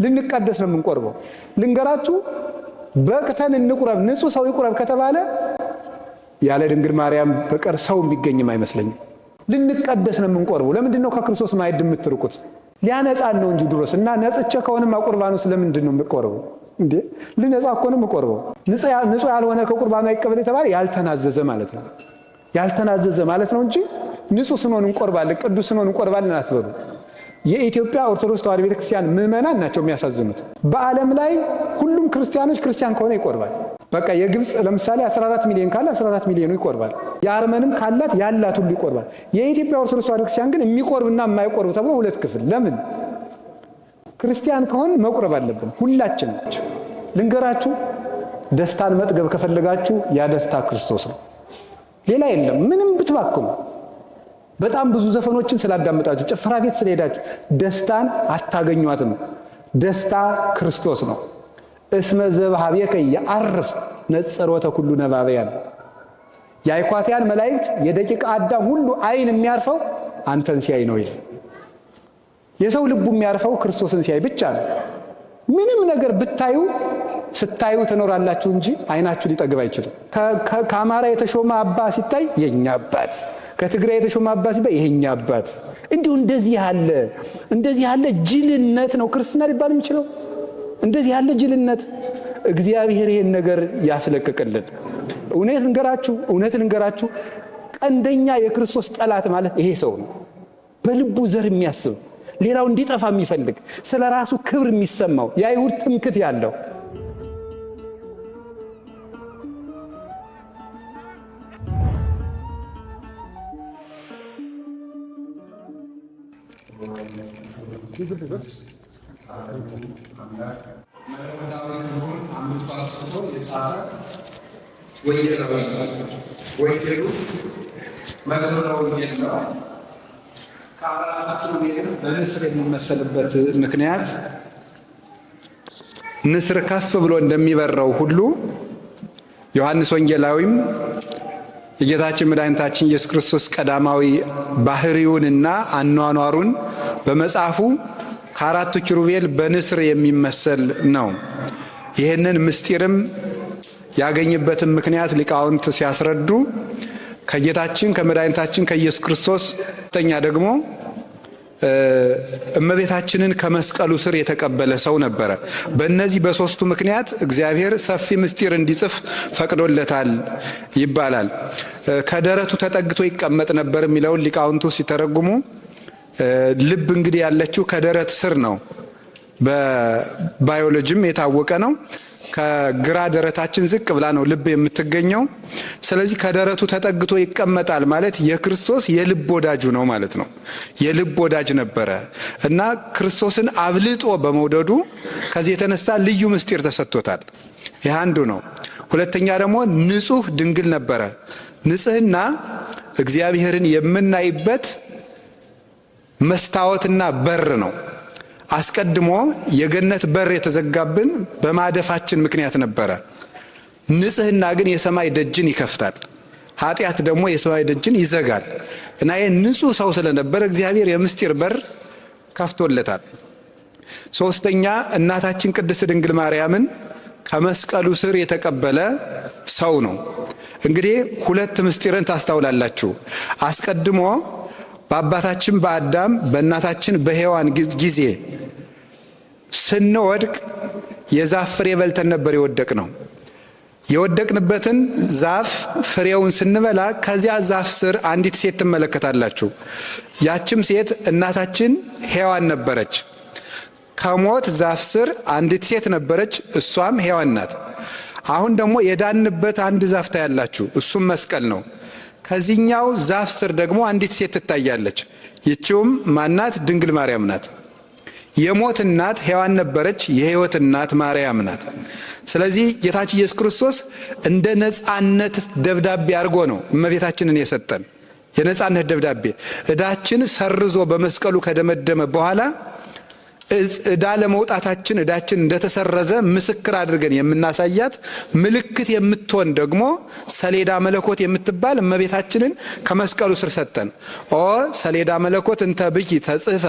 ልንቀደስ ነው የምንቆርበው። ልንገራችሁ፣ በቅተን እንቁረብ፣ ንጹሕ ሰው ይቁረብ ከተባለ ያለ ድንግል ማርያም በቀር ሰው የሚገኝም አይመስለኝም። ልንቀደስ ነው የምንቆርበው። ለምንድን ነው ከክርስቶስ ማዕድ የምትርቁት? ሊያነጻን ነው እንጂ ድሮስ እና ነጽቼ ከሆነማ ቁርባን ውስጥ ለምንድን ነው የምቆርበው? እንዴ ልነጻ እኮ ነው የምቆርበው። ንጹሕ ያልሆነ ከቁርባኑ አይቀበል የተባለ ያልተናዘዘ ማለት ነው። ያልተናዘዘ ማለት ነው እንጂ ንጹሕ ስንሆን እንቆርባለን፣ ቅዱስ ስንሆን እንቆርባለን አትበሉ። የኢትዮጵያ ኦርቶዶክስ ተዋሕዶ ቤተክርስቲያን ምዕመናን ናቸው የሚያሳዝኑት። በዓለም ላይ ሁሉም ክርስቲያኖች ክርስቲያን ከሆነ ይቆርባል። በቃ የግብፅ ለምሳሌ 14 ሚሊዮን ካለ 14 ሚሊዮኑ ይቆርባል። የአርመንም ካላት ያላት ሁሉ ይቆርባል። የኢትዮጵያ ኦርቶዶክስ ተዋሕዶ ክርስቲያን ግን የሚቆርብና የማይቆርብ ተብሎ ሁለት ክፍል። ለምን? ክርስቲያን ከሆን መቁረብ አለብን ሁላችን። ልንገራችሁ፣ ደስታን መጥገብ ከፈለጋችሁ ያ ደስታ ክርስቶስ ነው፣ ሌላ የለም። ምንም ብትባክኑ፣ በጣም ብዙ ዘፈኖችን ስላዳመጣችሁ፣ ጭፈራ ቤት ስለሄዳችሁ ደስታን አታገኟትም። ደስታ ክርስቶስ ነው። እስመ ዘበኀቤከ የዐርፍ ነጸሮተ ኩሉ ነባበያን፣ የአእኳፊያን መላእክት የደቂቀ አዳም ሁሉ አይን የሚያርፈው አንተን ሲያይ ነው። የሰው ልቡ የሚያርፈው ክርስቶስን ሲያይ ብቻ ነው። ምንም ነገር ብታዩ ስታዩ ትኖራላችሁ እንጂ አይናችሁ ሊጠግብ አይችልም። ከአማራ የተሾመ አባ ሲታይ የኛ አባት፣ ከትግራይ የተሾመ አባ ሲታይ የኛ አባት። እንዲሁ እንደዚህ ያለ ጅልነት ነው ክርስትና ሊባል የሚችለው? እንደዚህ ያለ ጅልነት፣ እግዚአብሔር ይሄን ነገር ያስለቅቅልን። እውነት ልንገራችሁ፣ እውነት ልንገራችሁ፣ ቀንደኛ የክርስቶስ ጠላት ማለት ይሄ ሰው ነው። በልቡ ዘር የሚያስብ፣ ሌላው እንዲጠፋ የሚፈልግ፣ ስለ ራሱ ክብር የሚሰማው፣ የአይሁድ ትምክት ያለው። መለኮታዊ ክብሩን አምልቶ አስፍቶ የጻፈ ወንጌላዊ ነው። ወንጌሉ መዝሙረ ወንጌል ነው። ከአራቱ ኪሩቤል በንስር የሚመሰልበት ምክንያት ንስር ከፍ ብሎ እንደሚበረው ሁሉ ዮሐንስ ወንጌላዊም የጌታችን መድኃኒታችን ኢየሱስ ክርስቶስ ቀዳማዊ ባህሪውንና አኗኗሩን በመጽሐፉ ከአራቱ ኪሩቤል በንስር የሚመሰል ነው። ይህንን ምስጢርም ያገኝበትን ምክንያት ሊቃውንት ሲያስረዱ ከጌታችን ከመድኃኒታችን ከኢየሱስ ክርስቶስ ተኛ ደግሞ እመቤታችንን ከመስቀሉ ስር የተቀበለ ሰው ነበረ። በእነዚህ በሶስቱ ምክንያት እግዚአብሔር ሰፊ ምስጢር እንዲጽፍ ፈቅዶለታል ይባላል። ከደረቱ ተጠግቶ ይቀመጥ ነበር የሚለውን ሊቃውንቱ ሲተረጉሙ ልብ እንግዲህ ያለችው ከደረት ስር ነው። በባዮሎጂም የታወቀ ነው። ከግራ ደረታችን ዝቅ ብላ ነው ልብ የምትገኘው። ስለዚህ ከደረቱ ተጠግቶ ይቀመጣል ማለት የክርስቶስ የልብ ወዳጁ ነው ማለት ነው። የልብ ወዳጅ ነበረ እና ክርስቶስን አብልጦ በመውደዱ ከዚህ የተነሳ ልዩ ምስጢር ተሰጥቶታል። ይህ አንዱ ነው። ሁለተኛ ደግሞ ንጹሕ ድንግል ነበረ። ንጽህና እግዚአብሔርን የምናይበት መስታወትና በር ነው። አስቀድሞ የገነት በር የተዘጋብን በማደፋችን ምክንያት ነበረ። ንጽህና ግን የሰማይ ደጅን ይከፍታል። ኃጢአት ደግሞ የሰማይ ደጅን ይዘጋል እና ይህ ንጹሕ ሰው ስለነበረ እግዚአብሔር የምስጢር በር ከፍቶለታል። ሶስተኛ እናታችን ቅድስት ድንግል ማርያምን ከመስቀሉ ስር የተቀበለ ሰው ነው። እንግዲህ ሁለት ምስጢርን ታስታውላላችሁ። አስቀድሞ በአባታችን በአዳም በእናታችን በሔዋን ጊዜ ስንወድቅ የዛፍ ፍሬ በልተን ነበር የወደቅነው። የወደቅንበትን ዛፍ ፍሬውን ስንበላ ከዚያ ዛፍ ስር አንዲት ሴት ትመለከታላችሁ። ያችም ሴት እናታችን ሔዋን ነበረች። ከሞት ዛፍ ስር አንዲት ሴት ነበረች፣ እሷም ሔዋን ናት። አሁን ደግሞ የዳንበት አንድ ዛፍ ታያላችሁ፣ እሱም መስቀል ነው። ከዚህኛው ዛፍ ስር ደግሞ አንዲት ሴት ትታያለች። ይቺውም ማናት? ድንግል ማርያም ናት። የሞት እናት ሔዋን ነበረች፣ የሕይወት እናት ማርያም ናት። ስለዚህ ጌታችን ኢየሱስ ክርስቶስ እንደ ነፃነት ደብዳቤ አድርጎ ነው እመቤታችንን የሰጠን። የነፃነት ደብዳቤ ዕዳችን ሰርዞ በመስቀሉ ከደመደመ በኋላ ዕዳ ለመውጣታችን ዕዳችን እንደተሰረዘ ምስክር አድርገን የምናሳያት ምልክት የምትሆን ደግሞ ሰሌዳ መለኮት የምትባል እመቤታችንን ከመስቀሉ ስር ሰጠን። ኦ ሰሌዳ መለኮት እንተ ብኪ ተጽሕፈ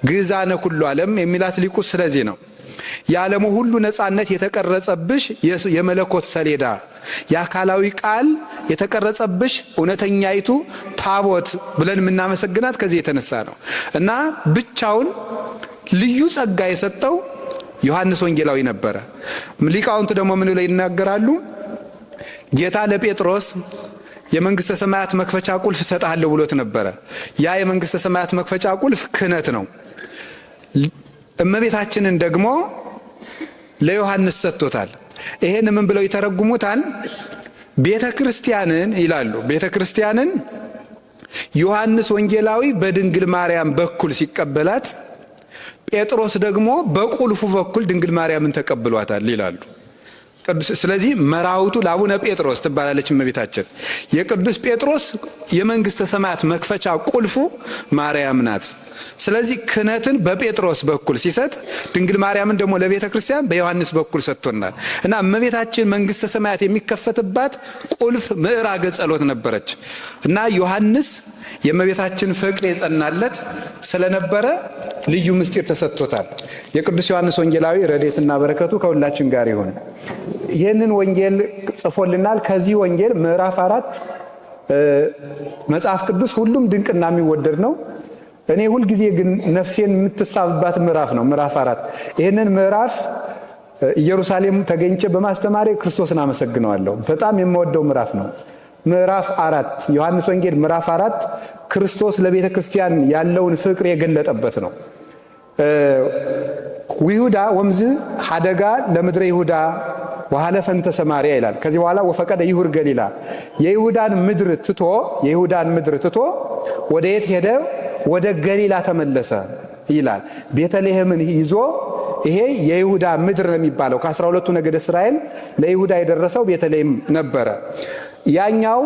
ግእዛነ ኩሉ ዓለም የሚላት ሊቁ ስለዚህ ነው። የዓለሙ ሁሉ ነፃነት የተቀረጸብሽ የመለኮት ሰሌዳ፣ የአካላዊ ቃል የተቀረጸብሽ እውነተኛይቱ ታቦት ብለን የምናመሰግናት ከዚህ የተነሳ ነው እና ብቻውን ልዩ ጸጋ የሰጠው ዮሐንስ ወንጌላዊ ነበረ። ሊቃውንት ደግሞ ምን ላይ ይናገራሉ? ጌታ ለጴጥሮስ የመንግስተ ሰማያት መክፈቻ ቁልፍ እሰጥሃለሁ ብሎት ነበረ። ያ የመንግስተ ሰማያት መክፈቻ ቁልፍ ክህነት ነው። እመቤታችንን ደግሞ ለዮሐንስ ሰጥቶታል። ይሄን ምን ብለው ይተረጉሙታል? ቤተ ክርስቲያንን ይላሉ። ቤተ ክርስቲያንን ዮሐንስ ወንጌላዊ በድንግል ማርያም በኩል ሲቀበላት፣ ጴጥሮስ ደግሞ በቁልፉ በኩል ድንግል ማርያምን ተቀብሏታል ይላሉ። ስለዚህ መራውቱ ለአቡነ ጴጥሮስ ትባላለች እመቤታችን። የቅዱስ ጴጥሮስ የመንግስተ ሰማያት መክፈቻ ቁልፉ ማርያም ናት። ስለዚህ ክህነትን በጴጥሮስ በኩል ሲሰጥ ድንግል ማርያምን ደግሞ ለቤተ ክርስቲያን በዮሐንስ በኩል ሰጥቶናል እና እመቤታችን መንግስተ ሰማያት የሚከፈትባት ቁልፍ ምዕራገ ጸሎት ነበረች እና ዮሐንስ የእመቤታችን ፍቅር የጸናለት ስለነበረ ልዩ ምስጢር ተሰጥቶታል። የቅዱስ ዮሐንስ ወንጌላዊ ረድኤትና በረከቱ ከሁላችን ጋር ይሁን። ይህንን ወንጌል ጽፎልናል። ከዚህ ወንጌል ምዕራፍ 4 መጽሐፍ ቅዱስ ሁሉም ድንቅና የሚወደድ ነው። እኔ ሁልጊዜ ግን ነፍሴን የምትሳብባት ምዕራፍ ነው ምዕራፍ 4። ይህንን ምዕራፍ ኢየሩሳሌም ተገኝቼ በማስተማሬ ክርስቶስን አመሰግነዋለሁ። በጣም የምወደው ምዕራፍ ነው። ምዕራፍ 4 ዮሐንስ ወንጌል ምዕራፍ 4 ክርስቶስ ለቤተ ክርስቲያን ያለውን ፍቅር የገለጠበት ነው። ይሁዳ ወምዝ ሀደጋ ለምድረ ይሁዳ ወሃለፈ እንተ ሰማርያ ይላል። ከዚህ በኋላ ወፈቀደ ይሁር ገሊላ የይሁዳን ምድር ትቶ የይሁዳን ምድር ትቶ ወደ የት ሄደ? ወደ ገሊላ ተመለሰ ይላል። ቤተልሔምን ይዞ ይሄ የይሁዳ ምድር ነው የሚባለው። ከ12ቱ ነገደ እስራኤል ለይሁዳ የደረሰው ቤተልሔም ነበረ። ያኛው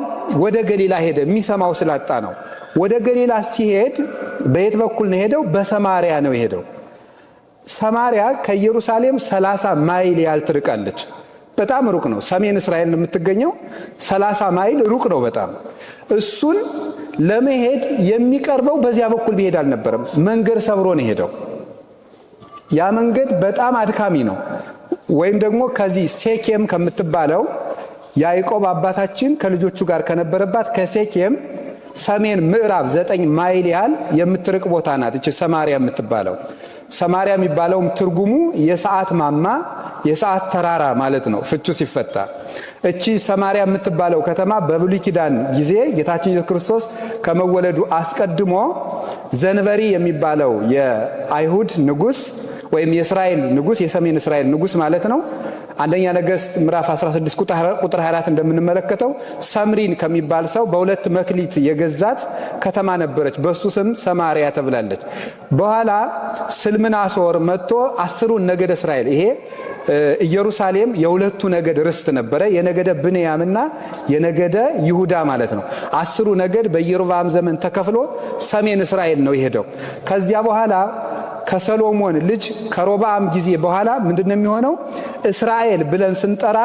ወደ ገሊላ ሄደ፣ የሚሰማው ስላጣ ነው። ወደ ገሊላ ሲሄድ በየት በኩል ነው የሄደው? በሰማርያ ነው የሄደው። ሰማርያ ከኢየሩሳሌም 30 ማይል ያህል ትርቃለች። በጣም ሩቅ ነው። ሰሜን እስራኤል ነው የምትገኘው። 30 ማይል ሩቅ ነው በጣም። እሱን ለመሄድ የሚቀርበው በዚያ በኩል ቢሄድ አልነበረም። መንገድ ሰብሮ ነው የሄደው። ያ መንገድ በጣም አድካሚ ነው። ወይም ደግሞ ከዚህ ሴኬም ከምትባለው ያዕቆብ አባታችን ከልጆቹ ጋር ከነበረባት ከሴኬም ሰሜን ምዕራብ 9 ማይል ያህል የምትርቅ ቦታ ናት እቺ ሰማርያ የምትባለው። ሰማርያ የሚባለውም ትርጉሙ የሰዓት ማማ የሰዓት ተራራ ማለት ነው ፍቹ ሲፈታ። እቺ ሰማርያ የምትባለው ከተማ በብሉይ ኪዳን ጊዜ ጌታችን ኢየሱስ ክርስቶስ ከመወለዱ አስቀድሞ ዘንበሪ የሚባለው የአይሁድ ንጉስ ወይም የእስራኤል ንጉስ፣ የሰሜን እስራኤል ንጉስ ማለት ነው። አንደኛ ነገሥት ምዕራፍ 16 ቁጥር 24 እንደምንመለከተው ሰምሪን ከሚባል ሰው በ2 መክሊት የገዛት ከተማ ነበረች። በሱ ስም ሰማርያ ተብላለች። በኋላ ስልምናሶር መጥቶ 10ሩን ነገደ እስራኤል፣ ይሄ ኢየሩሳሌም የሁለቱ ነገድ ርስት ነበረ፣ የነገደ ብንያምና የነገደ ይሁዳ ማለት ነው። 10ሩ ነገድ በኢዮርብዓም ዘመን ተከፍሎ ሰሜን እስራኤል ነው የሄደው። ከዚያ በኋላ ከሰሎሞን ልጅ ከሮብዓም ጊዜ በኋላ ምንድነው የሚሆነው? እስራኤል ብለን ስንጠራ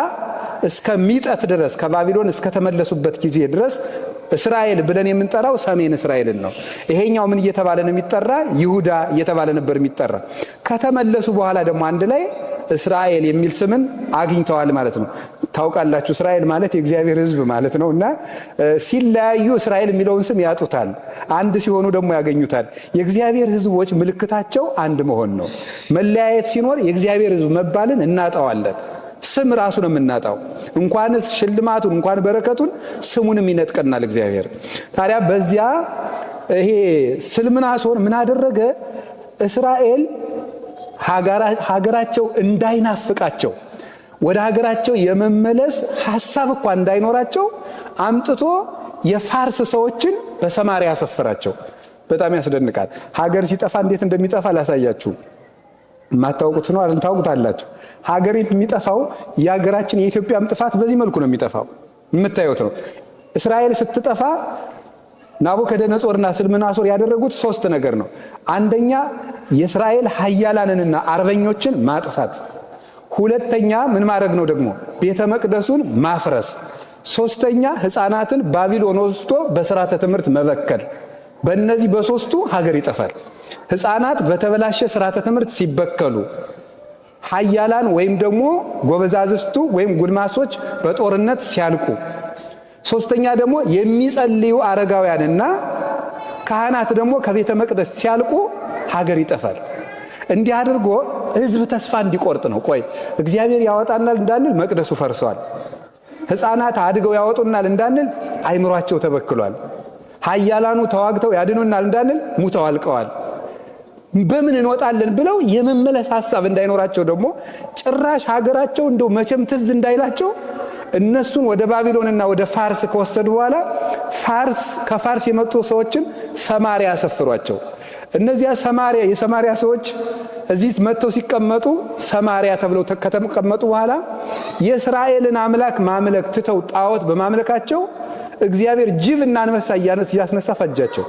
እስከ ሚጠት ድረስ ከባቢሎን እስከተመለሱበት ጊዜ ድረስ እስራኤል ብለን የምንጠራው ሰሜን እስራኤልን ነው። ይሄኛው ምን እየተባለ ነው የሚጠራ? ይሁዳ እየተባለ ነበር የሚጠራ። ከተመለሱ በኋላ ደግሞ አንድ ላይ እስራኤል የሚል ስምን አግኝተዋል ማለት ነው። ታውቃላችሁ እስራኤል ማለት የእግዚአብሔር ሕዝብ ማለት ነው እና ሲለያዩ እስራኤል የሚለውን ስም ያጡታል። አንድ ሲሆኑ ደግሞ ያገኙታል። የእግዚአብሔር ሕዝቦች ምልክታቸው አንድ መሆን ነው። መለያየት ሲኖር የእግዚአብሔር ሕዝብ መባልን እናጣዋለን። ስም ራሱ ነው የምናጣው። እንኳንስ ሽልማቱን እንኳን በረከቱን ስሙንም ይነጥቀናል እግዚአብሔር። ታዲያ በዚያ ይሄ ስልምናሶር ምን አደረገ? እስራኤል ሀገራቸው እንዳይናፍቃቸው ወደ ሀገራቸው የመመለስ ሐሳብ እንኳን እንዳይኖራቸው አምጥቶ የፋርስ ሰዎችን በሰማርያ ያሰፈራቸው። በጣም ያስደንቃል። ሀገር ሲጠፋ እንዴት እንደሚጠፋ ላሳያችሁ። የማታውቁት ነው አይደል? ታውቁታላችሁ። ሀገር የሚጠፋው የሀገራችን የኢትዮጵያም ጥፋት በዚህ መልኩ ነው የሚጠፋው። የምታዩት ነው። እስራኤል ስትጠፋ ናቡከደነጾርና ስልምናሶር ያደረጉት 3 ነገር ነው። አንደኛ የእስራኤል ኃያላንንና አርበኞችን ማጥፋት። ሁለተኛ ምን ማድረግ ነው ደግሞ? ቤተ መቅደሱን ማፍረስ። ሶስተኛ ሕፃናትን ባቢሎን ወስዶ በስርዓተ ትምህርት መበከል። በእነዚህ በ3ቱ ሀገር ይጠፋል። ሕፃናት በተበላሸ ስርዓተ ትምህርት ሲበከሉ፣ ኃያላን ወይም ደግሞ ጎበዛዝስቱ ወይም ጉልማሶች በጦርነት ሲያልቁ፣ ሶስተኛ ደግሞ የሚጸልዩ አረጋውያንና ካህናት ደግሞ ከቤተ መቅደስ ሲያልቁ ሀገር ይጠፋል። እንዲህ አድርጎ ሕዝብ ተስፋ እንዲቆርጥ ነው። ቆይ እግዚአብሔር ያወጣናል እንዳንል መቅደሱ ፈርሷል። ሕፃናት አድገው ያወጡናል እንዳንል አይምሯቸው ተበክሏል። ኃያላኑ ተዋግተው ያድኑናል እንዳንል ሙተው አልቀዋል። በምን እንወጣለን ብለው የመመለስ ሀሳብ እንዳይኖራቸው ደግሞ ጭራሽ ሀገራቸው እንደው መቼም ትዝ እንዳይላቸው እነሱን ወደ ባቢሎንና ወደ ፋርስ ከወሰዱ በኋላ ፋርስ ከፋርስ የመጡ ሰዎችን ሰማሪያ አሰፍሯቸው። እነዚያ ሰማሪያ የሰማሪያ ሰዎች እዚህ መጥተው ሲቀመጡ ሰማሪያ ተብለው ከተቀመጡ በኋላ የእስራኤልን አምላክ ማምለክ ትተው ጣዖት በማምለካቸው እግዚአብሔር ጅብ እና አንበሳ እያስነሳ ፈጃቸው።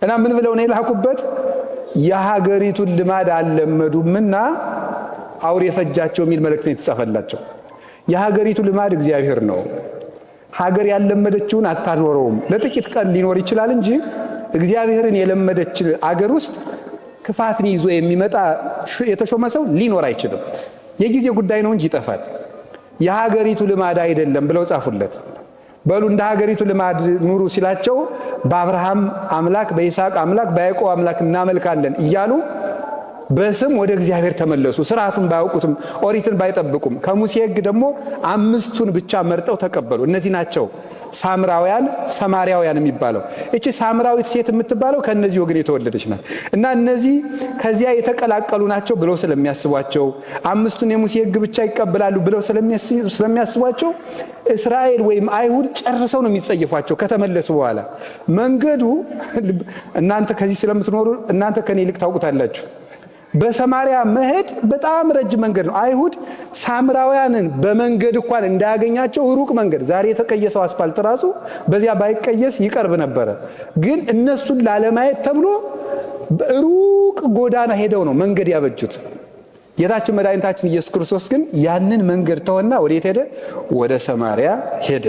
እና ምን ብለው ነው የላኩበት? የሀገሪቱን ልማድ አልለመዱምና አውሬ ፈጃቸው የሚል መልእክት ነው የተጻፈላቸው። የሀገሪቱ ልማድ እግዚአብሔር ነው። ሀገር ያልለመደችውን አታኖረውም። ለጥቂት ቀን ሊኖር ይችላል እንጂ እግዚአብሔርን የለመደች አገር ውስጥ ክፋትን ይዞ የሚመጣ የተሾመ ሰው ሊኖር አይችልም። የጊዜ ጉዳይ ነው እንጂ ይጠፋል። የሀገሪቱ ልማድ አይደለም ብለው ጻፉለት። በሉ እንደ ሀገሪቱ ልማድ ኑሩ ሲላቸው በአብርሃም አምላክ በይስሐቅ አምላክ በያዕቆብ አምላክ እናመልካለን እያሉ በስም ወደ እግዚአብሔር ተመለሱ። ስርዓቱን ባያውቁትም ኦሪትን ባይጠብቁም ከሙሴ ሕግ ደግሞ 5ቱን ብቻ መርጠው ተቀበሉ። እነዚህ ናቸው ሳምራውያን፣ ሰማርያውያን የሚባለው። እቺ ሳምራዊት ሴት የምትባለው ከእነዚህ ወገን የተወለደች ናት። እና እነዚህ ከዚያ የተቀላቀሉ ናቸው ብለው ስለሚያስቧቸው 5ቱን የሙሴ ሕግ ብቻ ይቀበላሉ ብለው ስለሚያስቧቸው እስራኤል ወይም አይሁድ ጨርሰው ነው የሚጸየፏቸው ከተመለሱ በኋላ። መንገዱ እናንተ ከዚህ ስለምትኖሩ እናንተ ከኔ ይልቅ ታውቁታላችሁ። በሰማሪያ መሄድ በጣም ረጅም መንገድ ነው። አይሁድ ሳምራውያንን በመንገድ እንኳን እንዳያገኛቸው ሩቅ መንገድ፣ ዛሬ የተቀየሰው አስፋልት ራሱ በዚያ ባይቀየስ ይቀርብ ነበረ። ግን እነሱን ላለማየት ተብሎ ሩቅ ጎዳና ሄደው ነው መንገድ ያበጁት። ጌታችን መድኃኒታችን ኢየሱስ ክርስቶስ ግን ያንን መንገድ ተወና ወዴት ሄደ? ወደ ሰማሪያ ሄደ።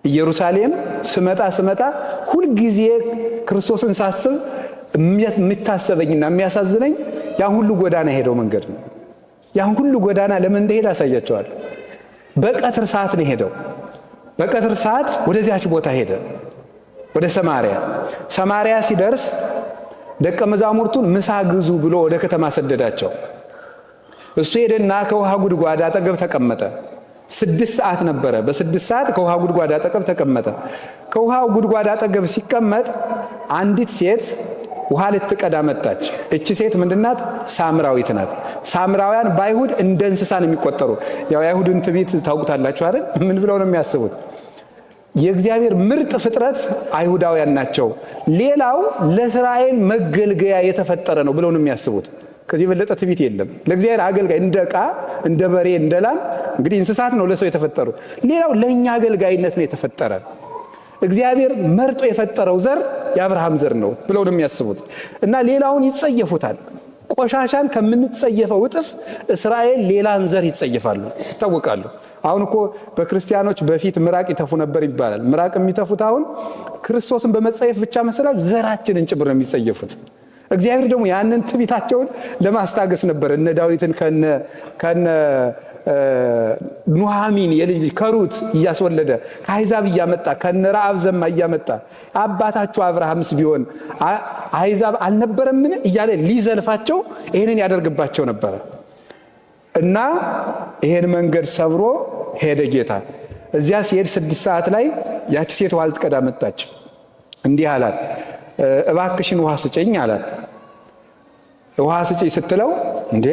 ኢየሩሳሌም ስመጣ ስመጣ ሁልጊዜ ክርስቶስን ሳስብ የሚታሰበኝና የሚያሳዝነኝ ያን ሁሉ ጎዳና የሄደው መንገድ ነው። ያን ሁሉ ጎዳና ለምን እንደሄደ አሳያቸዋለሁ። በቀትር ሰዓት ነው የሄደው። በቀትር ሰዓት ወደዚያች ቦታ ሄደ፣ ወደ ሰማሪያ። ሰማሪያ ሲደርስ ደቀ መዛሙርቱን ምሳ ግዙ ብሎ ወደ ከተማ ሰደዳቸው። እሱ ሄደና ከውሃ ጉድጓድ አጠገብ ተቀመጠ። 6 ሰዓት ነበረ። በ6 ሰዓት ከውሃ ጉድጓድ አጠገብ ተቀመጠ። ከውሃ ጉድጓድ አጠገብ ሲቀመጥ አንዲት ሴት ውሃ ልትቀዳ መጣች። እቺ ሴት ምንድናት? ሳምራዊት ናት። ሳምራውያን በአይሁድ እንደ እንስሳ ነው የሚቆጠሩ። ያው የአይሁድን ትዕቢት ታውቁታላችሁ አይደል? ምን ብለው ነው የሚያስቡት? የእግዚአብሔር ምርጥ ፍጥረት አይሁዳውያን ናቸው፣ ሌላው ለእስራኤል መገልገያ የተፈጠረ ነው ብለው ነው የሚያስቡት። ከዚህ የበለጠ ትዕቢት የለም። ለእግዚአብሔር አገልጋይ እንደ ዕቃ፣ እንደ በሬ፣ እንደ ላም እንግዲህ እንስሳት ነው ለሰው የተፈጠሩ። ሌላው ለእኛ አገልጋይነት ነው የተፈጠረ። እግዚአብሔር መርጦ የፈጠረው ዘር የአብርሃም ዘር ነው ብለው ነው የሚያስቡት እና ሌላውን ይጸየፉታል። ቆሻሻን ከምንጸየፈው እጥፍ እስራኤል ሌላን ዘር ይጸየፋሉ፣ ይታወቃሉ። አሁን እኮ በክርስቲያኖች በፊት ምራቅ ይተፉ ነበር ይባላል። ምራቅ የሚተፉት አሁን ክርስቶስን በመጸየፍ ብቻ መሰላል ዘራችንን ጭምር ነው የሚጸየፉት። እግዚአብሔር ደግሞ ያንን ትዕቢታቸውን ለማስታገስ ነበር እነ ዳዊትን ከነ ኑሃሚን የልጅ ከሩት እያስወለደ ከአሕዛብ እያመጣ ከነ ረዓብ ዘማ እያመጣ አባታችሁ አብርሃምስ ቢሆን አሕዛብ አልነበረምን እያለ ሊዘልፋቸው ይሄንን ያደርግባቸው ነበረ። እና ይሄን መንገድ ሰብሮ ሄደ ጌታ። እዚያ ሲሄድ 6 ሰዓት ላይ ያቺ ሴት ውሃ ልትቀዳ መጣች። እንዲህ አላት፣ እባክሽን ውሃ ስጭኝ አላት። ውሃ ስጭኝ ስትለው እንዴ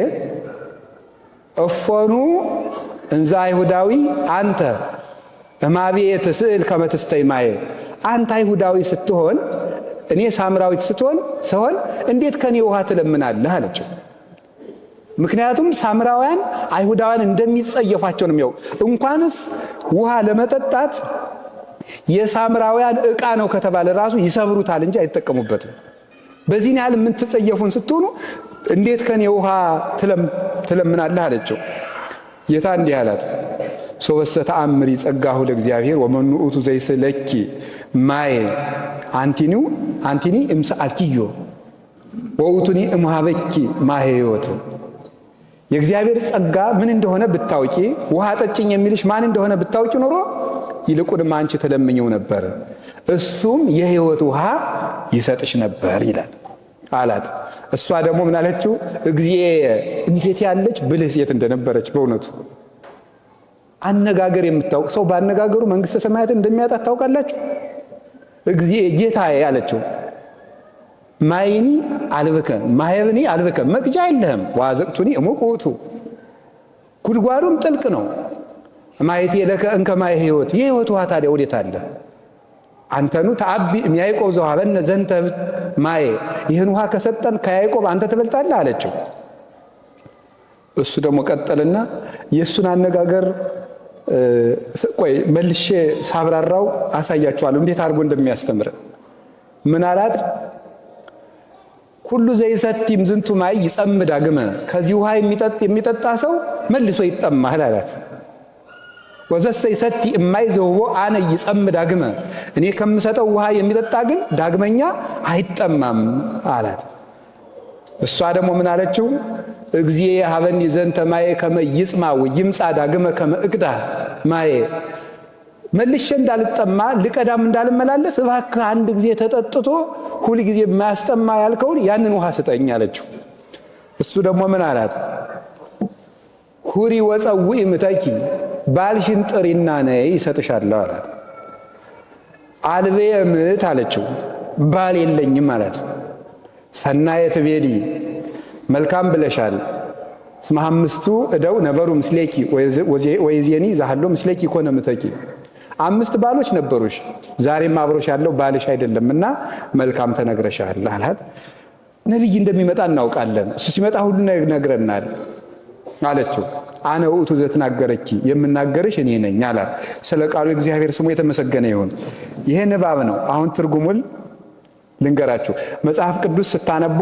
እፎኑ እንዘ አይሁዳዊ አንተ እማብኤ ትስእል ከመ ትስተይ ማየ፣ አንተ አይሁዳዊ ስትሆን እኔ ሳምራዊት ስሆን እንዴት ከኔ ውሃ ትለምናለህ አለችው። ምክንያቱም ሳምራውያን አይሁዳውያን እንደሚጸየፏቸው ነው የሚያውቁ። እንኳንስ ውሃ ለመጠጣት የሳምራውያን ዕቃ ነው ከተባለ ራሱ ይሰብሩታል እንጂ አይጠቀሙበትም። በዚህን ያህል የምትጸየፉን ስትሆኑ እንዴት ከኔ ውሃ ትለምናለህ አለችው። ጌታ እንዲህ አላት፣ ሶበሰ ተአምሪ ጸጋሁ ለእግዚአብሔር ወመኑ ውእቱ ዘይስእለኪ ማየ አንቲኒ እምሰአልኪዮ ወውእቱኒ እምሃበኪ ማየ ሕይወት። የእግዚአብሔር ጸጋ ምን እንደሆነ ብታውቂ፣ ውሃ ጠጭኝ የሚልሽ ማን እንደሆነ ብታውቂ ኖሮ ይልቁንም አንቺ ትለምኚው ነበር፣ እሱም የሕይወት ውሃ ይሰጥሽ ነበር ይላል አላት። እሷ ደግሞ ምን አለችው? እግዚእ፣ እንዴት ያለች ብልህ ሴት እንደነበረች በእውነቱ አነጋገር የምታውቅ ሰው በአነጋገሩ መንግሥተ ሰማያትን እንደሚያጣት ታውቃላችሁ። እግዚእ ጌታዬ አለችው። ማይኒ አልብከ ማየብኒ አልብከ መቅጃ የለህም፣ ወአዘቅቱኒ ዕሙቅ ውእቱ ጉድጓዱም ጥልቅ ነው። ማየት የለከ እንከ ማየ ሕይወት የሕይወት ውሃ ታዲያ ወዴት አለ? አንተኑ ተአቢ እምያዕቆብ ዘወሀበነ ዘንተ ማየ ይህን ውሃ ከሰጠን ከያዕቆብ አንተ ትበልጣለህ አለችው። እሱ ደግሞ ቀጠልና የእሱን አነጋገር ቆይ መልሼ ሳብራራው አሳያችኋለሁ እንዴት አድርጎ እንደሚያስተምር። ምን አላት? ኩሉ ዘይሰቲ እምዝንቱ ማይ ይጸምእ ዳግመ፣ ከዚህ ውሃ የሚጠጣ ሰው መልሶ ይጠማል አላት። ወዘሰ ይሰቲ እማይ ዘውቦ አነ ይጸምእ ዳግመ፣ እኔ ከምሰጠው ውሃ የሚጠጣ ግን ዳግመኛ አይጠማም አላት። እሷ ደግሞ ምን አለችው? እግዚእ ሀበኒ ዘንተ ማየ ከመ ይጽማ ይምጻ ዳግመ ከመ እቅዳ ማየ፣ መልሼ እንዳልጠማ ልቀዳም እንዳልመላለስ እባክህ አንድ ጊዜ ተጠጥቶ ሁል ጊዜ የማያስጠማ ያልከውን ያንን ውሃ ስጠኝ አለችው። እሱ ደግሞ ምን አላት? ሁሪ ወፀውኢ ምተኪ፣ ባልሽን ጥሪና ነይ ይሰጥሻለሁ አላት። አልበየ ምት አለችው። ባል የለኝም አላት። ሰናየ ትቤሊ፣ መልካም ብለሻል። እስመ አምስቱ እደው ነበሩ ምስሌኪ ወይዜኒ ዛሃሎ ምስሌኪ ኮነ ምተኪ፣ 5 ባሎች ነበሩሽ፣ ዛሬም አብሮሽ ያለው ባልሽ አይደለምና መልካም ተነግረሻል አላት። ነቢይ እንደሚመጣ እናውቃለን፣ እሱ ሲመጣ ሁሉ ይነግረናል አለችው። አነ ውእቱ ዘትናገረኪ፣ የምናገርሽ እኔ ነኝ አላት። ስለ ቃሉ እግዚአብሔር ስሙ የተመሰገነ ይሁን። ይሄ ንባብ ነው። አሁን ትርጉሙን ልንገራችሁ። መጽሐፍ ቅዱስ ስታነቡ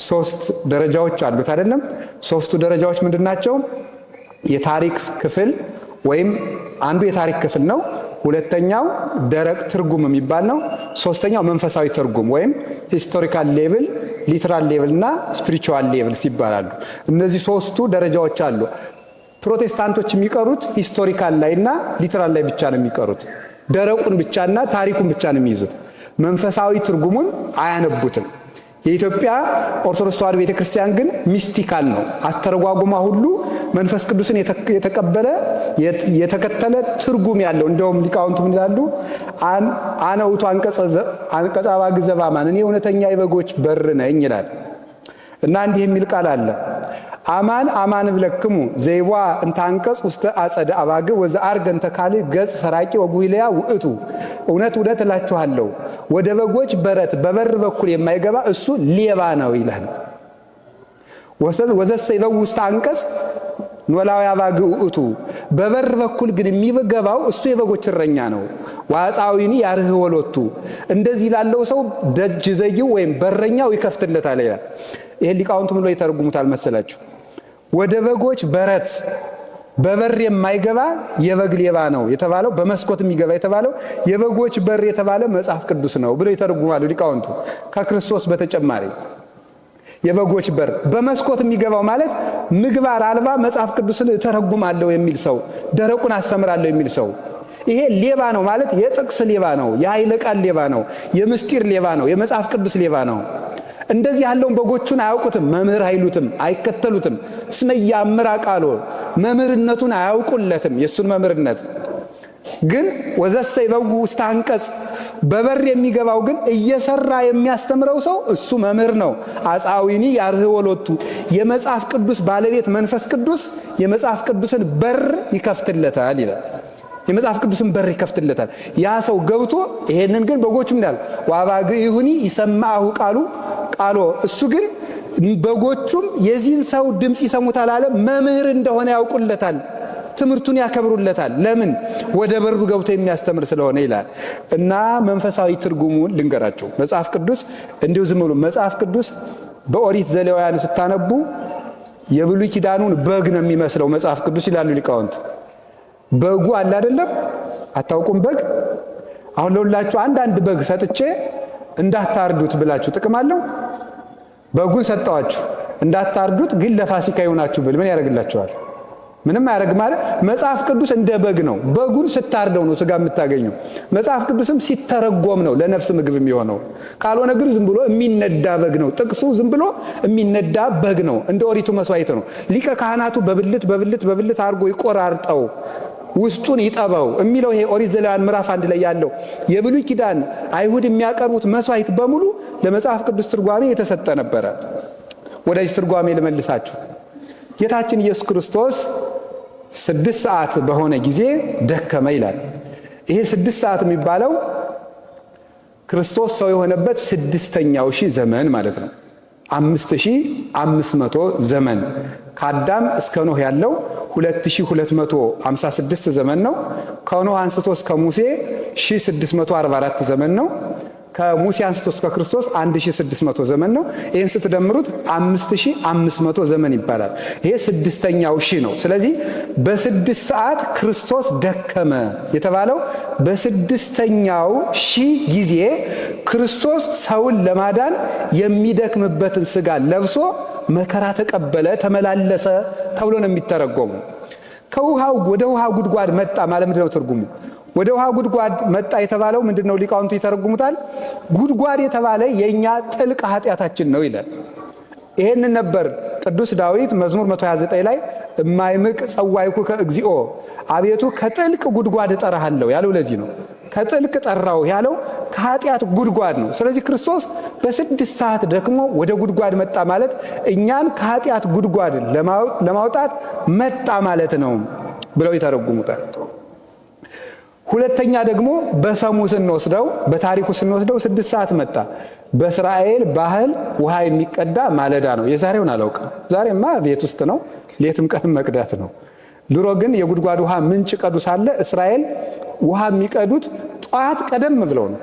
3 ደረጃዎች አሉት አይደለም? 3ቱ ደረጃዎች ምንድናቸው? የታሪክ ክፍል ወይም አንዱ የታሪክ ክፍል ነው። ሁለተኛው ደረቅ ትርጉም የሚባል ነው። ሶስተኛው መንፈሳዊ ትርጉም ወይም historical level፣ literal level እና spiritual levels ይባላሉ። እነዚህ 3ቱ ደረጃዎች አሉ። ፕሮቴስታንቶች የሚቀሩት historical ላይ እና literal ላይ ብቻ ነው የሚቀሩት። ደረቁን ብቻና ታሪኩን ብቻ ነው የሚይዙት። መንፈሳዊ ትርጉሙን አያነቡትም። የኢትዮጵያ ኦርቶዶክስ ተዋሕዶ ቤተክርስቲያን ግን mystical ነው። አተረጓጉማ ሁሉ መንፈስ ቅዱስን የተቀበለ የተከተለ ትርጉም ያለው። እንደውም ሊቃውንቱ ምን ይላሉ? አነ ውእቱ አንቀጸ አባግዕ ዘበአማን፣ እኔ እውነተኛ የበጎች በር ነኝ ይላል። እና እንዲህ የሚል ቃል አለ። አማን አማን እብለክሙ ዘይቧ እንተ አንቀጽ ውስተ አጸደ አባግዕ ወዘአርገ እንተ ካልእ ገጽ ሰራቂ ወጉሂለያ ውእቱ። እውነት እውነት እላችኋለሁ ወደ በጎች በረት በበር በኩል የማይገባ እሱ ሌባ ነው ይላል። ወዘሰ ይበው ውስተ አንቀጽ ኖላዊ አባግዕ ውእቱ፣ በበር በኩል ግን የሚገባው እሱ የበጎች እረኛ ነው። ወአጻዊኒ ያርህዎ ሎቱ፣ እንደዚህ ላለው ሰው ደጅ ዘጊው ወይም በረኛው ይከፍትለታል ይላል። ይሄ ሊቃውንቱ ምን ብለው ይተረጉሙታል መሰላችሁ? ወደ በጎች በረት በበር የማይገባ የበግ ሌባ ነው የተባለው፣ በመስኮት የሚገባ የተባለው የበጎች በር የተባለ መጽሐፍ ቅዱስ ነው ብለው ይተረጉማሉ ሊቃውንቱ። ከክርስቶስ በተጨማሪ የበጎች በር በመስኮት የሚገባው ማለት ምግባር አልባ መጽሐፍ ቅዱስን እተረጉማለሁ የሚል ሰው፣ ደረቁን አስተምራለሁ የሚል ሰው ይሄ ሌባ ነው ማለት የጥቅስ ሌባ ነው፣ የኃይለ ቃል ሌባ ነው፣ የምስጢር ሌባ ነው፣ የመጽሐፍ ቅዱስ ሌባ ነው። እንደዚህ ያለውን በጎቹን አያውቁትም፣ መምህር አይሉትም፣ አይከተሉትም። እስመ ኢያእምራ ቃሎ፣ መምህርነቱን አያውቁለትም፣ የሱን መምህርነት ግን። ወዘሰ ይበውእ ውስተ አንቀጽ፣ በበር የሚገባው ግን እየሰራ የሚያስተምረው ሰው እሱ መምህር ነው። አጻዊኒ ያርህዎ ሎቱ፣ የመጽሐፍ ቅዱስ ባለቤት መንፈስ ቅዱስ የመጽሐፍ ቅዱስን በር ይከፍትለታል ይላል። የመጽሐፍ ቅዱስን በር ይከፍትለታል። ያ ሰው ገብቶ ይሄንን ግን በጎቹም እንዳል ወአባግዒሁኒ ይሰማሁ ቃሉ ቃሎ፣ እሱ ግን በጎቹም የዚህን ሰው ድምጽ ይሰሙታል አለ። መምህር እንደሆነ ያውቁለታል፣ ትምህርቱን ያከብሩለታል። ለምን? ወደ በሩ ገብቶ የሚያስተምር ስለሆነ ይላል። እና መንፈሳዊ ትርጉሙን ልንገራችሁ። መጽሐፍ ቅዱስ እንዲሁ ዝም ብሎ መጽሐፍ ቅዱስ በኦሪት ዘሌዋውያን ስታነቡ የብሉይ ኪዳኑን በግ ነው የሚመስለው መጽሐፍ ቅዱስ ይላሉ ሊቃውንት። በጉ አለ አይደለም? አታውቁም? በግ አሁን ለሁላችሁ አንዳንድ በግ ሰጥቼ እንዳታርዱት ብላችሁ ጥቅም አለው? በጉን ሰጠዋችሁ፣ እንዳታርዱት ግን ለፋሲካ ይሆናችሁ ብል ምን ያደርግላችኋል? ምንም አያደርግ። ማለት መጽሐፍ ቅዱስ እንደ በግ ነው። በጉን ስታርደው ነው ስጋ የምታገኘው። መጽሐፍ ቅዱስም ሲተረጎም ነው ለነፍስ ምግብ የሚሆነው። ካልሆነ ግን ዝም ብሎ የሚነዳ በግ ነው። ጥቅሱ ዝም ብሎ የሚነዳ በግ ነው። እንደ ኦሪቱ መስዋዕት ነው። ሊቀ ካህናቱ በብልት በብልት በብልት አድርጎ ይቆራርጠው ውስጡን ይጠበው የሚለው ይሄ ኦሪት ዘሌዋውያን ምዕራፍ 1 ላይ ያለው የብሉይ ኪዳን አይሁድ የሚያቀርቡት መስዋዕት በሙሉ ለመጽሐፍ ቅዱስ ትርጓሜ የተሰጠ ነበረ። ወደዚህ ትርጓሜ ልመልሳችሁ። ጌታችን ኢየሱስ ክርስቶስ 6 ሰዓት በሆነ ጊዜ ደከመ ይላል። ይሄ 6 ሰዓት የሚባለው ክርስቶስ ሰው የሆነበት 6ኛው ሺህ ዘመን ማለት ነው። 5500 ዘመን ከአዳም እስከ ኖህ ያለው 2256 ዘመን ነው። ከኖህ አንስቶ እስከ ሙሴ 1644 ዘመን ነው። ከሙሴ አንስቶ እስከ ክርስቶስ 1600 ዘመን ነው። ይህን ስትደምሩት 5500 ዘመን ይባላል። ይሄ 6ኛው ሺህ ነው። ስለዚህ በ6 ሰዓት ክርስቶስ ደከመ የተባለው በ6ኛው ሺህ ጊዜ ክርስቶስ ሰውን ለማዳን የሚደክምበትን ስጋ ለብሶ መከራ ተቀበለ፣ ተመላለሰ ተብሎ ነው የሚተረጎመው። ከውሃው ወደ ውሃ ጉድጓድ መጣ ማለት ምንድነው ትርጉሙ? ወደ ውሃ ጉድጓድ መጣ የተባለው ምንድነው? ሊቃውንቱ ይተረጉሙታል። ጉድጓድ የተባለ የኛ ጥልቅ ኃጢአታችን ነው ይላል። ይሄንን ነበር ቅዱስ ዳዊት መዝሙር 129 ላይ እማይምቅ ጸዋይኩ ከእግዚኦ፣ አቤቱ ከጥልቅ ጉድጓድ እጠራሃለሁ ያለው ለዚህ ነው። ከጥልቅ ጠራው ያለው ከኃጢአት ጉድጓድ ነው። ስለዚህ ክርስቶስ በ6 ሰዓት ደክሞ ወደ ጉድጓድ መጣ ማለት እኛን ከኃጢአት ጉድጓድ ለማውጣት መጣ ማለት ነው ብለው ይተረጉሙታል። ሁለተኛ ደግሞ በሰሙ ስንወስደው በታሪኩ ስንወስደው 6 ሰዓት መጣ። በእስራኤል ባህል ውሃ የሚቀዳ ማለዳ ነው። የዛሬውን አላውቅም። ዛሬማ ቤት ውስጥ ነው፣ ሌትም ቀን መቅዳት ነው። ድሮ ግን የጉድጓድ ውሃ ምንጭ ቀዱ ሳለ እስራኤል ውሃ የሚቀዱት ጧት ቀደም ብለው ነው።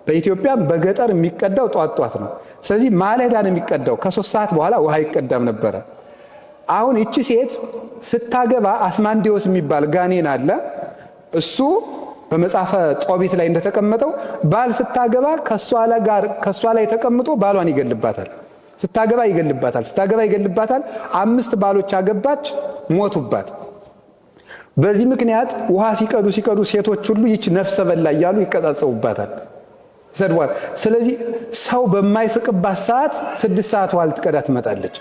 በኢትዮጵያም በገጠር የሚቀዳው ጧት ጧት ነው። ስለዚህ ማለዳ ነው የሚቀዳው። ከ3 ሰዓት በኋላ ውሃ ይቀዳም ነበረ። አሁን እቺ ሴት ስታገባ አስማንዲዮስ የሚባል ጋኔን አለ። እሱ በመጽሐፈ ጦቢት ላይ እንደተቀመጠው ባል ስታገባ ከሷ ላይ ተቀምጦ ባሏን ይገልባታል። ስታገባ ይገልባታል። ስታገባ ይገልባታል። 5 ባሎች አገባች፣ ሞቱባት። በዚህ ምክንያት ውሃ ሲቀዱ ሲቀዱ ሴቶች ሁሉ ይች ነፍሰ በላ እያሉ ይቀጻጸቡባታል፣ ይሰድቧል። ስለዚህ ሰው በማይስቅባት ሰዓት 6 ሰዓት ውሃ ልትቀዳ ትመጣለች።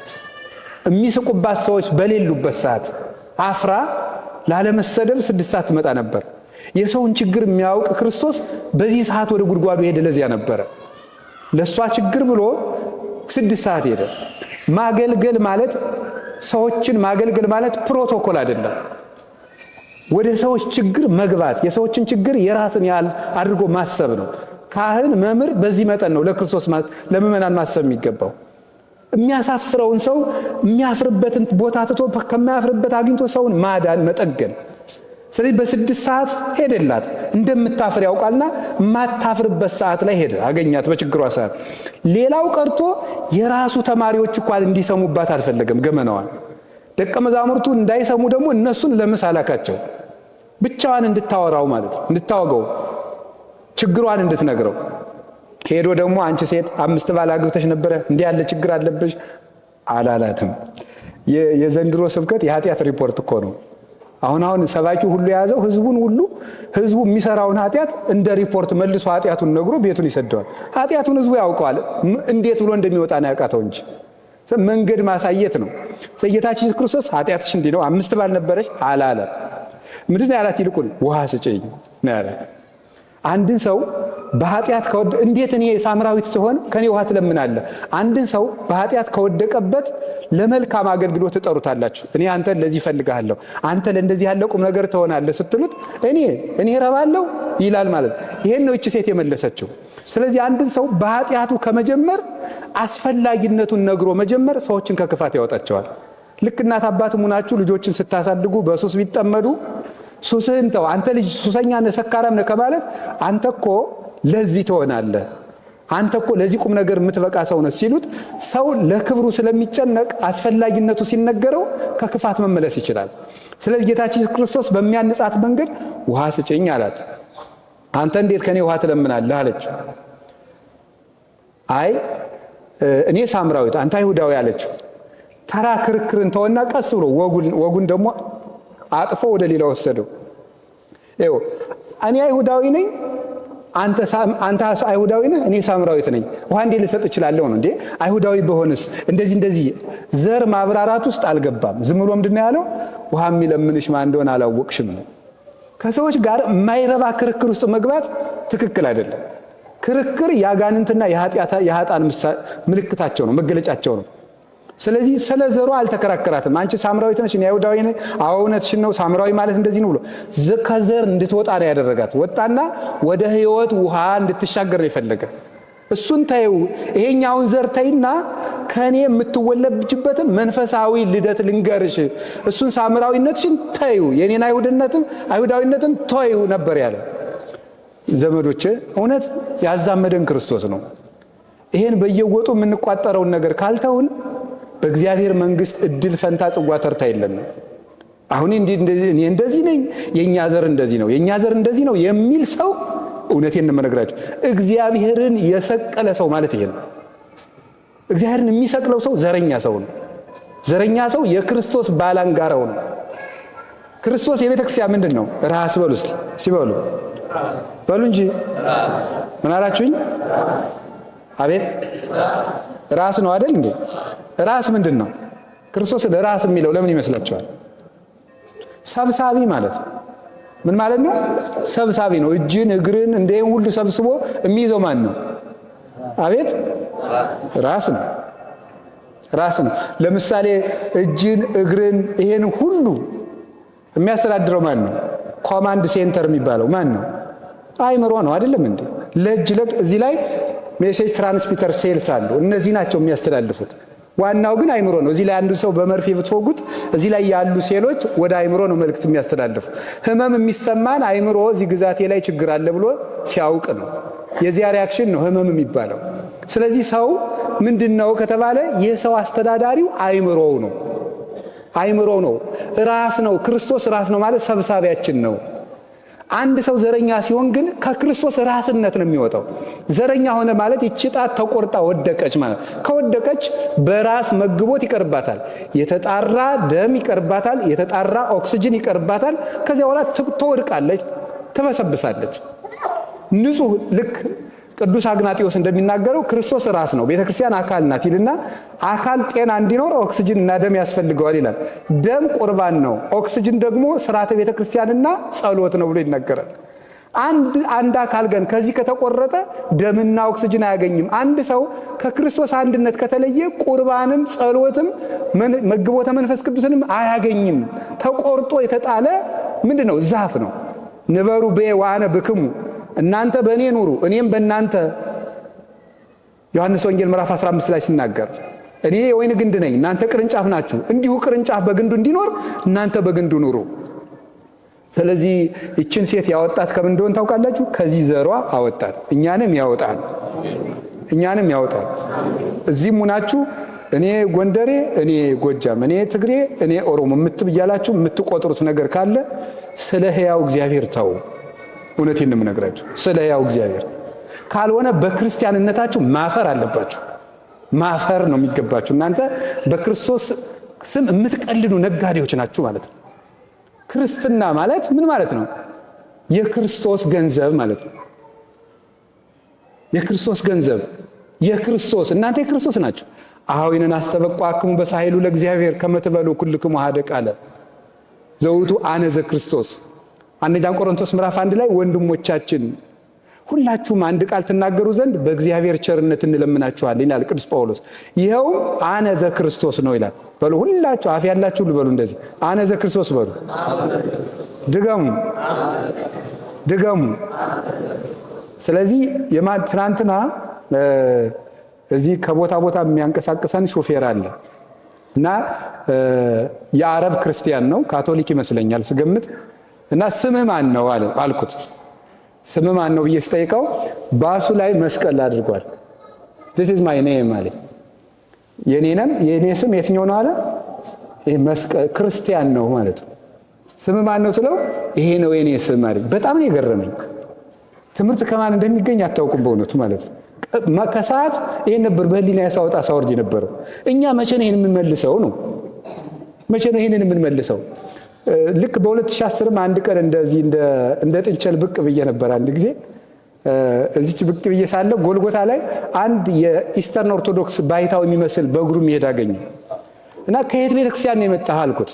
የሚስቁባት ሰዎች በሌሉበት ሰዓት አፍራ ላለመሰደብ 6 ሰዓት ትመጣ ነበር። የሰውን ችግር የሚያውቅ ክርስቶስ በዚህ ሰዓት ወደ ጉድጓዱ ሄደ። ለዚያ ነበረ ለሷ ችግር ብሎ 6 ሰዓት ሄደ። ማገልገል ማለት ሰዎችን ማገልገል ማለት ፕሮቶኮል አይደለም። ወደ ሰዎች ችግር መግባት የሰዎችን ችግር የራስን ያህል አድርጎ ማሰብ ነው። ካህን መምህር በዚህ መጠን ነው ለክርስቶስ ለምእመናን ማሰብ የሚገባው። የሚያሳፍረውን ሰው የሚያፍርበትን ቦታ ትቶ ከማያፍርበት አግኝቶ ሰውን ማዳን መጠገን። ስለዚህ በ6 ሰዓት ሄደላት። እንደምታፍር ያውቃልና የማታፍርበት ሰዓት ላይ ሄደ፣ አገኛት በችግሯ ሰዓት። ሌላው ቀርቶ የራሱ ተማሪዎች እንኳን እንዲሰሙባት አልፈለገም ገመናዋን። ደቀ መዛሙርቱ እንዳይሰሙ ደግሞ እነሱን ለምሳ ላካቸው፣ ብቻዋን እንድታወራው ማለት ነው፣ እንድታወጋው፣ ችግሯን እንድትነግረው። ሄዶ ደግሞ አንቺ ሴት 5 ባል አግብተሽ ነበረ እንዲህ ያለ ችግር አለብሽ አላላትም። የዘንድሮ ስብከት የኃጢአት ሪፖርት እኮ ነው። አሁን አሁን ሰባኪው ሁሉ የያዘው ህዝቡን ሁሉ ህዝቡ የሚሰራውን ኃጢአት እንደ ሪፖርት መልሶ ኃጢአቱን ነግሮ ቤቱን ይሰደዋል። ኃጢአቱን ህዝቡ ያውቀዋል፣ እንዴት ብሎ እንደሚወጣ ነው ያቃተው እንጂ መንገድ ማሳየት ነው። ጌታችን ኢየሱስ ክርስቶስ ኃጢአትሽ እንዲህ ነው፣ 5 ባል ነበረሽ አላለም። ምንድን ነው ያላት? ይልቁን ውሃ ስጭኝ ነው ያላት። አንድን ሰው በኃጢአት ከወደ እንዴት እኔ ሳምራዊት ስሆን ከኔ ውሃ ትለምናለህ? አንድን ሰው በኃጢአት ከወደቀበት ለመልካም አገልግሎት ትጠሩታላችሁ። እኔ አንተን ለዚህ እፈልግሃለሁ፣ አንተ ለእንደዚህ ያለ ቁም ነገር ትሆናለህ ስትሉት እኔ እረባለሁ ይላል ማለት ነው። ይሄን ነው እቺ ሴት የመለሰችው። ስለዚህ አንድን ሰው በኃጢአቱ ከመጀመር አስፈላጊነቱን ነግሮ መጀመር ሰዎችን ከክፋት ያወጣቸዋል። ልክ እናት አባትም ሆናችሁ ልጆችን ስታሳድጉ በሱስ ቢጠመዱ ሱስህን ተው አንተ ልጅ ሱሰኛ ነህ ሰካራም ነህ ከማለት አንተ እኮ ለዚህ ትሆናለህ፣ አንተ እኮ ለዚህ ቁም ነገር የምትበቃ ሰው ነህ ሲሉት ሰው ለክብሩ ስለሚጨነቅ አስፈላጊነቱ ሲነገረው ከክፋት መመለስ ይችላል። ስለዚህ ጌታችን ኢየሱስ ክርስቶስ በሚያንጻት መንገድ ውሃ ስጭኝ አላት። አንተ እንዴት ከኔ ውሃ ትለምናለህ አለችው። አይ እኔ ሳምራዊት አንተ አይሁዳዊ አለችው። ተራ ክርክርን ተወና ቀስ ብሎ ወጉን ደግሞ አጥፎ ወደ ሌላ ወሰደው። ይኸው እኔ አይሁዳዊ ነኝ፣ አንተ አይሁዳዊ ነህ፣ እኔ ሳምራዊት ነኝ። ውሃ እንዴት ልሰጥ እችላለሁ ነው እንዴ? አይሁዳዊ በሆንስ እንደዚህ እንደዚህ ዘር ማብራራት ውስጥ አልገባም። ዝም ብሎ ምንድን ነው ያለው? ውሃ የሚለምንሽ ማን እንደሆነ አላወቅሽም ነው። ከሰዎች ጋር የማይረባ ክርክር ውስጥ መግባት ትክክል አይደለም። ክርክር የአጋንንትና የኃጥአን ምልክታቸው ነው፣ መገለጫቸው ነው። ስለዚህ ስለ ዘሩ አልተከራከራትም። አንቺ ሳምራዊት ነሽ፣ እኔ አይሁዳዊ ነኝ። አዎ እውነትሽን ነው፣ ሳምራዊ ማለት እንደዚህ ነው ብሎ ከዘር እንድትወጣ ነው ያደረጋት። ወጣና ወደ ሕይወት ውሃ እንድትሻገር ነው የፈለገ። እሱን ተይው፣ ይሄኛውን ዘር ተይና ከእኔ የምትወለጅበትን መንፈሳዊ ልደት ልንገርሽ። እሱን ሳምራዊነትሽን ተይው፣ የኔን አይሁድነትም አይሁዳዊነትን ተይው ነበር ያለ። ዘመዶቼ እውነት ያዛመደን ክርስቶስ ነው። ይሄን በየወጡ የምንቋጠረውን ነገር ካልተውን በእግዚአብሔር መንግስት እድል ፈንታ ጽዋ ተርታ የለንም። አሁን እኔ እንደዚህ ነኝ፣ የኛ ዘር እንደዚህ ነው፣ የኛ ዘር እንደዚህ ነው የሚል ሰው እውነቴን ነው የምነግራችሁ፣ እግዚአብሔርን የሰቀለ ሰው ማለት ይሄ ነው። እግዚአብሔርን የሚሰቅለው ሰው ዘረኛ ሰው ነው። ዘረኛ ሰው የክርስቶስ ባላንጋራው ነው። ክርስቶስ የቤተ ክርስቲያን ምንድን ነው? ራስ በሉ እስኪ ሲበሉ በሉ እንጂ ምን አላችሁኝ? አቤት ራስ ነው አይደል እንዴ? ራስ ምንድን ነው? ክርስቶስን ራስ የሚለው ለምን ይመስላችኋል? ሰብሳቢ ማለት ምን ማለት ነው? ሰብሳቢ ነው። እጅን እግርን እንደ ሁሉ ሰብስቦ የሚይዘው ማን ነው? አቤት ራስ ነው። ራስ ነው። ለምሳሌ እጅን እግርን ይሄን ሁሉ የሚያስተዳድረው ማን ነው? Command center የሚባለው ማን ነው? አይምሮ ነው አይደለም እንዴ? ለእጅ እዚህ ላይ message transmitter cells አሉ። እነዚህ ናቸው የሚያስተላልፉት። ዋናው ግን አይምሮ ነው። እዚህ ላይ አንዱ ሰው በመርፌ ብትወጉት እዚህ ላይ ያሉ ሴሎች ወደ አይምሮ ነው መልእክት የሚያስተላልፉ። ህመም የሚሰማን አይምሮ እዚህ ግዛቴ ላይ ችግር አለ ብሎ ሲያውቅ ነው። የዚያ reaction ነው ህመም የሚባለው። ስለዚህ ሰው ምንድን ነው ከተባለ የሰው አስተዳዳሪው አይምሮው ነው። አይምሮ ነው፣ ራስ ነው። ክርስቶስ ራስ ነው ማለት ሰብሳቢያችን ነው። አንድ ሰው ዘረኛ ሲሆን ግን ከክርስቶስ ራስነት ነው የሚወጣው። ዘረኛ ሆነ ማለት ይቺ ጣት ተቆርጣ ወደቀች ማለት፣ ከወደቀች በራስ መግቦት ይቀርባታል፣ የተጣራ ደም ይቀርባታል፣ የተጣራ ኦክስጅን ይቀርባታል። ከዚያ በኋላ ትወድቃለች፣ ትበሰብሳለች። ንጹህ ልክ ቅዱስ አግናጢዎስ እንደሚናገረው ክርስቶስ ራስ ነው፣ ቤተክርስቲያን አካል ናት ይልና አካል ጤና እንዲኖር ኦክስጅን እና ደም ያስፈልገዋል ይላል። ደም ቁርባን ነው፣ ኦክስጅን ደግሞ ስርዓተ ቤተክርስቲያንና ጸሎት ነው ብሎ ይናገራል። አንድ አካል ግን ከዚህ ከተቆረጠ ደምና ኦክስጅን አያገኝም። አንድ ሰው ከክርስቶስ አንድነት ከተለየ ቁርባንም ጸሎትም መግቦተ መንፈስ ቅዱስንም አያገኝም። ተቆርጦ የተጣለ ምንድን ነው? ዛፍ ነው። ንበሩ ብየ ወአነ ብክሙ፣ እናንተ በእኔ ኑሩ እኔም በእናንተ። ዮሐንስ ወንጌል ምዕራፍ 15 ላይ ሲናገር እኔ የወይን ግንድ ነኝ፣ እናንተ ቅርንጫፍ ናችሁ። እንዲሁ ቅርንጫፍ በግንዱ እንዲኖር እናንተ በግንዱ ኑሩ። ስለዚህ ይችን ሴት ያወጣት ከምን እንደሆነ ታውቃላችሁ? ከዚህ ዘሯ አወጣት። እኛንም ያወጣል፣ እኛንም ያወጣል። እዚህም ሁናችሁ እኔ ጎንደሬ፣ እኔ ጎጃም፣ እኔ ትግሬ፣ እኔ ኦሮሞ እያላችሁ የምትቆጥሩት ነገር ካለ ስለ ሕያው እግዚአብሔር ተው። እውነቴን ነው የምነግራችሁ፣ ስለ ሕያው እግዚአብሔር ካልሆነ በክርስቲያንነታችሁ ማፈር አለባችሁ። ማፈር ነው የሚገባችሁ። እናንተ በክርስቶስ ስም የምትቀልዱ ነጋዴዎች ናችሁ ማለት ነው። ክርስትና ማለት ምን ማለት ነው? የክርስቶስ ገንዘብ ማለት ነው። የክርስቶስ ገንዘብ፣ የክርስቶስ፣ እናንተ የክርስቶስ ናችሁ። አኀዊነ ናስተበቍዐክሙ በሣህሉ ለእግዚአብሔር ከመ ትበሉ ኩልክሙ አሐደ ቃለ ዘውእቱ አነ ዘክርስቶስ። አንደኛ ቆሮንቶስ ምዕራፍ 1 ላይ ወንድሞቻችን ሁላችሁም አንድ ቃል ትናገሩ ዘንድ በእግዚአብሔር ቸርነት እንለምናችኋለን ይላል ቅዱስ ጳውሎስ። ይኸውም አነ ዘክርስቶስ ነው ይላል። በሉ ሁላችሁ አፍ ያላችሁ ሁሉ በሉ እንደዚህ አነ ዘክርስቶስ በሉ። ድገሙ ድገሙ። ስለዚህ ትናንትና እዚህ ከቦታ ቦታ የሚያንቀሳቅሰን ሾፌር አለ እና የአረብ ክርስቲያን ነው፣ ካቶሊክ ይመስለኛል ስገምት። እና ስምህ ማን ነው አልኩት። ስምህ ማን ነው ብዬ ስጠይቀው ባሱ ላይ መስቀል አድርጓል። "This is my name" አለ። የኔ ስም የትኛው ነው አለ። ይሄ መስቀል ክርስቲያን ነው ማለት ነው። ስምህ ማን ነው ስለው ይሄ ነው የኔ ስም አለ። በጣም ነው የገረመኝ። ትምህርት ከማን እንደሚገኝ አታውቁም በእውነቱ ማለት ነው። ከሰዓት ይሄን ነበር በህሊና ያሳወጣ ሳወርድ የነበረው። እኛ መቼ ነው ይሄን የምንመልሰው ነው? መቼ ነው ይሄንን የምንመልሰው? ልክ በ2010 አንድ ቀን እንደዚህ እንደ ጥንቸል ብቅ ብዬ ነበር። አንድ ጊዜ እዚች ብቅ ብዬ ሳለ ጎልጎታ ላይ አንድ የ Eastern Orthodox ባይታው የሚመስል በእግሩ የሚሄድ አገኘ እና ከየት ቤተክርስቲያን ነው የመጣህ አልኩት።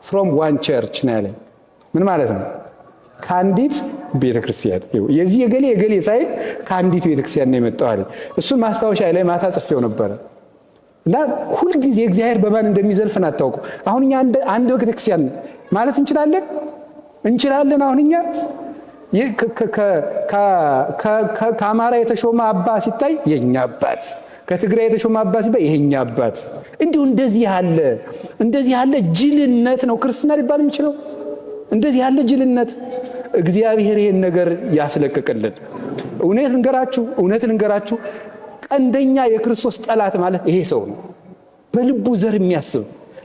From one church ነው ያለኝ። ምን ማለት ነው? ከአንዲት ቤተክርስቲያን፣ የዚህ የገሌ የገሌ ሳይል ከአንዲት ቤተክርስቲያን ነው የመጣው አለኝ። እሱን ማስታወሻ ላይ ማታ ጽፌው ነበረ። እና ሁልጊዜ እግዚአብሔር በማን እንደሚዘልፈን አታውቁም። አሁን እኛ አንድ ቤተክርስቲያን ማለት እንችላለን እንችላለን። አሁን እኛ ከአማራ የተሾመ አባ ሲታይ የኛ አባት፣ ከትግራይ የተሾመ አባ ሲባል የኛ አባት፣ እንዲሁ እንደዚህ ያለ ጅልነት ነው ክርስትና ሊባል የሚችለው? እንደዚህ ያለ ጅልነት። እግዚአብሔር ይሄን ነገር ያስለቅቅልን። እውነት ልንገራችሁ፣ እውነት ልንገራችሁ፣ ቀንደኛ የክርስቶስ ጠላት ማለት ይሄ ሰው ነው። በልቡ ዘር የሚያስብ፣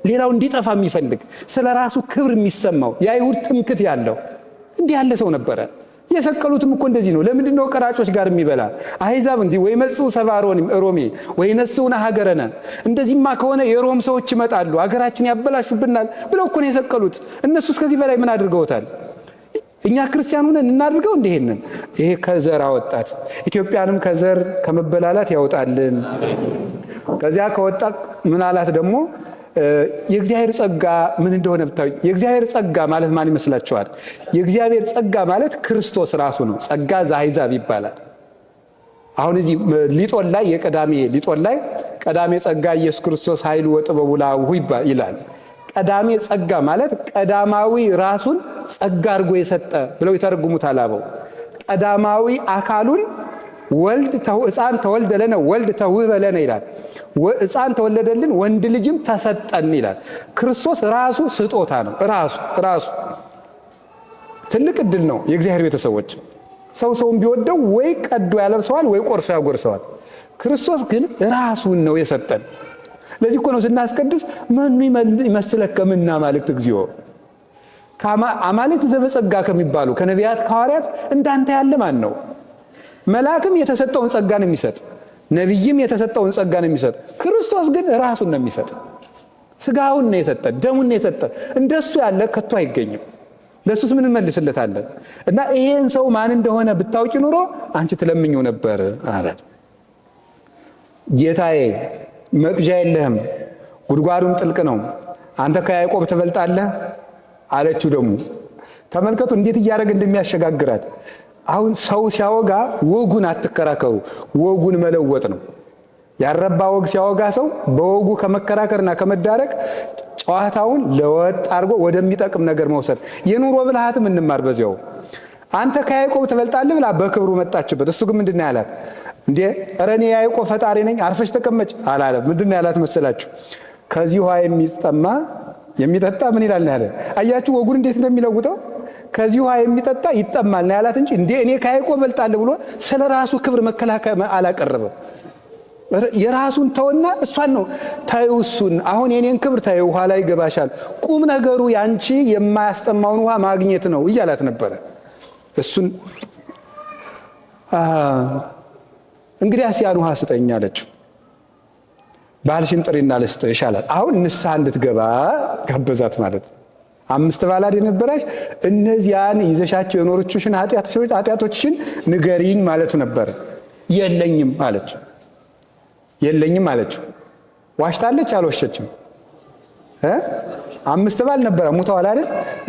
ሌላው እንዲጠፋ የሚፈልግ፣ ስለ ራሱ ክብር የሚሰማው፣ የአይሁድ ትምክት ያለው እንዲህ ያለ ሰው ነበረ። የሰቀሉትም እኮ እንደዚህ ነው። ለምንድን ነው ቀራጮች ጋር የሚበላ? አሕዛብ እንዲህ ወይመጽኡ ሰብአ ሮሜ ወይነስኡነ ሀገረነ፣ እንደዚህማ ከሆነ የሮም ሰዎች ይመጣሉ፣ ሀገራችን ያበላሹብናል ብለው እኮ ነው የሰቀሉት። እነሱ እስከዚህ በላይ ምን አድርገውታል? እኛ ክርስቲያን ሆነን እናድርገው እንደ ይሄንን? ይሄ ከዘር አወጣት። ኢትዮጵያንም ከዘር ከመበላላት ያውጣልን። ከዚያ ከወጣ ምን አላት ደግሞ? የእግዚአብሔር ጸጋ ምን እንደሆነ ብታዩ። የእግዚአብሔር ጸጋ ማለት ማን ይመስላችኋል? የእግዚአብሔር ጸጋ ማለት ክርስቶስ ራሱ ነው። ጸጋ ዘአሕዛብ ይባላል። አሁን እዚህ ሊጦን ላይ፣ የቀዳሜ ሊጦን ላይ ቀዳሜ ጸጋ ኢየሱስ ክርስቶስ ኃይሉ ወጥበቡ ለአቡሁ ይላል። ቀዳሜ ጸጋ ማለት ቀዳማዊ ራሱን ጸጋ አድርጎ የሰጠ ብለው ይተረጉሙታል አበው። ቀዳማዊ አካሉን ወልድ፣ ሕፃን ተወልደ ለነ ወልድ ተውህበ ለነ ይላል። ሕፃን ተወለደልን ወንድ ልጅም ተሰጠን ይላል። ክርስቶስ ራሱ ስጦታ ነው። ራሱ ራሱ ትልቅ እድል ነው። የእግዚአብሔር ቤተሰቦች፣ ሰው ሰውን ቢወደው ወይ ቀዶ ያለብሰዋል ወይ ቆርሶ ያጎርሰዋል። ክርስቶስ ግን ራሱን ነው የሰጠን። ለዚህ እኮ ነው ስናስቀድስ መኑ ይመስለከ እምነ አማልክት እግዚኦ፣ አማልክት ዘበጸጋ ከሚባሉ ከነቢያት ከሐዋርያት እንዳንተ ያለ ማን ነው? መልአክም የተሰጠውን ጸጋ ነው የሚሰጥ፣ ነቢይም የተሰጠውን ጸጋ ነው የሚሰጥ። ክርስቶስ ግን ራሱን ነው የሚሰጥ። ስጋውን ነው የሰጠ፣ ደሙን ነው የሰጠ። እንደሱ ያለ ከቶ አይገኝም። ለሱስ ምን እንመልስለታለን? እና ይሄን ሰው ማን እንደሆነ ብታውቂ ኑሮ አንቺ ትለምኚው ነበር አላት። ጌታዬ፣ መቅጃ የለህም፣ ጉድጓዱም ጥልቅ ነው፣ አንተ ከያዕቆብ ትበልጣለህ አለችው። ደግሞ ተመልከቱ እንዴት እያደረገ እንደሚያሸጋግራት። አሁን ሰው ሲያወጋ ወጉን አትከራከሩ፣ ወጉን መለወጥ ነው። ያረባ ወግ ሲያወጋ ሰው በወጉ ከመከራከርና ከመዳረቅ ጨዋታውን ለወጥ አድርጎ ወደሚጠቅም ነገር መውሰድ፣ የኑሮ ብልሃትም እንማር በዚያው። አንተ ከያዕቆብ ትበልጣለህ ብላ በክብሩ መጣችበት። እሱ ግን ምንድን ነው ያላት? እንዴ፣ ኧረ እኔ የያዕቆብ ፈጣሪ ነኝ፣ አርፈሽ ተቀመጭ አላለም። ምንድን ነው ያላት መሰላችሁ? ከዚህ ውሃ የሚጠማ የሚጠጣ ምን ይላል ነው ያለ። አያችሁ ወጉን እንዴት እንደሚለውጠው? ከዚህ ውሃ የሚጠጣ ይጠማል ነው ያላት እንጂ እንዴ እኔ ከያዕቆብ እበልጣለሁ ብሎ ስለ ራሱ ክብር መከላከያ አላቀረበም። የራሱን ተወና እሷን ነው፣ ተይው፣ እሱን አሁን የኔን ክብር ተይው፣ ውሃ ላይ ይገባሻል። ቁም ነገሩ ያንቺ የማያስጠማውን ውሃ ማግኘት ነው እያላት ነበረ። እሱን እንግዲያስ ያን ውሃ ስጠኝ አለችው። ባልሽን ጥሪና ልስጥሽ አላት። አሁን ንስሐ እንድትገባ ጋበዛት ማለት ነው። አምስት ባላድ የነበራሽ እነዚያን ይዘሻቸው የኖሮችሽን ኃጢአቶችሽን ንገሪኝ ማለቱ ነበረ። የለኝም አለች። የለኝም አለችው። ዋሽታለች? አልዋሸችም? አምስት ባል ነበረ፣ ሙተዋል አይደል?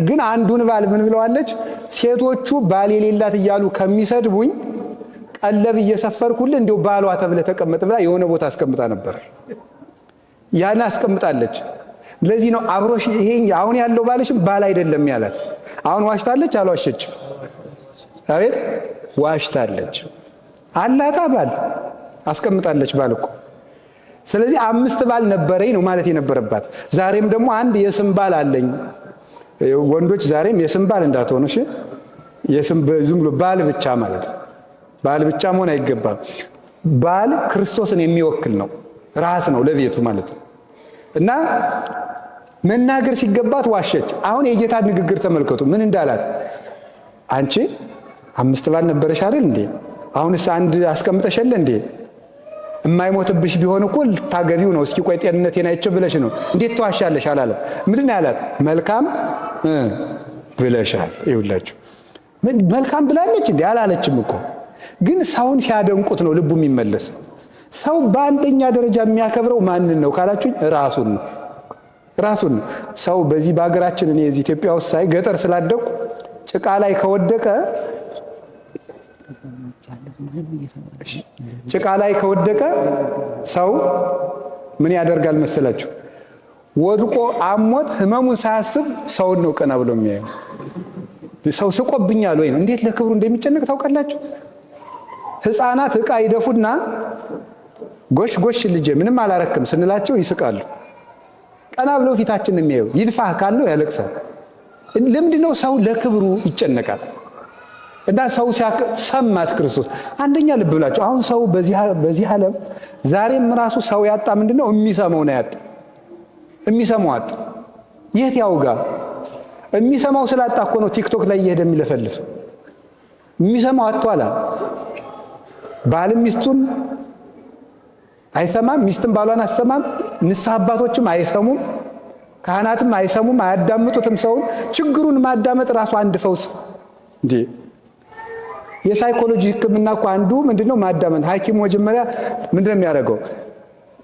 ግን አንዱን ባል ምን ብለዋለች? ሴቶቹ ባል የሌላት እያሉ ከሚሰድቡኝ ቀለብ እየሰፈርኩልህ እንዲሁ ባሏ ተብለህ ተቀመጥ ብላ የሆነ ቦታ አስቀምጣ ነበር። ያን አስቀምጣለች። ለዚህ ነው አብሮሽ ይሄ አሁን ያለው ባልሽም ባል አይደለም ያላት። አሁን ዋሽታለች አልዋሸችም? አቤት፣ ዋሽታለች። አላታ ባል አስቀምጣለች ባል እኮ። ስለዚህ አምስት ባል ነበረኝ ነው ማለት የነበረባት። ዛሬም ደግሞ አንድ የስም ባል አለኝ። ወንዶች ዛሬም የስም ባል እንዳትሆኑ እሺ። የስም ዝም ብሎ ባል ብቻ ማለት ነው። ባል ብቻ መሆን አይገባም። ባል ክርስቶስን የሚወክል ነው፣ ራስ ነው ለቤቱ ማለት ነው። እና መናገር ሲገባት ዋሸች። አሁን የጌታ ንግግር ተመልከቱ ምን እንዳላት። አንቺ አምስት ባል ነበረሽ አይደል እንዴ? አሁንስ አንድ አስቀምጠሸለ እንዴ? የማይሞትብሽ ቢሆን እኮ ልታገቢው ነው። እስኪ ቆይ ጤንነቴን አይቼ ብለሽ ነው። እንዴት ተዋሻለሽ አላለም። ምንድን ነው ያላት? መልካም ብለሻል። ይኸውላችሁ መልካም ብላለች እንዴ አላለችም እኮ። ግን ሰውን ሲያደንቁት ነው ልቡ የሚመለስ። ሰው በአንደኛ ደረጃ የሚያከብረው ማንን ነው ካላችሁኝ፣ ራሱን ነው። ራሱን ነው። ሰው በዚህ በሀገራችን እኔ እዚህ ኢትዮጵያ ውስጥ ሳይ ገጠር ስላደኩ ጭቃ ላይ ከወደቀ ጭቃ ላይ ከወደቀ ሰው ምን ያደርጋል መሰላችሁ? ወድቆ አሞት ህመሙን ሳያስብ ሰውን ነው ቀና ብሎ የሚያየው። ሰው ስቆብኛል ወይ ነው። እንዴት ለክብሩ እንደሚጨነቅ ታውቃላችሁ? ህፃናት ዕቃ ይደፉና ጎሽ ጎሽ ልጄ ምንም አላረክም ስንላቸው ይስቃሉ። ቀና ብለው ፊታችን የሚያዩ ይድፋህ ካለው ያለቅሳል። ለምንድን ነው ሰው ለክብሩ ይጨነቃል? እና ሰው ሰማት ክርስቶስ። አንደኛ ልብ ብላችሁ አሁን ሰው በዚህ ዓለም ዛሬም ራሱ ሰው ያጣ ምንድነው? የሚሰማው ነው ያጣ። የሚሰማው አጣ። የት ያውጋ? የሚሰማው ስላጣ እኮ ነው ቲክቶክ ላይ እየሄደ የሚለፈልፍ። የሚሰማው አጥቷላ። ባልም ሚስቱን አይሰማም፣ ሚስትም ባሏን አትሰማም። ንስሐ አባቶችም አይሰሙም፣ ካህናትም አይሰሙም፣ አያዳምጡትም። ሰውን ችግሩን ማዳመጥ ራሱ አንድ ፈውስ እንዴ! የሳይኮሎጂ ሕክምና እኮ አንዱ ምንድነው ማዳመጥ። ሐኪሙ መጀመሪያ ምንድነው የሚያደርገው?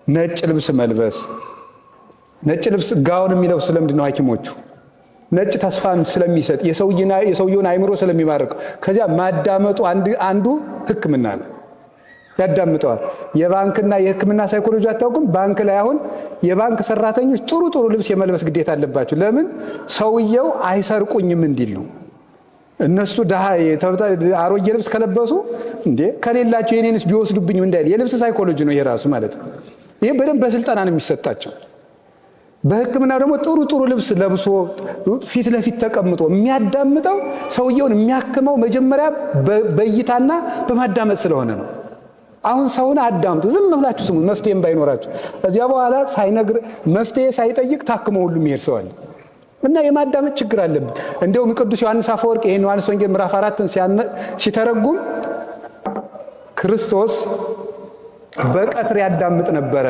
ነጭ ልብስ መልበስ። ነጭ ልብስ ጋውን የሚለብሱ ለምንድን ነው ሐኪሞቹ? ነጭ ተስፋን ስለሚሰጥ የሰውየውን አይምሮ ስለሚባርክ። ከዚያ ማዳመጡ አንዱ ሕክምና ነው። ያዳምጠዋል። የባንክና የሕክምና ሳይኮሎጂ አታውቅም? ባንክ ላይ አሁን የባንክ ሰራተኞች ጥሩ ጥሩ ልብስ የመልበስ ግዴታ አለባቸው። ለምን? ሰውየው አይሰርቁኝም እንዲል ነው። እነሱ ድሃ አሮጌ ልብስ ከለበሱ እንዴ ከሌላቸው የኔንስ ቢወስዱብኝም እንዳይል የልብስ ሳይኮሎጂ ነው ይሄ ራሱ ማለት ነው። ይሄ በደንብ በስልጠና ነው የሚሰጣቸው። በሕክምና ደግሞ ጥሩ ጥሩ ልብስ ለብሶ ፊት ለፊት ተቀምጦ የሚያዳምጠው ሰውየውን የሚያክመው መጀመሪያ በእይታና በማዳመጥ ስለሆነ ነው። አሁን ሰውን አዳምጡ፣ ዝም ብላችሁ ስሙ፣ መፍትሄም ባይኖራችሁ። ከዚያ በኋላ ሳይነግር መፍትሄ ሳይጠይቅ ታክሞ ሁሉ የሚሄድ ሰው አለ። እና የማዳመጥ ችግር አለብን። እንደውም ቅዱስ ዮሐንስ አፈወርቅ ይህን ዮሐንስ ወንጌል ምዕራፍ 4ን ሲተረጉም ክርስቶስ በቀትር ያዳምጥ ነበረ፣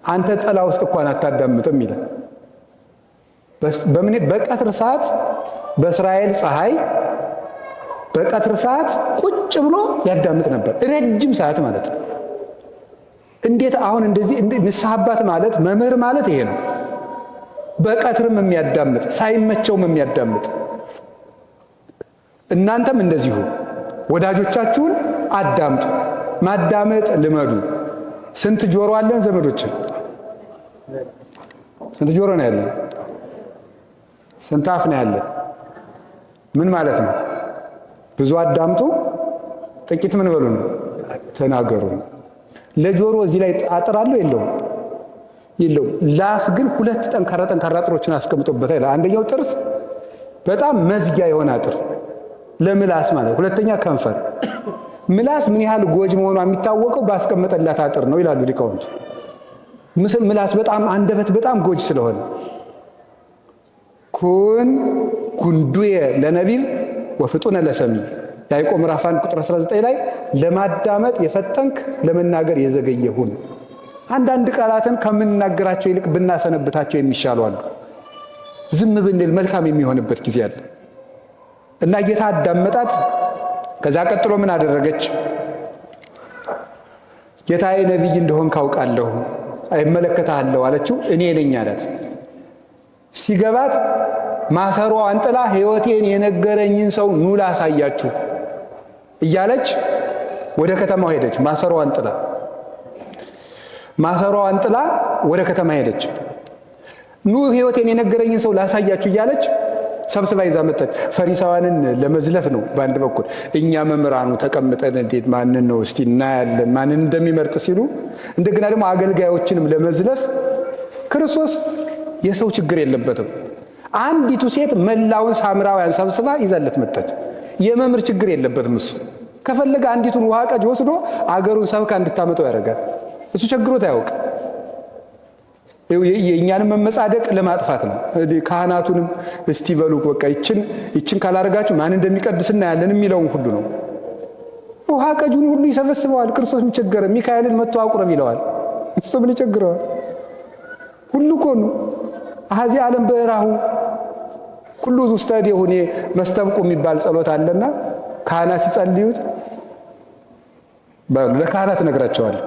አንተ ጥላ ውስጥ እንኳን አታዳምጥም ይላል። በምን በቀትር ሰዓት በእስራኤል ፀሐይ በቀትር ሰዓት ቁጭ ብሎ ያዳምጥ ነበር፣ ረጅም ሰዓት ማለት ነው። እንዴት አሁን እንደዚህ ንስሐ አባት ማለት መምህር ማለት ይሄ ነው። በቀትርም የሚያዳምጥ ሳይመቸውም የሚያዳምጥ። እናንተም እንደዚሁ ወዳጆቻችሁን አዳምጡ፣ ማዳመጥ ልመዱ። ስንት ጆሮ አለን ዘመዶች? ስንት ጆሮ ነው ያለን? ስንት አፍ ነው ያለን? ምን ማለት ነው? ብዙ አዳምጡ፣ ጥቂት ምን በሉ ነው ተናገሩ። ለጆሮ እዚህ ላይ አጥር አለው የለውም? የለውም። ለአፍ ግን ሁለት ጠንካራ ጠንካራ አጥሮችን አስቀምጦበታል። አንደኛው ጥርስ በጣም መዝጊያ የሆነ አጥር ለምላስ ማለት፣ ሁለተኛ ከንፈር። ምላስ ምን ያህል ጎጅ መሆኗ የሚታወቀው ባስቀመጠላት አጥር ነው ይላሉ ሊቃውንት። ምላስ በጣም አንደበት በጣም ጎጅ ስለሆነ ኩን ጉንዱየ ለነቢብ ወፍጡነ ለሰሚ ያዕቆብ ምዕራፍ 1 ቁጥር 19 ላይ ለማዳመጥ የፈጠንክ ለመናገር የዘገየ ሁን። አንዳንድ ቃላትን ከምንናገራቸው ይልቅ ብናሰነብታቸው የሚሻሉ አሉ። ዝም ብንል መልካም የሚሆንበት ጊዜ አለ እና ጌታ አዳመጣት። ከዛ ቀጥሎ ምን አደረገች? ጌታዬ ነቢይ እንደሆን ካውቃለሁ አይመለከትሃለሁ አለችው። እኔ ነኝ አላት። ሲገባት ማሰሮዋን ጥላ ሕይወቴን የነገረኝን ሰው ኑ ላሳያችሁ እያለች ወደ ከተማው ሄደች። ማሰሮዋን ጥላ ማሰሮዋን ጥላ ወደ ከተማ ሄደች። ኑ ሕይወቴን የነገረኝን ሰው ላሳያችሁ እያለች ሰብስባ ይዛ መጣች። ፈሪሳውያንን ለመዝለፍ ነው በአንድ በኩል። እኛ መምህራኑ ተቀምጠን እንዴት ማንን ነው እስቲ እናያለን ማንን እንደሚመርጥ ሲሉ፣ እንደገና ደግሞ አገልጋዮችንም ለመዝለፍ ክርስቶስ የሰው ችግር የለበትም። አንዲቱ ሴት መላውን ሳምራውያን ሰብስባ ይዛለት መጣች። የመምህር ችግር የለበትም እሱ። ከፈለገ አንዲቱን ውሃ ቀጅ ወስዶ አገሩን ሰብካ እንድታመጠው ያደርጋል። እሱ ቸግሮት አያውቅ። የእኛንም መመጻደቅ ለማጥፋት ነው። ካህናቱንም እስቲ በሉ በቃ ይችን ይችን ካላደረጋችሁ ማን እንደሚቀድስ እናያለን የሚለውን ሁሉ ነው። ውሃ ቀጁን ሁሉ ይሰበስበዋል። ክርስቶስ ምን ቸገረ? ሚካኤልን መጥቶ አቁረብ ይለዋል። እሱ ምን ይቸግረዋል? ሁሉ እኮ ነው። አኀዚ ዓለም በእራሁ ኩሉ ውስተ እዴሁ። እኔ መስተብቁ የሚባል ጸሎት አለና ካህናት ሲጸልዩት ለካህናት እነግራቸዋለሁ።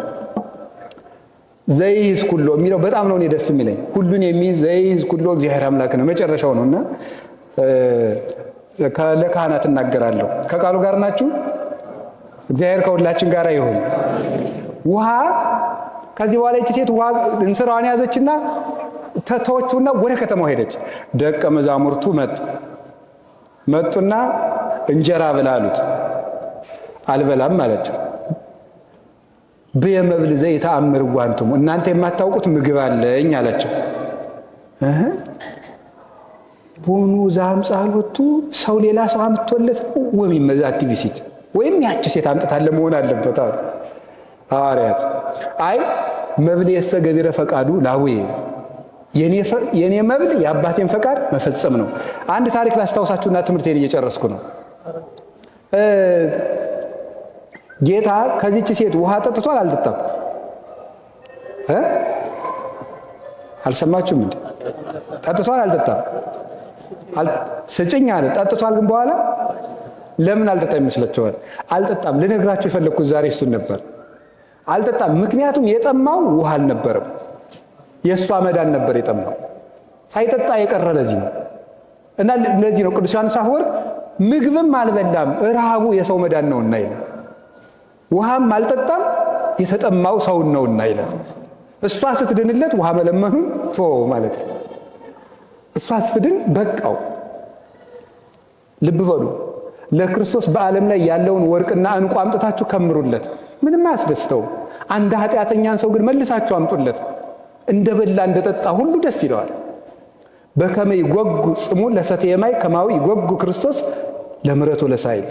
ዘይዝ ኩሎ የሚለው በጣም ነው እኔ ደስ የሚለኝ። ሁሉን የሚይዝ ዘይዝ ኩሎ እግዚአብሔር አምላክ ነው፣ መጨረሻው ነው እና ለካህናት እናገራለሁ። ከቃሉ ጋር ናችሁ። እግዚአብሔር ከሁላችን ጋር ይሁን። ውሃ ከዚህ በኋላ ይቺ ሴት ውሃ እንስራዋን ያዘችና ተተወችውና ወደ ከተማው ሄደች። ደቀ መዛሙርቱ መጡና እንጀራ ብላ አሉት። አልበላም አለችው። ብየመብል ዘይተአምር ጓንትሙ እናንተ የማታውቁት ምግብ አለኝ አላቸው። ቦኑ ዘአምጻሎቱ ሰው ሌላ ሰው አምጥቶለት ነው ወሚመዛቲ ቢሲት ወይም ያቺ ሴት አምጥታለ መሆን አለበት አሉ ሐዋርያት። አይ መብል የሰ ገቢረ ፈቃዱ ላቡዬ የኔ መብል የአባቴን ፈቃድ መፈጸም ነው። አንድ ታሪክ ላስታውሳችሁና ትምህርቴን እየጨረስኩ ነው። ጌታ ከዚች ሴት ውሃ ጠጥቷል አልጠጣም? አልሰማችሁም እንዴ? ጠጥቷል አልጠጣም? ስጭኝ አለ። ጠጥቷል ግን በኋላ ለምን አልጠጣም ይመስላችኋል? አልጠጣም። ልነግራችሁ የፈለግኩት ዛሬ እሱን ነበር። አልጠጣም። ምክንያቱም የጠማው ውሃ አልነበረም፣ የእሷ መዳን ነበር የጠማው። ሳይጠጣ የቀረ ለዚህ ነው። እና ለዚህ ነው ቅዱስ ዮሐንስ አፈወርቅ ምግብም አልበላም ረሃቡ የሰው መዳን ነውና ይላል። ውሃም አልጠጣም የተጠማው ሰውን ነውና ይላል። እሷ ስትድንለት ውሃ መለመኑን ተወው ማለት ነው። እሷ ስትድን በቃው። ልብ በሉ። ለክርስቶስ በዓለም ላይ ያለውን ወርቅና ዕንቁ አምጥታችሁ ከምሩለት፣ ምንም አያስደስተውም። አንድ ኃጢአተኛን ሰው ግን መልሳችሁ አምጡለት፣ እንደበላ እንደጠጣ ሁሉ ደስ ይለዋል። በከመ ይጎጉ ጽሙ ለሰትየ ማይ ከማዊ ይጎጉ ክርስቶስ ለምሕረቱ ለሳይል።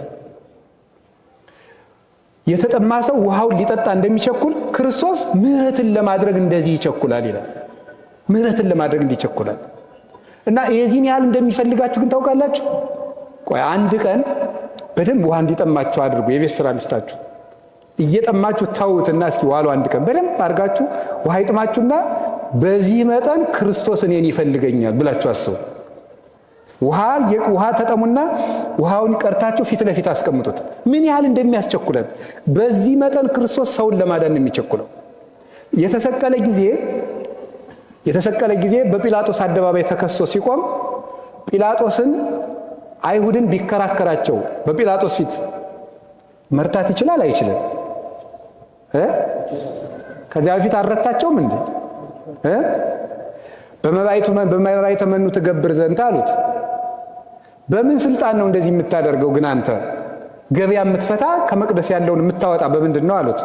የተጠማ ሰው ውሃውን ሊጠጣ እንደሚቸኩል ክርስቶስ ምሕረትን ለማድረግ እንደዚህ ይቸኩላል ይላል። ምሕረትን ለማድረግ እንዲህ ይቸኩላል። እና የዚህን ያህል እንደሚፈልጋችሁ ግን ታውቃላችሁ። ቆይ አንድ ቀን በደንብ ውሃ እንዲጠማችሁ አድርጉ። የቤት ስራ ልስጣችሁ። እየጠማችሁ ተውትና እስኪ ዋሉ። አንድ ቀን በደንብ አድርጋችሁ ውሃ ይጥማችሁና በዚህ መጠን ክርስቶስ እኔን ይፈልገኛል ብላችሁ አስቡ። ውሃ ተጠሙና ውሃውን ቀርታችሁ ፊት ለፊት አስቀምጡት። ምን ያህል እንደሚያስቸኩለን በዚህ መጠን ክርስቶስ ሰውን ለማዳን ነው የሚቸኩለው። የተሰቀለ ጊዜ የተሰቀለ ጊዜ በጲላጦስ አደባባይ ተከሶ ሲቆም ጲላጦስን አይሁድን ቢከራከራቸው በጲላጦስ ፊት መርታት ይችላል አይችልም? ከዚያ በፊት አልረታቸውም እንዴ? በመባይቱ መኑ ትገብር ዘንድ አሉት። በምን ስልጣን ነው እንደዚህ የምታደርገው? ግን አንተ ገበያ የምትፈታ ከመቅደስ ያለውን የምታወጣ በምንድን ነው አሉት።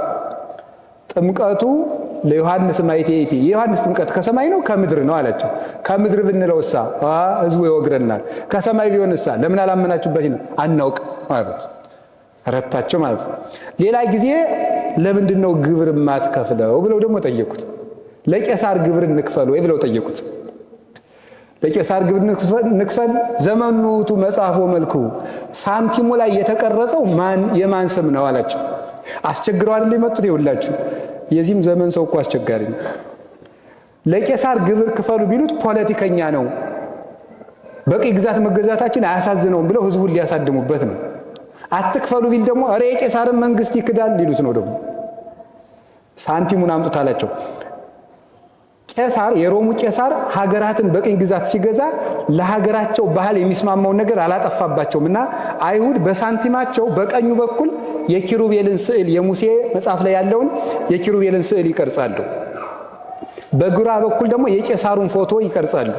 ጥምቀቱ ለዮሐንስ ማይቴቲ የዮሐንስ ጥምቀት ከሰማይ ነው ከምድር ነው አላቸው። ከምድር ብንለውሳ ሕዝቡ ይወግረናል፣ ከሰማይ ቢሆንሳ ለምን አላመናችሁበት ነው አናውቅ አሉት። ረታቸው ማለት ነው። ሌላ ጊዜ ለምንድን ነው ግብር የማትከፍለው ብለው ደግሞ ጠየቁት። ለቄሳር ግብር እንክፈል ወይ ብለው ጠየቁት። ለቄሳር ግብር እንክፈል ዘመኑ ውእቱ መጽሐፎ መልኩ ሳንቲሙ ላይ የተቀረጸው ማን የማን ስም ነው አላቸው። አስቸግረው አይደል የመጡት? ይኸውላችሁ የዚህም ዘመን ሰው እኮ አስቸጋሪ ነው። ለቄሳር ግብር ክፈሉ ቢሉት ፖለቲከኛ ነው፣ በቅኝ ግዛት መገዛታችን አያሳዝነውም ብለው ህዝቡን ሊያሳድሙበት ነው። አትክፈሉ ቢል ደግሞ ኧረ የቄሳርን መንግስት ይክዳል ሊሉት ነው። ደግሞ ሳንቲሙን አምጡት አላቸው። ቄሳር የሮሙ ቄሳር ሀገራትን በቅኝ ግዛት ሲገዛ ለሀገራቸው ባህል የሚስማማውን ነገር አላጠፋባቸውም እና አይሁድ በሳንቲማቸው በቀኙ በኩል የኪሩቤልን ስዕል የሙሴ መጽሐፍ ላይ ያለውን የኪሩቤልን ስዕል ይቀርጻሉ። በግራ በኩል ደግሞ የቄሳሩን ፎቶ ይቀርጻሉ።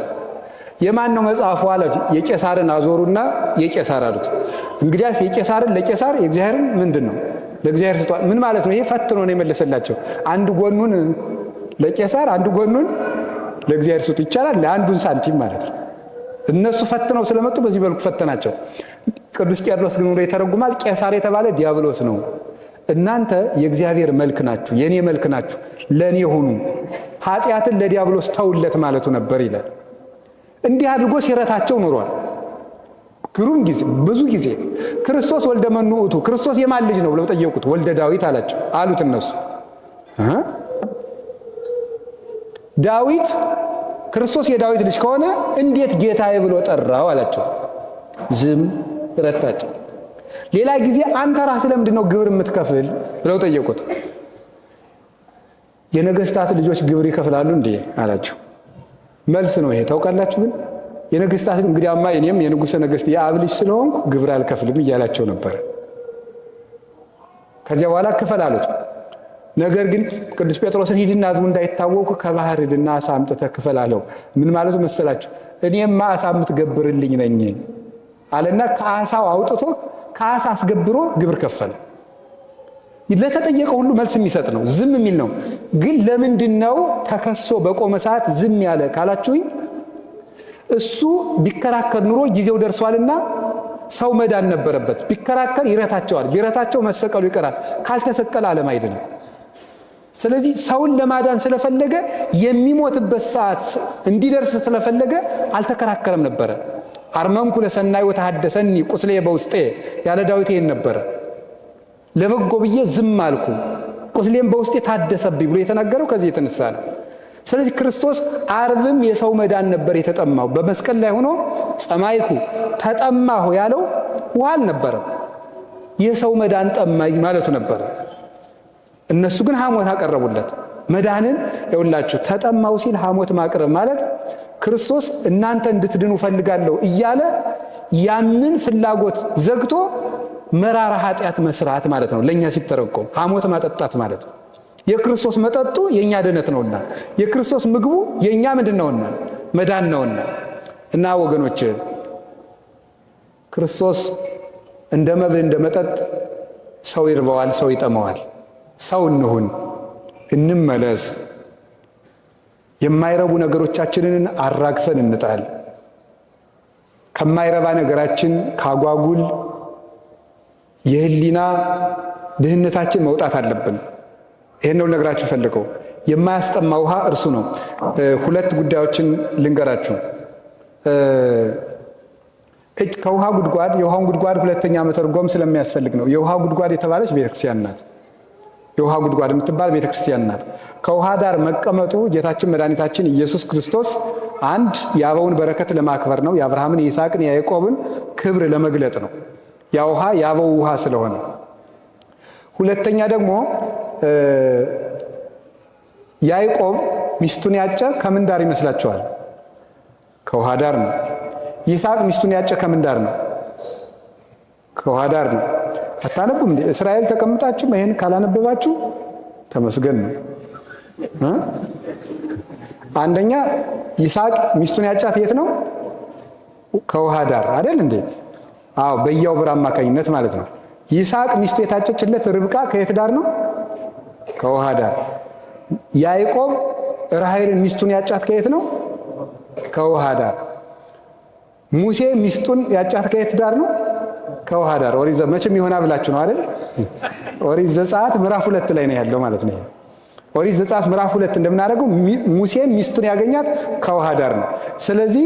የማን ነው መጽሐፉ አላቸው። የቄሳርን አዞሩና የቄሳር አሉት። እንግዲያስ የቄሳርን ለቄሳር የእግዚአብሔርን ምንድን ነው ለእግዚአብሔር ስጧል። ምን ማለት ነው? ይሄ ፈትኖ ነው የመለሰላቸው። አንድ ጎኑን ለቄሳር አንድ ጎኑን ለእግዚአብሔር ስጡ ይቻላል። ለአንዱን ሳንቲም ማለት ነው። እነሱ ፈትነው ስለመጡ በዚህ መልኩ ፈተናቸው። ቅዱስ ቄርሎስ ግን ይተረጉማል። ቄሳር የተባለ ዲያብሎስ ነው። እናንተ የእግዚአብሔር መልክ ናችሁ፣ የኔ መልክ ናችሁ፣ ለእኔ ሁኑ፣ ኃጢአትን ለዲያብሎስ ተውለት ማለቱ ነበር ይላል። እንዲህ አድርጎ ሲረታቸው ኑሯል። ግሩም ጊዜ ብዙ ጊዜ ክርስቶስ ወልደ መኑ ውእቱ፣ ክርስቶስ የማን ልጅ ነው ብለው ጠየቁት። ወልደ ዳዊት አላቸው አሉት እነሱ። ዳዊት ክርስቶስ የዳዊት ልጅ ከሆነ እንዴት ጌታዬ ብሎ ጠራው አላቸው። ዝም ረታቸው። ሌላ ጊዜ አንተ ራስህ ለምንድን ነው ግብር የምትከፍል ብለው ጠየቁት። የነገስታት ልጆች ግብር ይከፍላሉ እንዴ አላቸው። መልስ ነው ይሄ ታውቃላችሁ። ግን የነገስታት እንግዲያማ እኔም የንጉሠ ነገስት የአብ ልጅ ስለሆንኩ ግብር አልከፍልም እያላቸው ነበር። ከዚያ በኋላ ክፈል አሉት። ነገር ግን ቅዱስ ጴጥሮስን ሂድና ሕዝቡ እንዳይታወቁ ከባህር ሂድና አሳ አምጥተህ ክፈል አለው። ምን ማለቱ መሰላችሁ? እኔማ አሳ የምትገብርልኝ ነኝ አለና ከአሳው አውጥቶ ከአሳ አስገብሮ ግብር ከፈለ። ለተጠየቀው ሁሉ መልስ የሚሰጥ ነው፣ ዝም የሚል ነው። ግን ለምንድን ነው ተከሶ በቆመ ሰዓት ዝም ያለ ካላችሁኝ፣ እሱ ቢከራከር ኑሮ ጊዜው ደርሷልና ሰው መዳን ነበረበት። ቢከራከር ይረታቸዋል፣ ቢረታቸው መሰቀሉ ይቀራል። ካልተሰቀለ ዓለም አይድንም። ስለዚህ ሰውን ለማዳን ስለፈለገ የሚሞትበት ሰዓት እንዲደርስ ስለፈለገ አልተከራከረም ነበረ። አርመምኩ ለሰናይ ወተሐደሰኒ ቁስሌ በውስጤ ያለ ዳዊት ይሄን ነበረ። ለበጎ ብዬ ዝም አልኩ ቁስሌም በውስጤ ታደሰብኝ ብሎ የተናገረው ከዚህ የተነሳ ነው። ስለዚህ ክርስቶስ ዓርብም የሰው መዳን ነበር የተጠማው። በመስቀል ላይ ሆኖ ጸማይኩ ተጠማሁ ያለው ውሃ አልነበረም፣ የሰው መዳን ጠማኝ ማለቱ ነበረ። እነሱ ግን ሐሞት አቀረቡለት። መዳንን ይውላችሁ ተጠማው ሲል ሐሞት ማቅረብ ማለት ክርስቶስ እናንተ እንድትድኑ ፈልጋለሁ እያለ ያንን ፍላጎት ዘግቶ መራራ ኃጢአት መስራት ማለት ነው። ለእኛ ሲተረጎም ሐሞት ማጠጣት ማለት ነው። የክርስቶስ መጠጡ የእኛ ድነት ነውና፣ የክርስቶስ ምግቡ የእኛ ምንድን ነውና መዳን ነውና። እና ወገኖች ክርስቶስ እንደ መብል እንደ መጠጥ ሰው ይርበዋል፣ ሰው ይጠመዋል። ሰው እንሁን፣ እንመለስ። የማይረቡ ነገሮቻችንን አራግፈን እንጣል። ከማይረባ ነገራችን ካጓጉል የህሊና ድህነታችን መውጣት አለብን። ይህን ነው ልነግራችሁ ፈልገው። የማያስጠማ ውሃ እርሱ ነው። ሁለት ጉዳዮችን ልንገራችሁ። ከውሃ ጉድጓድ የውሃውን ጉድጓድ ሁለተኛ መተርጎም ስለሚያስፈልግ ነው። የውሃ ጉድጓድ የተባለች ቤተክርስቲያን ናት። የውሃ ጉድጓድ የምትባል ቤተክርስቲያን ናት። ከውሃ ዳር መቀመጡ ጌታችን መድኃኒታችን ኢየሱስ ክርስቶስ አንድ የአበውን በረከት ለማክበር ነው። የአብርሃምን፣ የይስሐቅን፣ የያዕቆብን ክብር ለመግለጥ ነው። ያ ውሃ የአበው ውሃ ስለሆነ፣ ሁለተኛ ደግሞ ያዕቆብ ሚስቱን ያጨ ከምን ዳር ይመስላችኋል? ከውሃ ዳር ነው። ይስሐቅ ሚስቱን ያጨ ከምን ዳር ነው? ከውሃ ዳር ነው። አታነቡም እንዴ? እስራኤል ተቀምጣችሁ ይሄን ካላነበባችሁ ተመስገን ነው። አንደኛ ይስሐቅ ሚስቱን ያጫት የት ነው? ከውሃ ዳር አይደል እንዴ? አዎ፣ በያው ብር አማካኝነት ማለት ነው። ይስሐቅ ሚስቱ የታጨችለት ርብቃ ከየት ዳር ነው? ከውሃ ዳር። ያዕቆብ ራሔልን ሚስቱን ያጫት ከየት ነው? ከውሃ ዳር። ሙሴ ሚስቱን ያጫት ከየት ዳር ነው? ከውሃ ዳር። ኦሪት መቼም ይሆና ብላችሁ ነው አይደል? ኦሪት ዘጸአት ምዕራፍ 2 ላይ ነው ያለው ማለት ነው። ኦሪት ዘጸአት ምዕራፍ 2 እንደምናደርገው ሙሴን ሚስቱን ያገኛት ከውሃ ዳር ነው። ስለዚህ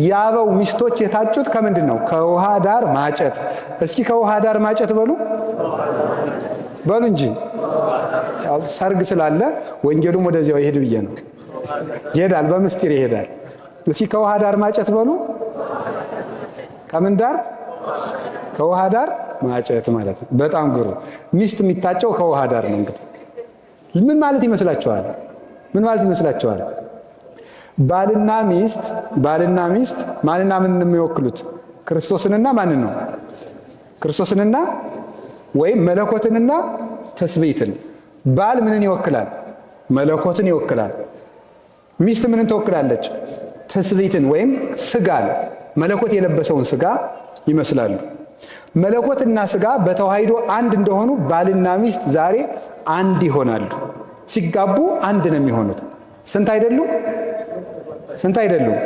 የአበው ሚስቶች የታጩት ከምንድን ነው? ከውሃ ዳር ማጨት። እስኪ ከውሃ ዳር ማጨት በሉ በሉ እንጂ ሰርግ ስላለ ወንጌሉም ወደዚያው ይሄድ ብዬ ነው። ይሄዳል፣ በምስጢር ይሄዳል። እስኪ ከውሃ ዳር ማጨት በሉ። ከምን ዳር? ከውሃ ዳር ማጨት ማለት ነው። በጣም ግሩ። ሚስት የሚታጨው ከውሃ ዳር ነው። እንግዲህ ምን ማለት ይመስላችኋል? ምን ማለት ይመስላችኋል? ባልና ሚስት ባልና ሚስት ማንና ምን የሚወክሉት? ክርስቶስንና ማንን ነው? ክርስቶስንና ወይም መለኮትንና ትስብእትን። ባል ምንን ይወክላል? መለኮትን ይወክላል። ሚስት ምንን ትወክላለች? ትስብእትን ወይም ስጋን፣ መለኮት የለበሰውን ስጋ ይመስላሉ። መለኮትና ስጋ በተዋሂዶ አንድ እንደሆኑ ባልና ሚስት ዛሬ አንድ ይሆናሉ። ሲጋቡ አንድ ነው የሚሆኑት። ስንት አይደሉም? ስንት አይደሉም?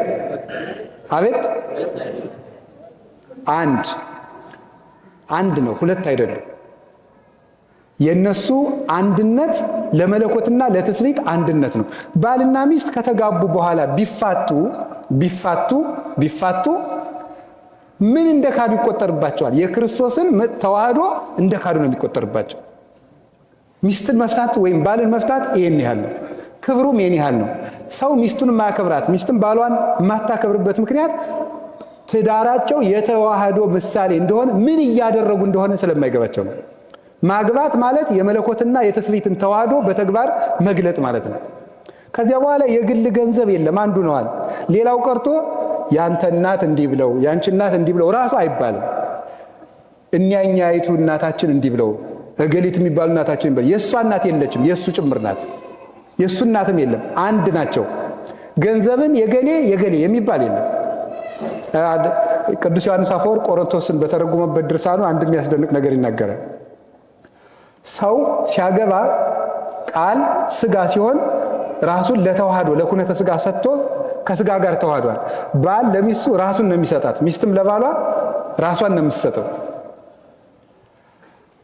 አቤት አንድ አንድ ነው፣ ሁለት አይደሉም። የነሱ አንድነት ለመለኮትና ለትስብእት አንድነት ነው። ባልና ሚስት ከተጋቡ በኋላ ቢፋቱ ቢፋቱ ቢፋቱ ምን እንደ ካዱ ይቆጠርባቸዋል? የክርስቶስን ተዋህዶ እንደ ካዱ ነው የሚቆጠርባቸው። ሚስትን መፍታት ወይም ባልን መፍታት ይሄን ያህል ነው። ክብሩም ይሄን ያህል ነው። ሰው ሚስቱን የማያከብራት ሚስትን ባሏን የማታከብርበት ምክንያት ትዳራቸው የተዋህዶ ምሳሌ እንደሆነ ምን እያደረጉ እንደሆነ ስለማይገባቸው ነው። ማግባት ማለት የመለኮትና የተስቢትን ተዋህዶ በተግባር መግለጥ ማለት ነው። ከዚያ በኋላ የግል ገንዘብ የለም፣ አንዱ ነዋል። ሌላው ቀርቶ ያንተ እናት እንዲህ ብለው ያንቺ እናት እንዲህ ብለው ራሱ አይባልም። እኒያኛይቱ እናታችን እንዲህ ብለው እገሊት የሚባሉ እናታችን ይባል። የእሷ እናት የለችም፣ የእሱ ጭምር ናት። የእሱ እናትም የለም፣ አንድ ናቸው። ገንዘብም የገሌ የገሌ የሚባል የለም። ቅዱስ ዮሐንስ አፈወርቅ ቆሮንቶስን በተረጎመበት ድርሳኑ አንድ የሚያስደንቅ ነገር ይናገራል። ሰው ሲያገባ ቃል ስጋ ሲሆን ራሱን ለተዋህዶ ለኩነተ ስጋ ሰጥቶ ከስጋ ጋር ተዋህዷል። ባል ለሚስቱ ራሱን ነው የሚሰጣት፣ ሚስትም ለባሏ ራሷን ነው የምትሰጠው።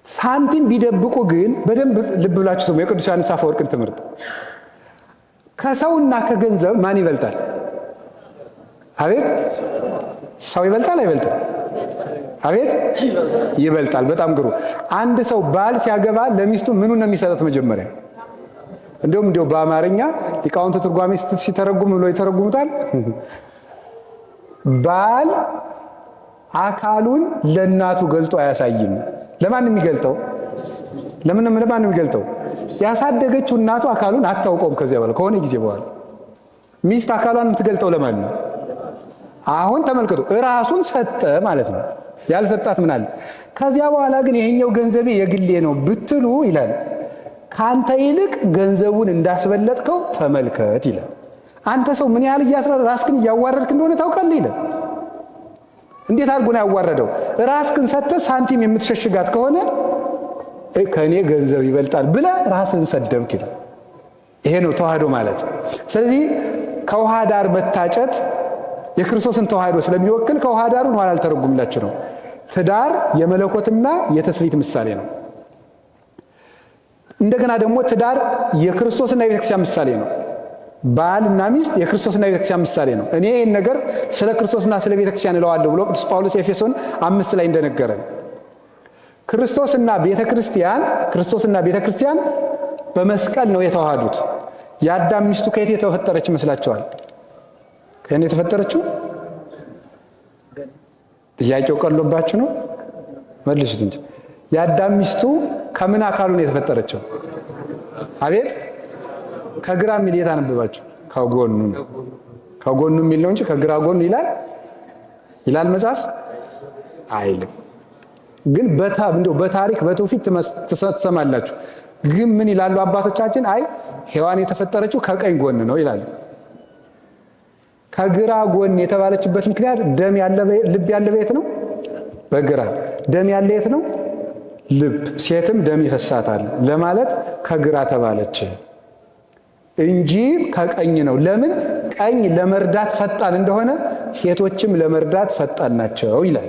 ሳንቲም ቢደብቁ ግን በደንብ ልብ ብላችሁ ስሙ የቅዱስ ዮሐንስ አፈወርቅን ትምህርት። ከሰውና ከገንዘብ ማን ይበልጣል? አቤት ሰው ይበልጣል አይበልጥም? አቤት ይበልጣል። በጣም ግሩ። አንድ ሰው ባል ሲያገባ ለሚስቱ ምኑን ነው የሚሰጣት መጀመሪያ? እንዲሁም እንዲሁ በአማርኛ ሊቃውንቱ ትርጓሜ ሲተረጉም ብሎ ይተረጉሙታል። ባል አካሉን ለእናቱ ገልጦ አያሳይም። ለማን የሚገልጠው? ለምን ለማን የሚገልጠው? ያሳደገችው እናቱ አካሉን አታውቀውም። ከዚያ በኋላ ከሆነ ጊዜ በኋላ ሚስት አካሏን የምትገልጠው ለማን ነው? አሁን ተመልከቱ፣ እራሱን ሰጠ ማለት ነው። ያልሰጣት ምን አለ? ከዚያ በኋላ ግን ይሄኛው ገንዘቤ የግሌ ነው ብትሉ ይላል ካንተ ይልቅ ገንዘቡን እንዳስበለጥከው ተመልከት ይላል። አንተ ሰው ምን ያህል ራስክን እያዋረድክ እንደሆነ ታውቃለህ ይላል። እንዴት አድርጎ ነው ያዋረደው? ራስክን ሰጥተህ ሳንቲም የምትሸሽጋት ከሆነ ከእኔ ገንዘብ ይበልጣል ብለህ ራስን ሰደብክ ይላል። ይሄ ነው ተዋህዶ ማለት። ስለዚህ ከውሃ ዳር መታጨት የክርስቶስን ተዋህዶ ስለሚወክል ከውሃ ዳሩን ኋላ አልተረጉምላችሁ ነው። ትዳር የመለኮትና የተስሊት ምሳሌ ነው። እንደገና ደግሞ ትዳር የክርስቶስና የቤተክርስቲያን ምሳሌ ነው። ባልና ሚስት የክርስቶስና የቤተክርስቲያን ምሳሌ ነው። እኔ ይህን ነገር ስለ ክርስቶስና ስለ ቤተክርስቲያን እለዋለሁ ብሎ ቅዱስ ጳውሎስ ኤፌሶን 5 ላይ እንደነገረን ክርስቶስና ቤተክርስቲያን ክርስቶስና ቤተክርስቲያን በመስቀል ነው የተዋሃዱት። የአዳም ሚስቱ ከየት የተፈጠረች ይመስላችኋል? ከየት የተፈጠረችው? ጥያቄው ቀሎባችሁ ነው? መልሱት እንጂ የአዳም ሚስቱ ከምን አካሉ ነው የተፈጠረችው? አቤት ከግራ የሚል የት አነበባችሁ? ከጎኑ ነው። ከጎኑ የሚል ነው እንጂ ከግራ ጎኑ ይላል ይላል መጽሐፍ አይልም። ግን እንደው በታሪክ በትውፊት ትሰማላችሁ። ግን ምን ይላሉ አባቶቻችን? አይ ሔዋን የተፈጠረችው ከቀኝ ጎን ነው ይላሉ። ከግራ ጎን የተባለችበት ምክንያት ደም ያለ ልብ ያለ የት ነው? በግራ ደም ያለ የት ነው? ልብ። ሴትም ደም ይፈሳታል ለማለት ከግራ ተባለች እንጂ ከቀኝ ነው። ለምን? ቀኝ ለመርዳት ፈጣን እንደሆነ ሴቶችም ለመርዳት ፈጣን ናቸው ይላል።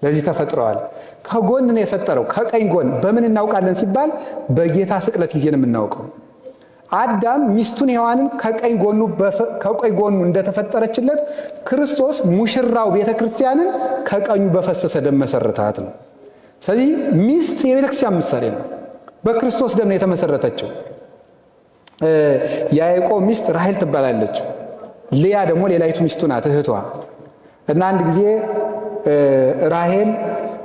ለዚህ ተፈጥረዋል። ከጎን ነው የፈጠረው፣ ከቀኝ ጎን። በምን እናውቃለን ሲባል በጌታ ስቅለት ጊዜ ነው የምናውቀው። አዳም ሚስቱን ሔዋንን ከቀኝ ጎኑ እንደተፈጠረችለት ክርስቶስ ሙሽራው ቤተክርስቲያንን ከቀኙ በፈሰሰ ደም መሰረታት ነው። ስለዚህ ሚስት የቤተክርስቲያን ምሳሌ ነው። በክርስቶስ ደም ነው የተመሰረተችው። የያዕቆብ ሚስት ራሔል ትባላለች። ልያ ደግሞ ሌላይቱ ሚስቱ ናት፣ እህቷ። እና አንድ ጊዜ ራሔል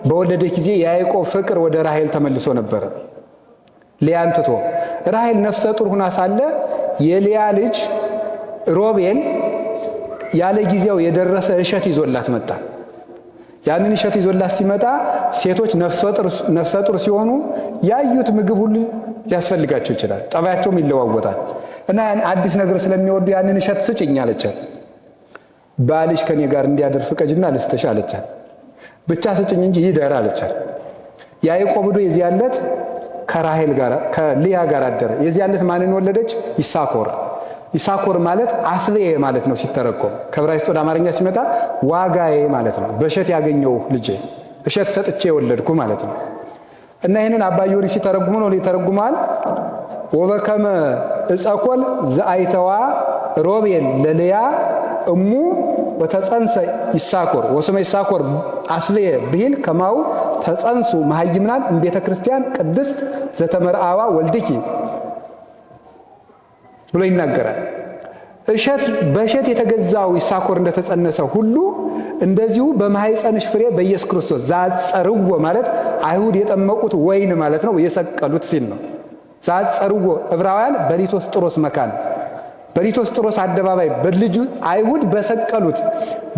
በወለደች ጊዜ የያዕቆብ ፍቅር ወደ ራሔል ተመልሶ ነበረ፣ ልያን ትቶ። ራሔል ነፍሰ ጡር ሁና ሳለ የልያ ልጅ ሮቤል ያለ ጊዜው የደረሰ እሸት ይዞላት መጣ። ያንን እሸት ይዞላት ሲመጣ ሴቶች ነፍሰ ጡር ሲሆኑ ያዩት ምግብ ሁሉ ሊያስፈልጋቸው ይችላል፣ ጠባያቸውም ይለዋወጣል። እና ያን አዲስ ነገር ስለሚወዱ ያንን እሸት ስጭኝ አለቻት። ባልሽ ከኔ ጋር እንዲያደር ፍቀጅና ልስጥሽ አለቻት። ብቻ ስጭኝ እንጂ ይደር አለቻት። ያዕቆብ ሄዶ የዚያን ዕለት ከራሔል ጋር ከልያ ጋር አደረ። የዚያን ዕለት ማንን ወለደች? ይሳኮር። ይሳኮር ማለት አስቤ ማለት ነው ሲተረጎም ከዕብራይስጥ ወደ አማርኛ ሲመጣ ዋጋዬ ማለት ነው። በእሸት ያገኘው ልጄ እሸት ሰጥቼ የወለድኩ ማለት ነው። እና ይህንን አባ ዮሪ ሲተረጉሙ ነው ይተረጉመዋል። ወበከመ ዕፀ ኮል ዘአይተዋ ሮቤል ለልያ እሙ ወተጸንሰ ይሳኮር ወስመ ይሳኮር አስበየ ብሂል ከማሁ ተጸንሱ መሃይምናን እምቤተ ክርስቲያን ቅድስት ዘተመርአዋ ወልድኪ ብሎ ይናገራል። እሸት በእሸት የተገዛው ይሳኮር እንደተጸነሰ ሁሉ እንደዚሁ በማኅፀንሽ ፍሬ በኢየሱስ ክርስቶስ ዛጸርዎ ማለት አይሁድ የጠመቁት ወይን ማለት ነው፣ የሰቀሉት ሲል ነው። ዛጸርዎ ዕብራውያን በሊቶስጥሮስ መካን በሊቶስጥሮስ አደባባይ በልጁ አይሁድ በሰቀሉት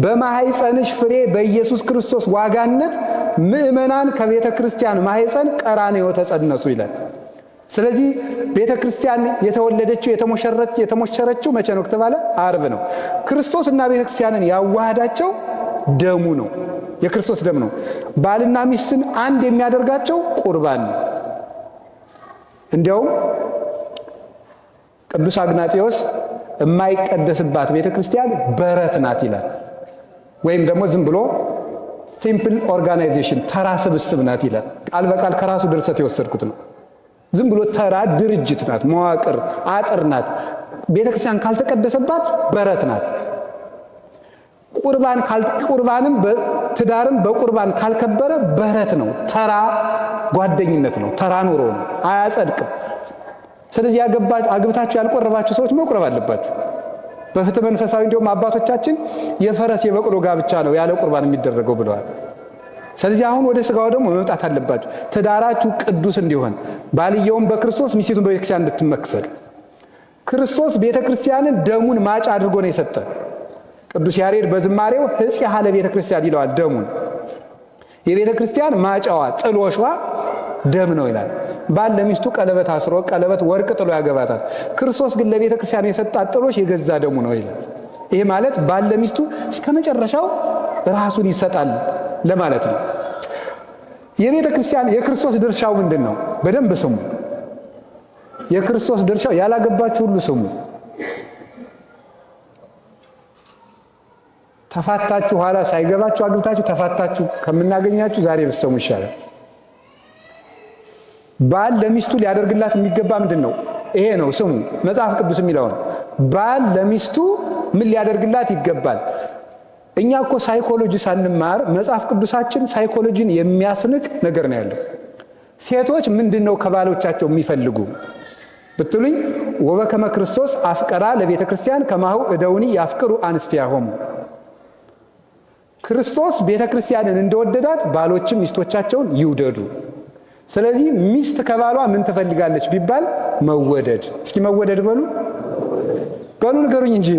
በማኅፀንሽ ፍሬ በኢየሱስ ክርስቶስ ዋጋነት ምእመናን ከቤተ ክርስቲያን ማኅፀን ቀራንዮ ተጸነሱ ይላል። ስለዚህ ቤተ ክርስቲያን የተወለደችው የተሞሸረችው መቼ ነው ከተባለ ዓርብ ነው። ክርስቶስ እና ቤተ ክርስቲያንን ያዋሃዳቸው ደሙ ነው፣ የክርስቶስ ደም ነው። ባልና ሚስትን አንድ የሚያደርጋቸው ቁርባን ነው። እንዲያውም ቅዱስ አግናጢዎስ የማይቀደስባት ቤተ ክርስቲያን በረት ናት ይላል። ወይም ደግሞ ዝም ብሎ simple organization ተራ ስብስብ ናት ይላል። ቃል በቃል ከራሱ ድርሰት የወሰድኩት ነው። ዝም ብሎ ተራ ድርጅት ናት፣ መዋቅር አጥር ናት። ቤተ ክርስቲያን ካልተቀደሰባት በረት ናት። ቁርባንም ትዳርም በቁርባን ካልከበረ በረት ነው፣ ተራ ጓደኝነት ነው፣ ተራ ኑሮ ነው፣ አያጸድቅም። ስለዚህ አግብታችሁ ያልቆረባችሁ ሰዎች መቁረብ አለባችሁ። በፍትህ መንፈሳዊ እንዲሁም አባቶቻችን የፈረስ የበቅሎ ጋብቻ ነው ያለ ቁርባን የሚደረገው ብለዋል። ስለዚህ አሁን ወደ ስጋው ደግሞ መምጣት አለባችሁ። ትዳራችሁ ቅዱስ እንዲሆን ባልየውም በክርስቶስ ሚስቱን በቤተክርስቲያን እንድትመሰል ክርስቶስ ቤተክርስቲያንን ደሙን ማጫ አድርጎ ነው የሰጠ። ቅዱስ ያሬድ በዝማሬው ሕጽያ ለቤተ ክርስቲያን ይለዋል። ደሙን የቤተ ክርስቲያን ማጫዋ ጥሎሿ ደም ነው ይላል። ባል ለሚስቱ ቀለበት አስሮ ቀለበት ወርቅ ጥሎ ያገባታል። ክርስቶስ ግን ለቤተ ክርስቲያን የሰጣት ጥሎሽ የገዛ ደሙ ነው ይላል። ይሄ ማለት ባል ለሚስቱ እስከ መጨረሻው ራሱን ይሰጣል ለማለት ነው። የቤተ ክርስቲያን የክርስቶስ ድርሻው ምንድን ነው? በደንብ ስሙ። የክርስቶስ ድርሻው ያላገባችሁ ሁሉ ስሙ። ተፋታችሁ ኋላ ሳይገባችሁ አግብታችሁ ተፋታችሁ ከምናገኛችሁ ዛሬ ብትሰሙ ይሻላል። ባል ለሚስቱ ሊያደርግላት የሚገባ ምንድን ነው? ይሄ ነው ስሙ። መጽሐፍ ቅዱስ የሚለውን ባል ለሚስቱ ምን ሊያደርግላት ይገባል? እኛ እኮ ሳይኮሎጂ ሳንማር መጽሐፍ ቅዱሳችን ሳይኮሎጂን የሚያስንቅ ነገር ነው ያለው። ሴቶች ምንድን ነው ከባሎቻቸው የሚፈልጉ ብትሉኝ፣ ወበከመ ክርስቶስ አፍቀራ ለቤተ ክርስቲያን ከማሁ እደውኒ ያፍቅሩ አንስቲያሆሙ። ክርስቶስ ቤተ ክርስቲያንን እንደወደዳት ባሎችም ሚስቶቻቸውን ይውደዱ። ስለዚህ ሚስት ከባሏ ምን ትፈልጋለች ቢባል መወደድ። እስኪ መወደድ በሉ በሉ ንገሩኝ እንጂ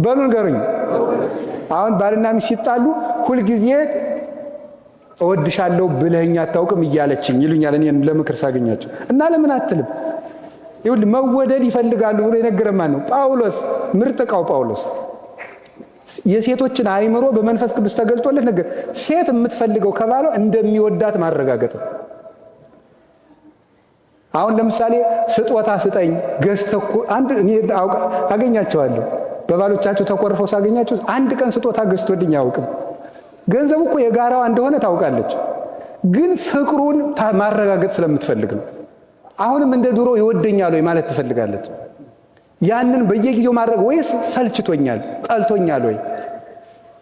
በሉ ንገሩኝ። አሁን ባልና ሚስት ሲጣሉ ሁልጊዜ እወድሻለሁ ብለኸኝ አታውቅም እያለችኝ ይሉኛል። እኔን ለምክር ሳገኛቸው እና ለምን አትልም? ይኸውልህ መወደድ ይፈልጋሉ ብሎ የነገረን ማን ነው? ጳውሎስ። ምርጥ ዕቃው ጳውሎስ የሴቶችን አእምሮ በመንፈስ ቅዱስ ተገልጦለት ነገር ሴት የምትፈልገው ከባሏ እንደሚወዳት ማረጋገጥ ነው። አሁን ለምሳሌ ስጦታ ስጠኝ ገዝተህ እኮ አንድ እኔ አገኛቸዋለሁ በባሎቻቸው ተኮርፈው ሳገኛቸው አንድ ቀን ስጦታ ገዝቶልኝ አያውቅም። ገንዘቡ እኮ የጋራዋ እንደሆነ ታውቃለች፣ ግን ፍቅሩን ማረጋገጥ ስለምትፈልግ ነው። አሁንም እንደ ድሮ ይወደኛል ወይ ማለት ትፈልጋለች። ያንን በየጊዜው ማድረግ ወይስ ሰልችቶኛል ጠልቶኛል ወይ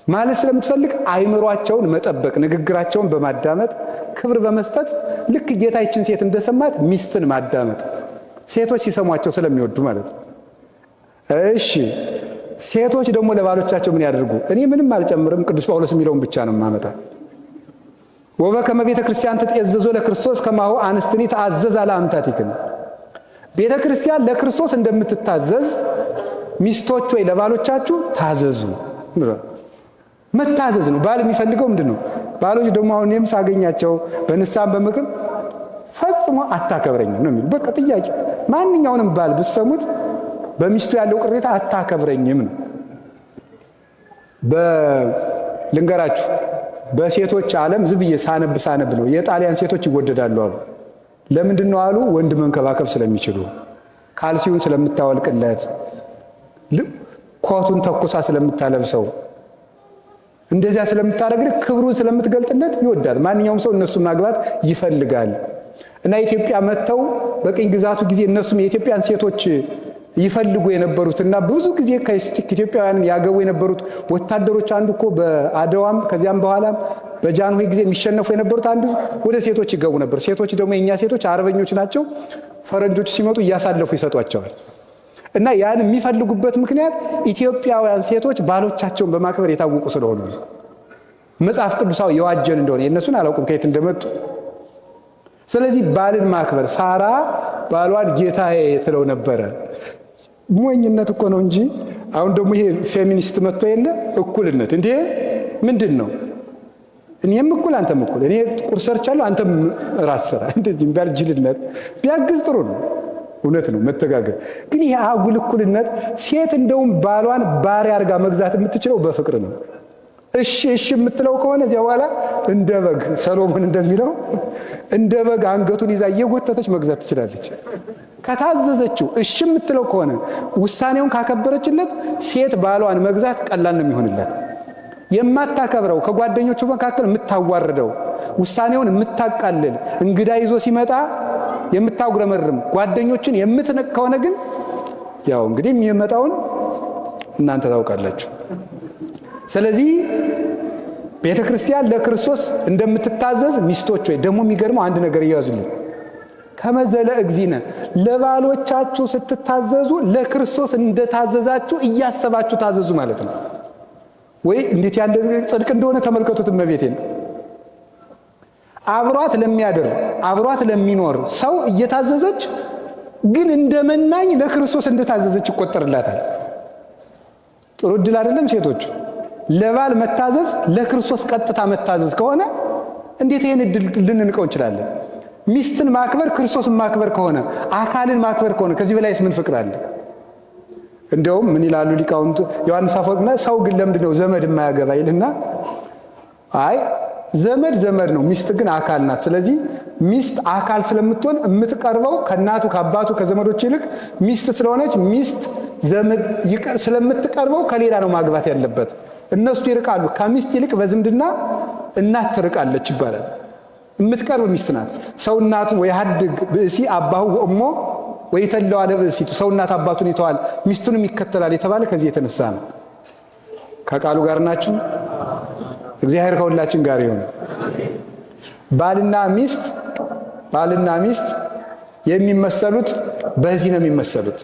ማለት ስለምትፈልግ አይምሯቸውን መጠበቅ፣ ንግግራቸውን በማዳመጥ ክብር በመስጠት ልክ ጌታ ይችን ሴት እንደሰማት ሚስትን ማዳመጥ፣ ሴቶች ሲሰሟቸው ስለሚወዱ ማለት ነው። እሺ ሴቶች ደግሞ ለባሎቻቸው ምን ያደርጉ? እኔ ምንም አልጨምርም፣ ቅዱስ ጳውሎስ የሚለውን ብቻ ነው የማመጣ። ወበከመ ቤተ ክርስቲያን ትጤዘዞ ለክርስቶስ ከማሁ አንስትኒ ተአዘዛ ለአምታቲክን። ቤተ ክርስቲያን ለክርስቶስ እንደምትታዘዝ ሚስቶች ወይ ለባሎቻችሁ ታዘዙ። መታዘዝ ነው። ባል የሚፈልገው ምንድን ነው? ባሎች ደግሞ አሁን እኔም ሳገኛቸው በንሳም በምክር ፈጽሞ አታከብረኝም ነው የሚሉ። በቃ ጥያቄ ማንኛውንም ባል ብትሰሙት በሚስቱ ያለው ቅሬታ አታከብረኝም ነው። ልንገራችሁ፣ በሴቶች ዓለም ዝም ብዬ ሳነብ ሳነብ ነው የጣሊያን ሴቶች ይወደዳሉ አሉ። ለምንድን ነው አሉ? ወንድ መንከባከብ ስለሚችሉ፣ ካልሲውን ስለምታወልቅለት፣ ኮቱን ተኩሳ ስለምታለብሰው፣ እንደዚያ ስለምታደርግ ክብሩን ስለምትገልጥለት ይወዳል። ማንኛውም ሰው እነሱን ማግባት ይፈልጋል። እና ኢትዮጵያ መጥተው በቅኝ ግዛቱ ጊዜ እነሱም የኢትዮጵያን ሴቶች ይፈልጉ የነበሩት እና ብዙ ጊዜ ከኢትዮጵያውያን ያገቡ የነበሩት ወታደሮች አንዱ እኮ በአድዋም ከዚያም በኋላም በጃንሆይ ጊዜ የሚሸነፉ የነበሩት አንዱ ወደ ሴቶች ይገቡ ነበር። ሴቶች ደግሞ የእኛ ሴቶች አርበኞች ናቸው። ፈረንጆች ሲመጡ እያሳለፉ ይሰጧቸዋል። እና ያን የሚፈልጉበት ምክንያት ኢትዮጵያውያን ሴቶች ባሎቻቸውን በማክበር የታወቁ ስለሆኑ መጽሐፍ ቅዱሳዊ የዋጀን እንደሆነ የእነሱን አላውቅም ከየት እንደመጡ። ስለዚህ ባልን ማክበር፣ ሳራ ባሏን ጌታዬ ትለው ነበረ። ሞኝነት እኮ ነው እንጂ አሁን ደግሞ ይሄ ፌሚኒስት መጥቶ የለ እኩልነት እንዴ ምንድን ነው? እኔም እኩል አንተም እኩል፣ እኔ ቁርስ ሰርቻለሁ አንተም እራት ስራ። እንደዚህ የሚባል ጅልነት ቢያግዝ ጥሩ ነው። እውነት ነው መተጋገዝ። ግን ይሄ አጉል እኩልነት፣ ሴት እንደውም ባሏን ባሪያ አድርጋ መግዛት የምትችለው በፍቅር ነው። እሺ እሺ የምትለው ከሆነ እዚያ በኋላ እንደ በግ፣ ሰሎሞን እንደሚለው እንደ በግ አንገቱን ይዛ እየጎተተች መግዛት ትችላለች። ከታዘዘችው፣ እሺ የምትለው ከሆነ፣ ውሳኔውን ካከበረችለት ሴት ባሏን መግዛት ቀላል ነው የሚሆንለት። የማታከብረው፣ ከጓደኞቹ መካከል የምታዋርደው፣ ውሳኔውን የምታቃልል፣ እንግዳ ይዞ ሲመጣ የምታጉረመርም፣ ጓደኞችን የምትንቅ ከሆነ ግን ያው እንግዲህ የሚመጣውን እናንተ ታውቃላችሁ። ስለዚህ ቤተ ክርስቲያን ለክርስቶስ እንደምትታዘዝ ሚስቶች ወይ ደግሞ የሚገርመው አንድ ነገር እያዙልኝ፣ ከመ ለእግዚእነ፣ ለባሎቻችሁ ስትታዘዙ ለክርስቶስ እንደታዘዛችሁ እያሰባችሁ ታዘዙ ማለት ነው። ወይ እንዴት ያለ ጽድቅ እንደሆነ ተመልከቱት። እመቤቴን አብሯት ለሚያድር፣ አብሯት ለሚኖር ሰው እየታዘዘች ግን እንደ መናኝ ለክርስቶስ እንደታዘዘች ይቆጠርላታል። ጥሩ እድል አይደለም ሴቶች? ለባል መታዘዝ ለክርስቶስ ቀጥታ መታዘዝ ከሆነ እንዴት ይሄን እድል ልንንቀው እንችላለን? ሚስትን ማክበር ክርስቶስን ማክበር ከሆነ፣ አካልን ማክበር ከሆነ ከዚህ በላይስ ምን ፍቅር አለ? እንደውም ምን ይላሉ ሊቃውንቱ? ዮሐንስ አፈወርቅና ሰው ግን ለምንድን ነው ዘመድ የማያገባ ይልና፣ አይ ዘመድ ዘመድ ነው፣ ሚስት ግን አካል ናት። ስለዚህ ሚስት አካል ስለምትሆን የምትቀርበው ከእናቱ፣ ከአባቱ፣ ከዘመዶች ይልቅ ሚስት ስለሆነች ሚስት ዘመድ ስለምትቀርበው ከሌላ ነው ማግባት ያለበት። እነሱ ይርቃሉ። ከሚስት ይልቅ በዝምድና እናት ትርቃለች ይባላል። የምትቀርብ ሚስት ናት። ሰው እናቱ ወየኀድግ ብእሲ አባሁ ወእሞ ወይተለዋ ለብእሲቱ፣ ሰው እናት አባቱን ይተዋል ሚስቱንም ይከተላል የተባለ ከዚህ የተነሳ ነው። ከቃሉ ጋር ናችሁ። እግዚአብሔር ከሁላችን ጋር ይሁን። ባልና ሚስት የሚመሰሉት በዚህ ነው የሚመሰሉት።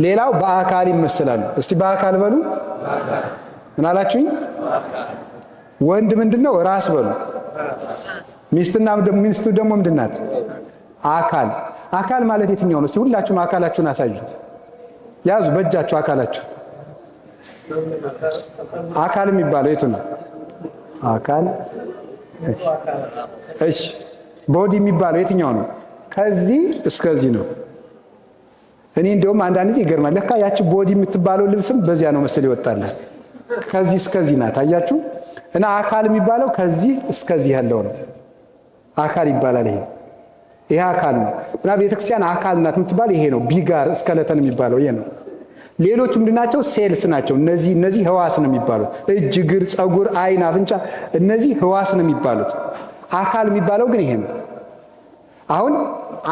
ሌላው በአካል ይመሰላሉ። እስቲ በአካል በሉ። ምን አላችሁኝ? ወንድ ምንድን ነው? ራስ በሉ። ሚስትና ሚስቱ ደግሞ ምንድን ናት? አካል። አካል ማለት የትኛው ነው? እስቲ ሁላችሁም አካላችሁን አሳዩ። ያዙ በእጃችሁ አካላችሁ። አካል የሚባለው የቱ ነው? አካል፣ እሺ። Body የሚባለው የትኛው ነው? ከዚህ እስከዚህ ነው። እኔ እንደውም አንዳንድ ጊዜ ይገርማል። ለካ ያቺ body የምትባለው ልብስም በዚያ ነው መሰል ይወጣላል። ከዚህ እስከዚህ ናት። አያችሁ? እና አካል የሚባለው ከዚህ እስከዚህ ያለው ነው። አካል ይባላል። ይሄ አካል ነው። እና ቤተክርስቲያን አካል ናት የምትባል ይሄ ነው። ቢጋር skeleton የሚባለው ይሄ ነው። ሌሎቹ ምንድናቸው? Cells ናቸው። እነዚህ ህዋስ ነው የሚባሉት። እጅ፣ እግር፣ ፀጉር፣ አይን፣ አፍንጫ እነዚህ ህዋስ ነው የሚባሉት። አካል የሚባለው ግን ይሄ ነው። አሁን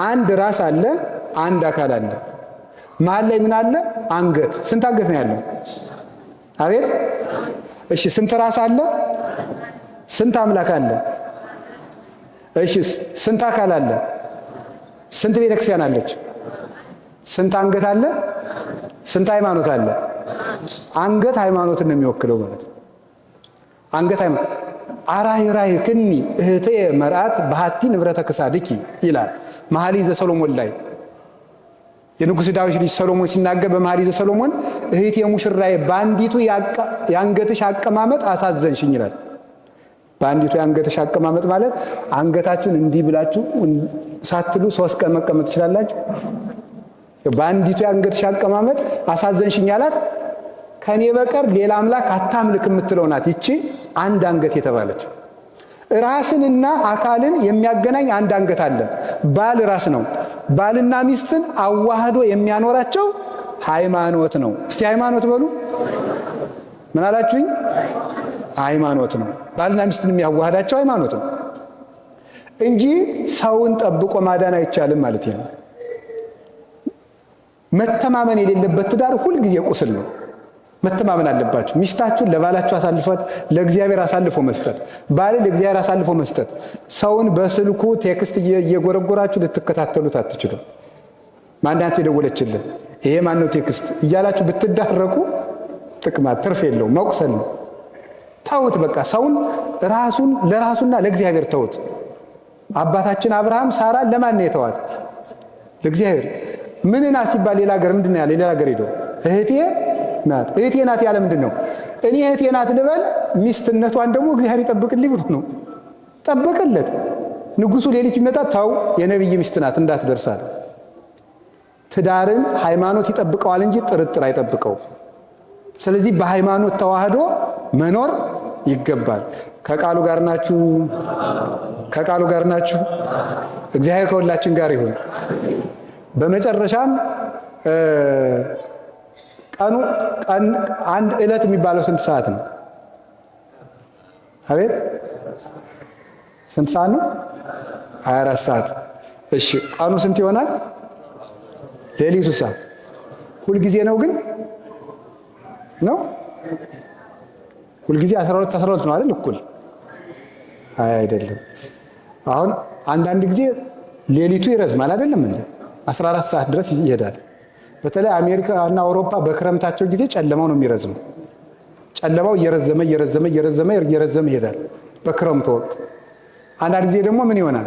አንድ ራስ አለ፣ አንድ አካል አለ። መሀል ላይ ምን አለ? አንገት። ስንት አንገት ነው ያለው? አቤት። እሺ፣ ስንት ራስ አለ? ስንት አምላክ አለ? እሺ፣ ስንት አካል አለ? ስንት ቤተክርስቲያን አለች? ስንት አንገት አለ? ስንት ሃይማኖት አለ? አንገት ሃይማኖትን ነው የሚወክለው ማለት ነው። አንገት ሃይማኖት። አራኅራኅክኒ እህትየ መርዓት በሐቲ ንብረተ ክሳድኪ ይላል መኃልየ ዘሰሎሞን ላይ። የንጉሥ ዳዊት ልጅ ሰሎሞን ሲናገር በመኃልየ ዘሰሎሞን እህቴ ሙሽራዬ በአንዲቱ የአንገትሽ አቀማመጥ አሳዘንሽኝ ይላል። በአንዲቱ የአንገትሽ አቀማመጥ ማለት አንገታችሁን እንዲህ ብላችሁ ሳትሉ 3 ቀን መቀመጥ ትችላላችሁ። በአንዲቱ የአንገትሽ አቀማመጥ አሳዘንሽኝ አላት። ከኔ በቀር ሌላ አምላክ አታምልክ የምትለው ናት ይቺ አንድ አንገት የተባለች። ራስንና አካልን የሚያገናኝ አንድ አንገት አለ። ባል ራስ ነው። ባልና ሚስትን አዋህዶ የሚያኖራቸው ሃይማኖት ነው። እስቲ ሃይማኖት በሉ። ምን አላችሁኝ? ሃይማኖት ነው። ባልና ሚስትን የሚያዋህዳቸው ሃይማኖት ነው። እንጂ ሰውን ጠብቆ ማዳን አይቻልም ማለት ነው። መተማመን የሌለበት ትዳር ሁልጊዜ ቁስል ነው። መተማመን አለባችሁ። ሚስታችሁን ለባላችሁ አሳልፎ ለእግዚአብሔር አሳልፎ መስጠት፣ ባልን ለእግዚአብሔር አሳልፎ መስጠት። ሰውን በስልኩ text እየጎረጎራችሁ ልትከታተሉት አትችሉም። ማናት የደወለችልን ይሄ ማነው text እያላችሁ ብትዳረቁ ጥቅማ ትርፍ የለው መቁሰል ነው። ተውት በቃ ሰውን ራሱን ለራሱና ለእግዚአብሔር ተውት። አባታችን አብርሃም ሳራን ለማን ነው የተዋት? ለእግዚአብሔር። ምንና ሲባል ሌላ ሀገር ምንድን ነው ያለ? ሌላ ሀገር ሄዶ እህቴ ናት እህቴ ናት ያለ ምንድን ነው? እኔ እህቴ ናት ልበል፣ ሚስትነቷን ደግሞ እግዚአብሔር ይጠብቅልኝ ብሎ ነው። ጠበቀለት። ንጉሱ ሌሊት ቢመጣ ተው የነቢይ ሚስት ናት እንዳትደርሳል። ትዳርን ሃይማኖት ይጠብቀዋል እንጂ ጥርጥር አይጠብቀውም። ስለዚህ በሃይማኖት ተዋህዶ መኖር ይገባል። ከቃሉ ጋር ናችሁ? ከቃሉ ጋር ናችሁ? እግዚአብሔር ከሁላችን ጋር ይሁን። በመጨረሻም ቀኑ ቀን አንድ ዕለት የሚባለው ስንት ሰዓት ነው? አቤት ስንት ሰዓት ነው? 24 ሰዓት። እሺ ቀኑ ስንት ይሆናል? ሌሊቱ ሰዓት ሁልጊዜ ነው ግን ነው ሁልጊዜ 12 12 ነው አይደል? እኩል አይ አይደለም። አሁን አንዳንድ ጊዜ ሌሊቱ ይረዝማል አይደለም እንዴ? 14 ሰዓት ድረስ ይሄዳል። በተለይ አሜሪካ እና አውሮፓ በክረምታቸው ጊዜ ጨለማው ነው የሚረዝመው። ጨለማው እየረዘመ እየረዘመ እየረዘመ እየረዘመ ይሄዳል በክረምቱ ወቅት። አንዳንድ ጊዜ ደግሞ ምን ይሆናል?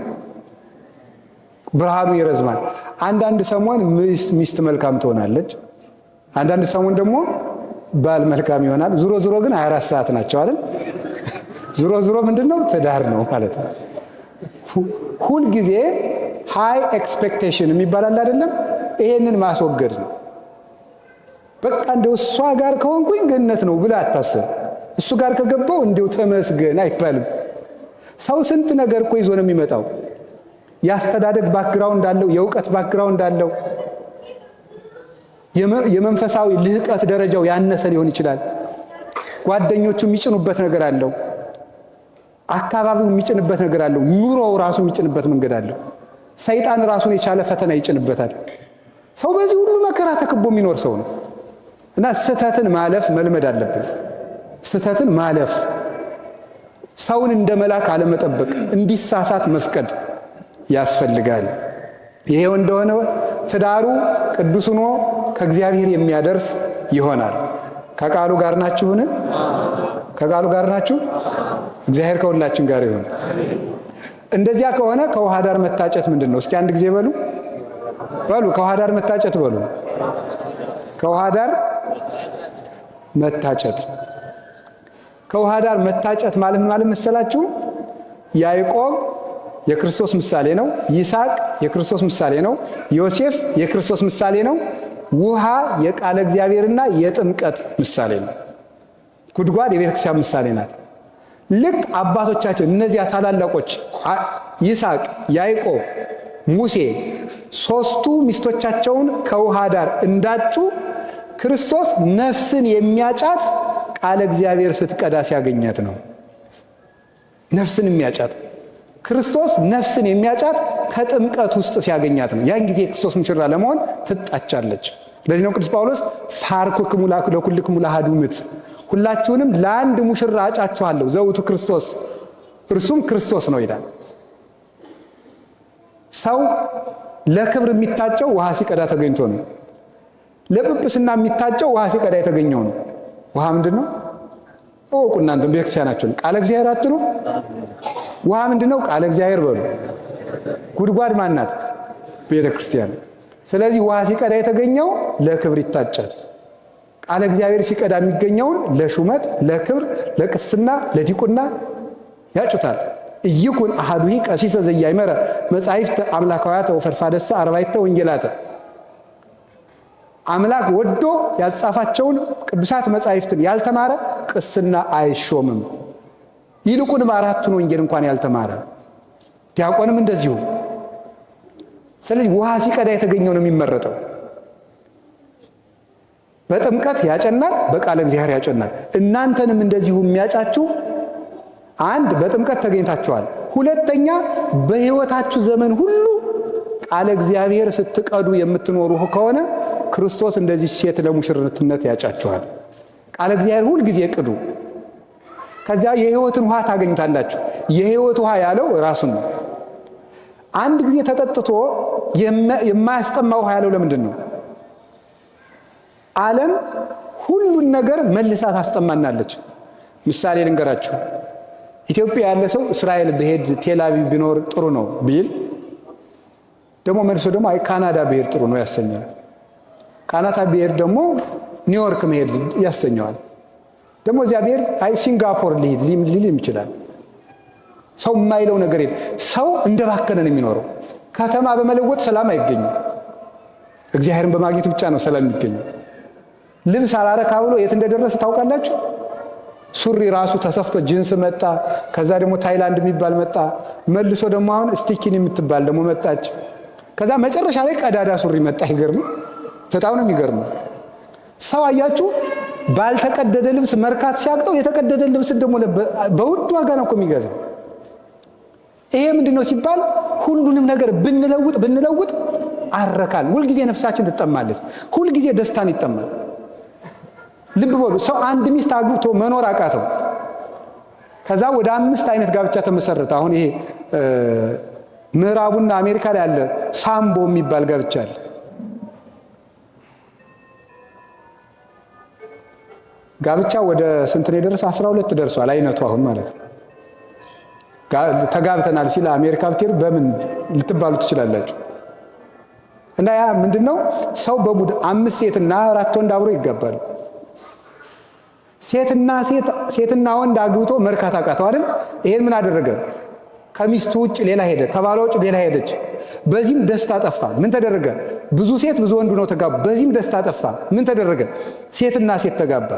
ብርሃኑ ይረዝማል። አንዳንድ ሰሞን ሚስት መልካም ትሆናለች፣ አንዳንድ ሰሞን ደግሞ ባል መልካም ይሆናል። ዙሮ ዙሮ ግን 24 ሰዓት ናቸው አይደል? ዙሮ ዙሮ ምንድነው ትዳር ነው ማለት ነው። ሁልጊዜ high expectation የሚባል አለ አይደለም? ይሄንን ማስወገድ ነው። በቃ እንደው እሷ ጋር ከሆንኩኝ ገነት ነው ብለህ አታስብ። እሱ ጋር ከገባው እንደው ተመስገን አይባልም። ሰው ስንት ነገር እኮ ይዞ ነው የሚመጣው። የአስተዳደግ background አለው፣ የእውቀት background አለው። የመንፈሳዊ ልህቀት ደረጃው ያነሰ ሊሆን ይችላል። ጓደኞቹ የሚጭኑበት ነገር አለው። አካባቢው የሚጭንበት ነገር አለው። ኑሮው ራሱ የሚጭንበት መንገድ አለው። ሰይጣን ራሱን የቻለ ፈተና ይጭንበታል። ሰው በዚህ ሁሉ መከራ ተከቦ የሚኖር ሰው ነው እና ስህተትን ማለፍ መልመድ አለብን። ስህተትን ማለፍ፣ ሰውን እንደ መልአክ አለመጠበቅ፣ እንዲሳሳት መፍቀድ ያስፈልጋል። ይሄው እንደሆነ ትዳሩ ቅዱስ ሆኖ ከእግዚአብሔር የሚያደርስ ይሆናል። ከቃሉ ጋር ናችሁን? ከቃሉ ጋር ናችሁ? እግዚአብሔር ከሁላችን ጋር ይሁን። እንደዚያ ከሆነ ከውሃ ዳር መታጨት ምንድን ነው? እስኪ አንድ ጊዜ በሉ በሉ፣ ከውሃ ዳር መታጨት በሉ። ከውሃ ዳር መታጨት፣ ከውሃ ዳር መታጨት ማለት ማለት መሰላችሁ? ያዕቆብ የክርስቶስ ምሳሌ ነው። ይስሐቅ የክርስቶስ ምሳሌ ነው። ዮሴፍ የክርስቶስ ምሳሌ ነው። ውሃ የቃለ እግዚአብሔርና የጥምቀት ምሳሌ ነው። ጉድጓድ የቤተክርስቲያን ምሳሌ ናት። ልክ አባቶቻችን እነዚያ ታላላቆች ይስሐቅ፣ ያዕቆብ፣ ሙሴ ሶስቱ ሚስቶቻቸውን ከውሃ ዳር እንዳጩ ክርስቶስ ነፍስን የሚያጫት ቃለ እግዚአብሔር ስትቀዳ ሲያገኛት ነው። ነፍስን የሚያጫት ክርስቶስ ነፍስን የሚያጫት ከጥምቀት ውስጥ ሲያገኛት ነው። ያን ጊዜ የክርስቶስ ሙሽራ ለመሆን ትጣቻለች። ለዚህ ነው ቅዱስ ጳውሎስ ፋርኩክሙ ለኩልክሙ ለአሐዱ ምት፣ ሁላችሁንም ለአንድ ሙሽራ አጫችኋለሁ ዘውቱ ክርስቶስ፣ እርሱም ክርስቶስ ነው ይላል። ሰው ለክብር የሚታጨው ውሃ ሲቀዳ ተገኝቶ ነው። ለጵጵስና የሚታጨው ውሃ ሲቀዳ የተገኘው ነው። ውሃ ምንድን ነው? እወቁ እናንተ ቤተክርስቲያናችሁን። ቃለ እግዚአብሔር አትሉ? ውሃ ምንድን ነው? ቃለ እግዚአብሔር በሉ። ጉድጓድ ማናት? ቤተ ክርስቲያን። ስለዚህ ውሃ ሲቀዳ የተገኘው ለክብር ይታጫል። ቃለ እግዚአብሔር ሲቀዳ የሚገኘውን ለሹመት፣ ለክብር፣ ለቅስና፣ ለዲቁና ያጩታል። ኢይኩን አሐዱሂ ቀሲሰ ዘኢያእመረ መጻሕፍተ አምላካውያተ ወፈድፋደሰ አርባዕተ ወንጌላተ። አምላክ ወዶ ያጻፋቸውን ቅዱሳት መጻሕፍትን ያልተማረ ቅስና አይሾምም። ይልቁንም አራቱን ወንጌል እንኳን ያልተማረ ዲያቆንም እንደዚሁ። ስለዚህ ውሃ ሲቀዳ የተገኘው ነው የሚመረጠው። በጥምቀት ያጨናል፣ በቃለ እግዚአብሔር ያጨናል። እናንተንም እንደዚሁ የሚያጫችሁ አንድ በጥምቀት ተገኝታችኋል፣ ሁለተኛ በሕይወታችሁ ዘመን ሁሉ ቃለ እግዚአብሔር ስትቀዱ የምትኖሩ ከሆነ ክርስቶስ እንደዚህ ሴት ለሙሽርትነት ያጫችኋል። ቃለ እግዚአብሔር ሁል ጊዜ ቅዱ። ከዚያ የሕይወትን ውሃ ታገኙታላችሁ። የሕይወት ውሃ ያለው ራሱን ነው። አንድ ጊዜ ተጠጥቶ የማያስጠማ ውሃ ያለው ለምንድን ነው? ዓለም ሁሉን ነገር መልሳ ታስጠማናለች። ምሳሌ ልንገራችሁ። ኢትዮጵያ ያለ ሰው እስራኤል ብሄድ ቴልአቪቭ ቢኖር ጥሩ ነው ቢል ደግሞ መልሶ ደግሞ አይ ካናዳ ብሄድ ጥሩ ነው ያሰኘዋል። ካናዳ ብሄድ ደግሞ ኒውዮርክ መሄድ ያሰኘዋል። ደግሞ እዚያ ብሄድ አይ ሲንጋፖር ልሂድ ሊልም ይችላል። ሰው የማይለው ነገር የለም። ሰው እንደባከነ ነው የሚኖረው። ከተማ በመለወጥ ሰላም አይገኝም። እግዚአብሔርን በማግኘት ብቻ ነው ሰላም የሚገኘው። ልብስ አላረካ ብሎ የት እንደደረሰ ታውቃላችሁ? ሱሪ ራሱ ተሰፍቶ ጅንስ መጣ። ከዛ ደግሞ ታይላንድ የሚባል መጣ። መልሶ ደግሞ አሁን skinny የምትባል ደግሞ መጣች። ከዛ መጨረሻ ላይ ቀዳዳ ሱሪ መጣ። ይገርም! በጣም ነው የሚገርመው። ሰው አያችሁ፣ ባልተቀደደ ልብስ መርካት ሲያቅተው የተቀደደ ልብስ ደግሞ በውድ ዋጋ ነው እኮ የሚገዛው። ይሄ ምንድን ነው ሲባል ሁሉንም ነገር ብንለውጥ ብንለውጥ አረካል። ሁልጊዜ ነፍሳችን ትጠማለች። ሁልጊዜ ደስታን ይጠማል። ልብ በሉ፣ ሰው አንድ ሚስት አግብቶ መኖር አቃተው። ከዛ ወደ 5 አይነት ጋብቻ ተመሰረተ። አሁን ይሄ ምዕራቡና አሜሪካ ላይ ያለ ሳምቦ የሚባል ጋብቻ አለ። ጋብቻ ወደ ስንት ነው የደረሰ? 12 ደርሷል አይነቱ አሁን ማለት ነው። ተጋብተናል ሲል አሜሪካ ብትሄዱ በምን ልትባሉ ትችላላችሁ? እና ያ ምንድነው ሰው በቡድን 5 ሴትና 4 ወንድ አብሮ ይጋባል። ሴትና ሴት ሴትና ወንድ አግብቶ መርካት አቃተው አይደል? ይሄን ምን አደረገ? ከሚስቱ ውጭ ሌላ ሄደ፣ ከባሏ ውጭ ሌላ ሄደች። በዚህም ደስታ ጠፋ። ምን ተደረገ? ብዙ ሴት ብዙ ወንድ ነው ተጋቡ። በዚህም ደስታ ጠፋ። ምን ተደረገ? ሴትና ሴት ተጋባ፣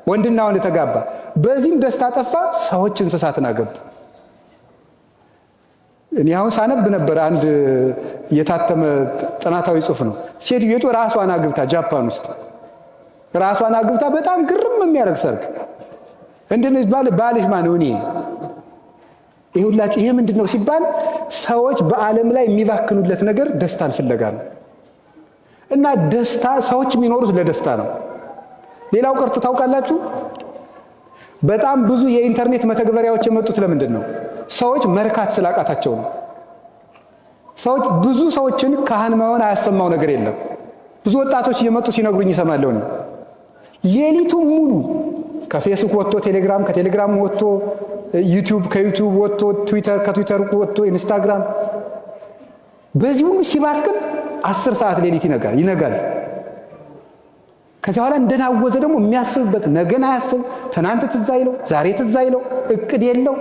ወንድና ወንድ ተጋባ። በዚህም ደስታ ጠፋ። ሰዎች እንስሳትን አገቡ። እኔ አሁን ሳነብ ነበር አንድ የታተመ ጥናታዊ ጽሑፍ ነው። ሴትዮቱ ራሷን አግብታ ጃፓን ውስጥ ራሷን አግብታ በጣም ግርም የሚያደርግ ሰርግ እንደነዚህ ባልሽ ማን ነው? እኔ ይሄ ሁላችሁ ይሄ ምንድነው ሲባል ሰዎች በዓለም ላይ የሚባክኑለት ነገር ደስታን ፍለጋ ነው። እና ደስታ ሰዎች የሚኖሩት ለደስታ ነው። ሌላው ቀርቶ ታውቃላችሁ በጣም ብዙ የኢንተርኔት መተግበሪያዎች የመጡት ለምንድን ነው? ሰዎች መርካት ስላቃታቸው ነው። ሰዎች ብዙ ሰዎችን ካህን መሆን አያሰማው ነገር የለም። ብዙ ወጣቶች እየመጡ ሲነግሩኝ እሰማለሁ። ነው ሌሊቱ ሙሉ ከፌስቡክ ወጥቶ ቴሌግራም፣ ከቴሌግራም ወጥቶ ዩቲዩብ፣ ከዩቲዩብ ወጥቶ ትዊተር፣ ከትዊተር ወጥቶ ኢንስታግራም፣ በዚህ ሁሉ ሲባክን 10 ሰዓት ሌሊት ይነጋል ይነጋል። ከዚያ በኋላ እንደናወዘ ደግሞ የሚያስብበት ነገን አያስብ፣ ትናንት ትዝ አይለው፣ ዛሬ ትዝ አይለው፣ እቅድ የለው፣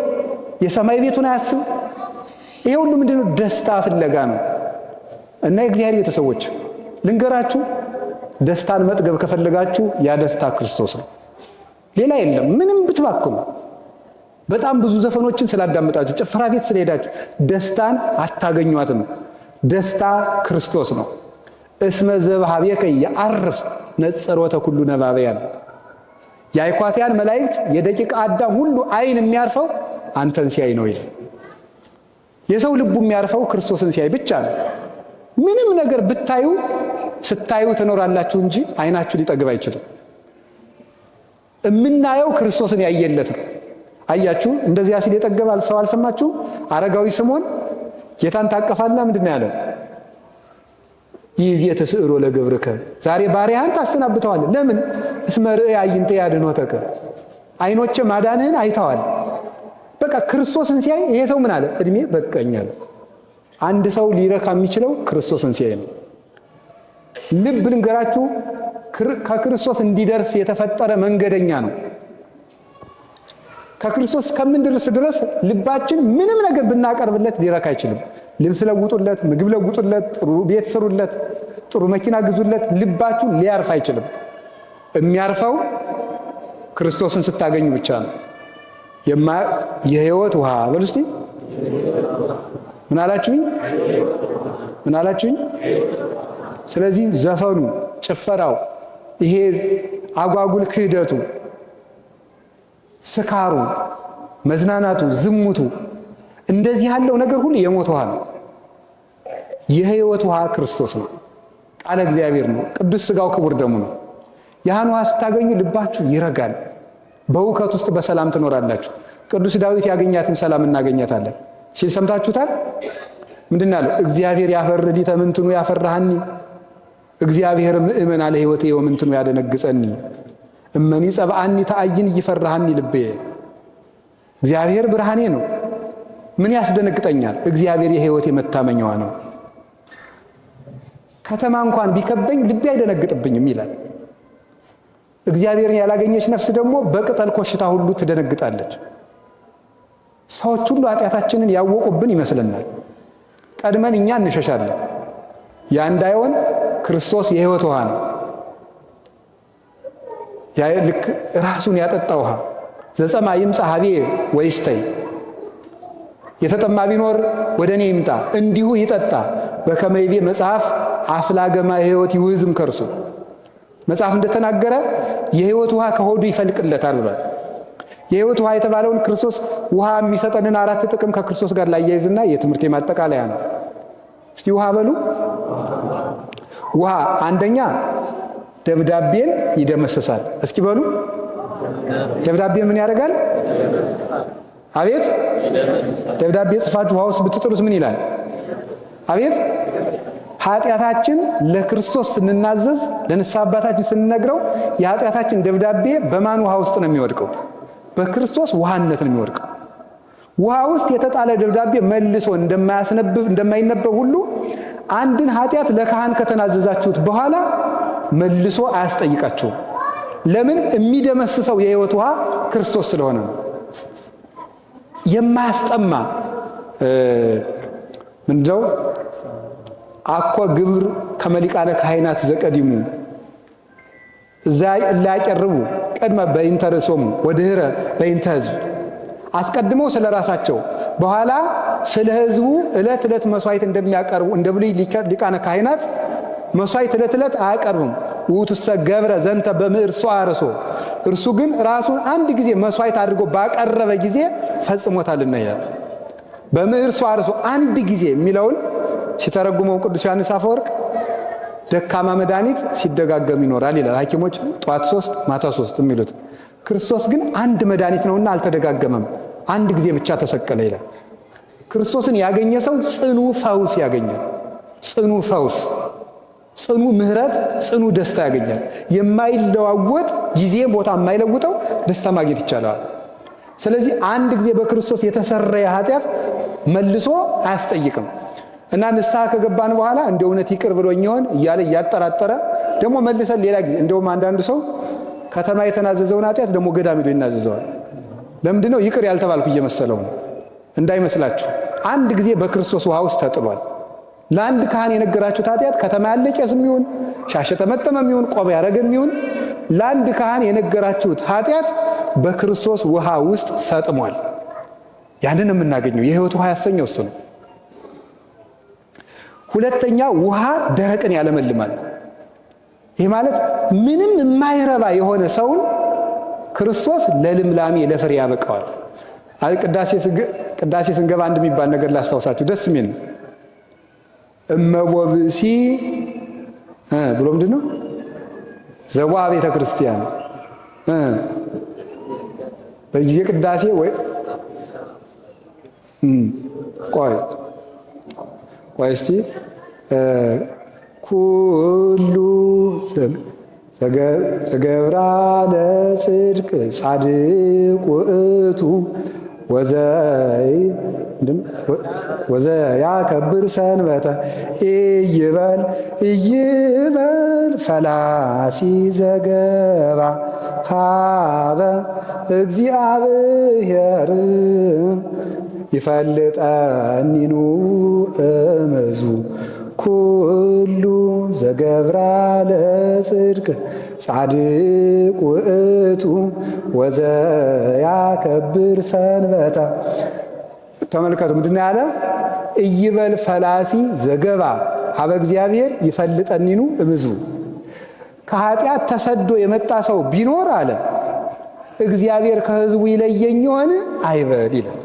የሰማይ ቤቱን አያስብ። ይሄ ሁሉ ምንድነው? ደስታ ፍለጋ ነው። እና የእግዚአብሔር ቤተሰቦች ልንገራችሁ፣ ደስታን መጥገብ ከፈለጋችሁ ያ ደስታ ክርስቶስ ነው፣ ሌላ የለም። ምንም ብትባክኑ፣ በጣም ብዙ ዘፈኖችን ስላዳመጣችሁ፣ ጭፈራ ቤት ስለሄዳችሁ ደስታን አታገኟትም። ደስታ ክርስቶስ ነው። እስመ ዘብሃቤከ የዐርፍ ነጸሮተ ኩሉ ነባበያን፣ የአይኳትያን መላእክት የደቂቀ አዳም ሁሉ አይን የሚያርፈው አንተን ሲያይ ነው ይላል። የሰው ልቡ የሚያርፈው ክርስቶስን ሲያይ ብቻ ነው። ምንም ነገር ብታዩ ስታዩ ትኖራላችሁ እንጂ አይናችሁ ሊጠግብ አይችልም። የምናየው ክርስቶስን ያየለት ነው። አያችሁ፣ እንደዚያ ሲል የጠገበ ሰው አልሰማችሁ? አረጋዊ ስምዖን ጌታን ታቀፋና ምንድን ነው ያለው? ይእዜ ተስዕሮ ለገብርከ፣ ዛሬ ባሪያህን ታሰናብተዋለህ። ለምን? እስመ ርእየ አዕይንተ ያድኅኖተከ፣ አይኖቼ ማዳንህን አይተዋል። በቃ ክርስቶስን ሲያይ ይሄ ሰው ምን አለ? እድሜ በቃኝ አለ። አንድ ሰው ሊረካ የሚችለው ክርስቶስን ሲያይ ነው። ልብ ልንገራችሁ፣ ከክርስቶስ እንዲደርስ የተፈጠረ መንገደኛ ነው። ከክርስቶስ እስከምንደርስ ድረስ ልባችን ምንም ነገር ብናቀርብለት ሊረካ አይችልም። ልብስ ለውጡለት፣ ምግብ ለውጡለት፣ ጥሩ ቤት ስሩለት፣ ጥሩ መኪና ግዙለት፣ ልባችሁ ሊያርፍ አይችልም። የሚያርፈው ክርስቶስን ስታገኙ ብቻ ነው። የህይወት ውሃ በሉ እስቲ። ምን አላችሁኝ? ምን አላችሁኝ? ስለዚህ ዘፈኑ፣ ጭፈራው፣ ይሄ አጓጉል ክህደቱ፣ ስካሩ፣ መዝናናቱ፣ ዝሙቱ እንደዚህ ያለው ነገር ሁሉ የሞት ውሃ ነው። የህይወት ውሃ ክርስቶስ ነው። ቃለ እግዚአብሔር ነው። ቅዱስ ስጋው ክቡር ደሙ ነው። ያን ውሃ ስታገኙ ልባችሁ ይረጋል። በውከት ውስጥ በሰላም ትኖራላችሁ። ቅዱስ ዳዊት ያገኛትን ሰላም እናገኛታለን ሲል ሰምታችሁታል። ምንድን ያለው? እግዚአብሔር ያፈርህ ሊተ ምንትኑ ያፈራሃኒ፣ እግዚአብሔር ምእመን አለ ሕይወቴ ወምንትኑ ያደነግጸኒ፣ እመኒ ጸብአኒ ተአይን እይፈራሃኒ ልቤ። እግዚአብሔር ብርሃኔ ነው፣ ምን ያስደነግጠኛል? እግዚአብሔር የሕይወቴ መታመኛዋ ነው። ከተማ እንኳን ቢከበኝ ልቤ አይደነግጥብኝም ይላል። እግዚአብሔርን ያላገኘች ነፍስ ደግሞ በቅጠል ኮሽታ ሁሉ ትደነግጣለች። ሰዎች ሁሉ ኃጢአታችንን ያወቁብን ይመስለናል። ቀድመን እኛ እንሸሻለን። ያ እንዳይሆን ክርስቶስ የሕይወት ውሃ ነው። ያ ልክ ራሱን ያጠጣ ውሃ ዘጸማ ይምጻ ሀቤ ወይስተይ፣ የተጠማ ቢኖር ወደ እኔ ይምጣ እንዲሁ ይጠጣ። በከመ ይቤ መጽሐፍ አፍላገማ የሕይወት ይውህዝም ከርሱ። መጽሐፍ እንደተናገረ የሕይወት ውሃ ከሆዱ ይፈልቅለታል ብሏል። የሕይወት ውሃ የተባለውን ክርስቶስ ውሃ የሚሰጠንን አራት ጥቅም ከክርስቶስ ጋር ላያይዝና የትምህርት ማጠቃለያ ነው። እስቲ ውሃ በሉ። ውሃ አንደኛ ደብዳቤን ይደመስሳል። እስኪ በሉ ደብዳቤን ምን ያደርጋል? አቤት ደብዳቤ ጽፋችሁ ውሃ ውስጥ ብትጥሉት ምን ይላል? አቤት ኃጢአታችን ለክርስቶስ ስንናዘዝ ለንስሐ አባታችን ስንነግረው የኃጢአታችን ደብዳቤ በማን ውሃ ውስጥ ነው የሚወድቀው? በክርስቶስ ውሃነት ነው የሚወድቀው። ውሃ ውስጥ የተጣለ ደብዳቤ መልሶ እንደማያስነብብ እንደማይነበብ ሁሉ አንድን ኃጢአት ለካህን ከተናዘዛችሁት በኋላ መልሶ አያስጠይቃችሁም። ለምን? የሚደመስሰው የሕይወት ውሃ ክርስቶስ ስለሆነ ነው። የማያስጠማ ምንድነው? አኮ ግብር ከመሊቃነ ካህናት ዘቀዲሙ እዛ እላያቀርቡ ቅድመ በይንተ ርእሶሙ ወድህረ በይንተ ሕዝብ፣ አስቀድመው ስለ ራሳቸው በኋላ ስለ ሕዝቡ ዕለት ዕለት መስዋዕት እንደሚያቀርቡ እንደ ብሉይ ሊቃነ ካህናት መስዋዕት ዕለት ዕለት አያቀርቡም። ውእቱሰ ገብረ ዘንተ በምዕርሶ አርሶ፣ እርሱ ግን ራሱን አንድ ጊዜ መስዋዕት አድርጎ ባቀረበ ጊዜ ፈጽሞታልና ይላል። በምዕርሶ አርሶ አንድ ጊዜ የሚለውን ሲተረጉመው ቅዱስ ዮሐንስ አፈወርቅ ደካማ መድኃኒት ሲደጋገም ይኖራል ይላል። ሐኪሞች ጠዋት 3 ማታ 3 የሚሉት ክርስቶስ ግን አንድ መድኃኒት ነውና አልተደጋገመም፣ አንድ ጊዜ ብቻ ተሰቀለ ይላል። ክርስቶስን ያገኘ ሰው ጽኑ ፈውስ ያገኛል። ጽኑ ፈውስ፣ ጽኑ ምሕረት፣ ጽኑ ደስታ ያገኛል። የማይለዋወጥ ጊዜ ቦታ የማይለውጠው ደስታ ማግኘት ይቻላል። ስለዚህ አንድ ጊዜ በክርስቶስ የተሰረየ ኃጢአት መልሶ አያስጠይቅም። እና ንስሐ ከገባን በኋላ እንደ እውነት ይቅር ብሎኝ ይሆን እያለ እያጠራጠረ ደግሞ መልሰን ሌላ ጊዜ እንደውም አንዳንዱ ሰው ከተማ የተናዘዘውን ኃጢአት ደግሞ ገዳም ሄዶ ይናዘዘዋል። ለምንድን ነው? ይቅር ያልተባልኩ እየመሰለው ነው። እንዳይመስላችሁ አንድ ጊዜ በክርስቶስ ውሃ ውስጥ ተጥሏል። ለአንድ ካህን የነገራችሁት ኃጢአት ከተማ ያለ ቄስም ይሁን ሻሽ የጠመጠመም ይሁን ቆብ ያደረገም ይሁን ለአንድ ካህን የነገራችሁት ኃጢአት በክርስቶስ ውሃ ውስጥ ሰጥሟል። ያንን የምናገኘው የሕይወት ውሃ ያሰኘው እሱ ነው። ሁለተኛ ውሃ ደረቅን ያለመልማል። ይህ ማለት ምንም የማይረባ የሆነ ሰውን ክርስቶስ ለልምላሜ ለፍሬ ያበቃዋል። ቅዳሴ ስንገባ አንድ የሚባል ነገር ላስታውሳችሁ ደስ የሚል ነው። እመቦ ብእሲ ብሎ ምንድን ነው ዘቧ ቤተ ክርስቲያን በጊዜ ቅዳሴ ወይ ቆይ ቆይ እስቲ ኩሉ ዘገብራ ለጽድቅ ጻድቅ ውእቱ ወዘያከብር ሰንበተ ኢይበል ኢይበል ፈላሲ ዘገባ ሀበ እግዚአብሔር ይፈልጠኒኑ እምዙ ኩሉ ዘገብራ ለጽድቅ ጻድቅ ውእቱ ወዘያከብር ሰንበተ። ተመልከቱ፣ ምንድን ነው ያለ? ኢይበል ፈላሲ ዘገባ ሀበ እግዚአብሔር ይፈልጠኒኑ እምዙ። ከኃጢአት ተሰዶ የመጣ ሰው ቢኖር አለ እግዚአብሔር ከሕዝቡ ይለየኝ ይሆን አይበል ይላል።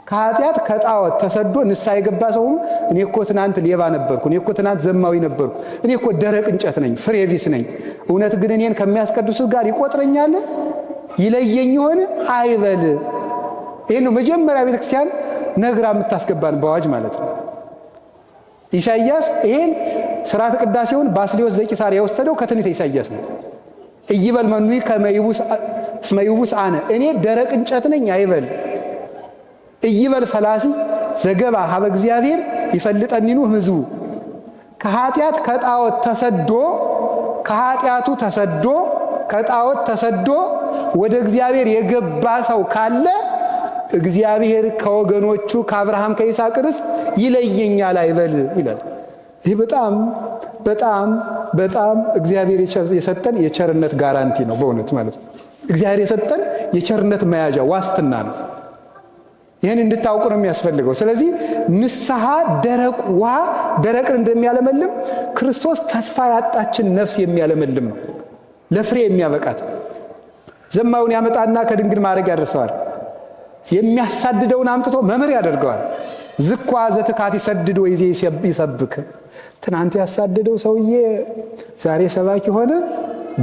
ከኃጢአት ከጣዖት ተሰዶ ንስሐ የገባ ሰው ሁሉ እኔ እኮ ትናንት ሌባ ነበርኩ፣ እኔ እኮ ትናንት ዘማዊ ነበርኩ፣ እኔ እኮ ደረቅ እንጨት ነኝ፣ ፍሬ ቢስ ነኝ፣ እውነት ግን እኔን ከሚያስቀድሱት ጋር ይቆጥረኛል ይለየኝ ይሆን አይበል። ይህን ነው መጀመሪያ ቤተክርስቲያን ነግራ የምታስገባን በአዋጅ ማለት ነው። ኢሳይያስ ይሄን ስርዓተ ቅዳሴውን ባስልዮስ ዘቂሳርያ የወሰደው ከትንቢተ ኢሳይያስ ነው። ኢይበል መኑሂ ከመ ይቡስ እስመ ይቡስ አነ፣ እኔ ደረቅ እንጨት ነኝ አይበል። ኢይበል ፈላሲ ዘገብአ ኀበ እግዚአብሔር ይፈልጠኒኑ ህዝቡ፣ ከኃጢአት ከጣዖት ተሰዶ ከኃጢአቱ ተሰዶ ከጣዖት ተሰዶ ወደ እግዚአብሔር የገባ ሰው ካለ እግዚአብሔር ከወገኖቹ ከአብርሃም ከይስሐቅ ርስት ይለየኛል አይበል ይላል። ይህ በጣም በጣም በጣም እግዚአብሔር የሰጠን የቸርነት guarantee ነው። በእውነት ማለት ነው። እግዚአብሔር የሰጠን የቸርነት መያዣ ዋስትና ነው። ይህን እንድታውቁ ነው የሚያስፈልገው። ስለዚህ ንስሐ ደረቅ ውሃ ደረቅን እንደሚያለመልም ክርስቶስ ተስፋ ያጣችን ነፍስ የሚያለመልም ነው፣ ለፍሬ የሚያበቃት። ዘማውን ያመጣና ከድንግል ማድረግ ያደርሰዋል። የሚያሳድደውን አምጥቶ መምህር ያደርገዋል። ዝኳ ዘትካት ይሰድድ ወይዜ ይሰብክ። ትናንት ያሳደደው ሰውዬ ዛሬ ሰባኪ ሆነ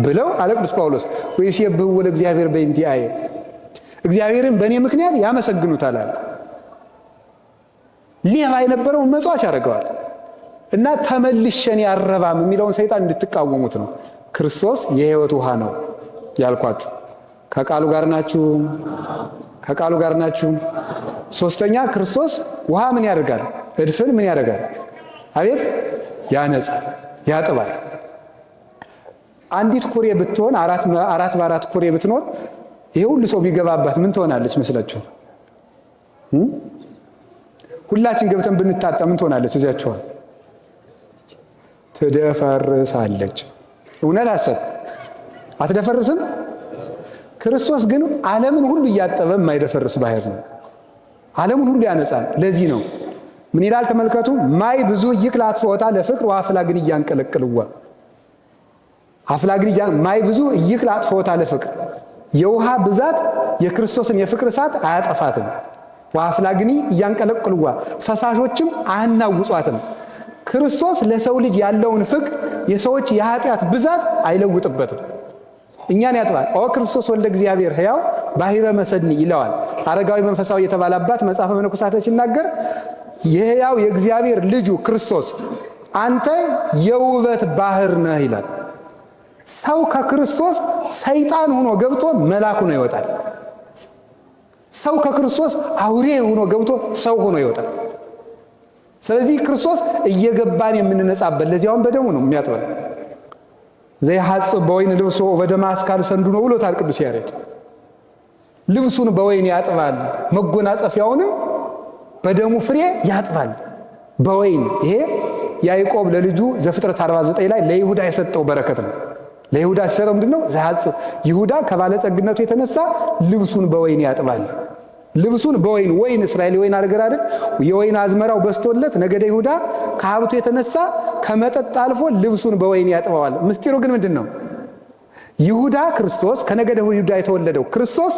ብለው አለ ቅዱስ ጳውሎስ። ወይሴብሕዎ ለእግዚአብሔር በእንቲአየ፣ እግዚአብሔርን በእኔ ምክንያት ያመሰግኑታል አለ። ሌባ የነበረውን መጽዋች ያደርገዋል። እና ተመልሸን ያረባም የሚለውን ሰይጣን እንድትቃወሙት ነው። ክርስቶስ የሕይወት ውሃ ነው ያልኳችሁ። ከቃሉ ጋር ናችሁ? ከቃሉ ጋር ናችሁ? ሶስተኛ ክርስቶስ ውሃ ምን ያደርጋል? እድፍን ምን ያደርጋል? አቤት ያነጻል፣ ያጥባል። አንዲት ኩሬ ብትሆን አራት በአራት ኩሬ ብትኖር ይሄ ሁሉ ሰው ቢገባባት ምን ትሆናለች መስላችኋል? ሁላችን ገብተን ብንታጠብ ምን ትሆናለች? እዚያችኋል ትደፈርሳለች። እውነት አሰብ አትደፈርስም? ክርስቶስ ግን ዓለምን ሁሉ እያጠበ የማይደፈርስ ባህር ነው። ዓለምን ሁሉ ያነጻል። ለዚህ ነው ምን ይላል ተመልከቱ። ማይ ብዙ ይክል አጥፎታ ለፍቅር ወአፍላግን እያንቀለቅልዋ አፍላግን ማይ ብዙ ይክል አጥፎታ ለፍቅር፣ የውሃ ብዛት የክርስቶስን የፍቅር እሳት አያጠፋትም። ወአፍላግኒ እያንቀለቅልዋ ፈሳሾችም አያናውጿትም። ክርስቶስ ለሰው ልጅ ያለውን ፍቅር የሰዎች የኃጢአት ብዛት አይለውጥበትም። እኛን ያጥባል። ኦ ክርስቶስ ወልደ እግዚአብሔር ሕያው ባሕረ መሰድኒ ይለዋል። አረጋዊ መንፈሳዊ የተባለ አባት መጽሐፈ መነኮሳት ላይ ሲናገር የሕያው የእግዚአብሔር ልጁ ክርስቶስ አንተ የውበት ባህር ነህ ይላል። ሰው ከክርስቶስ ሰይጣን ሆኖ ገብቶ መልአክ ሆኖ ይወጣል። ሰው ከክርስቶስ አውሬ ሆኖ ገብቶ ሰው ሆኖ ይወጣል። ስለዚህ ክርስቶስ እየገባን የምንነጻበት ለዚያውም በደሙ ነው የሚያጥበን። ዘይሐጽብ በወይን ልብሶ በደመ አስካል ሰንዱ ነው ብሎታል ቅዱስ ያሬድ። ልብሱን በወይን ያጥባል፣ መጎናጸፊያውንም በደሙ ፍሬ ያጥባል። በወይን ይሄ ያዕቆብ ለልጁ ዘፍጥረት 49 ላይ ለይሁዳ የሰጠው በረከት ነው። ለይሁዳ ሲሰጠው ምንድን ነው? ዘይሐጽብ ይሁዳ ከባለጸግነቱ የተነሳ ልብሱን በወይን ያጥባል። ልብሱን በወይን ወይን እስራኤል ወይን አገር አይደል? የወይን አዝመራው በዝቶለት ነገደ ይሁዳ ከሀብቱ የተነሳ ከመጠጥ አልፎ ልብሱን በወይን ያጥበዋል። ምስጢሩ ግን ምንድን ነው? ይሁዳ ክርስቶስ ከነገደ ይሁዳ የተወለደው ክርስቶስ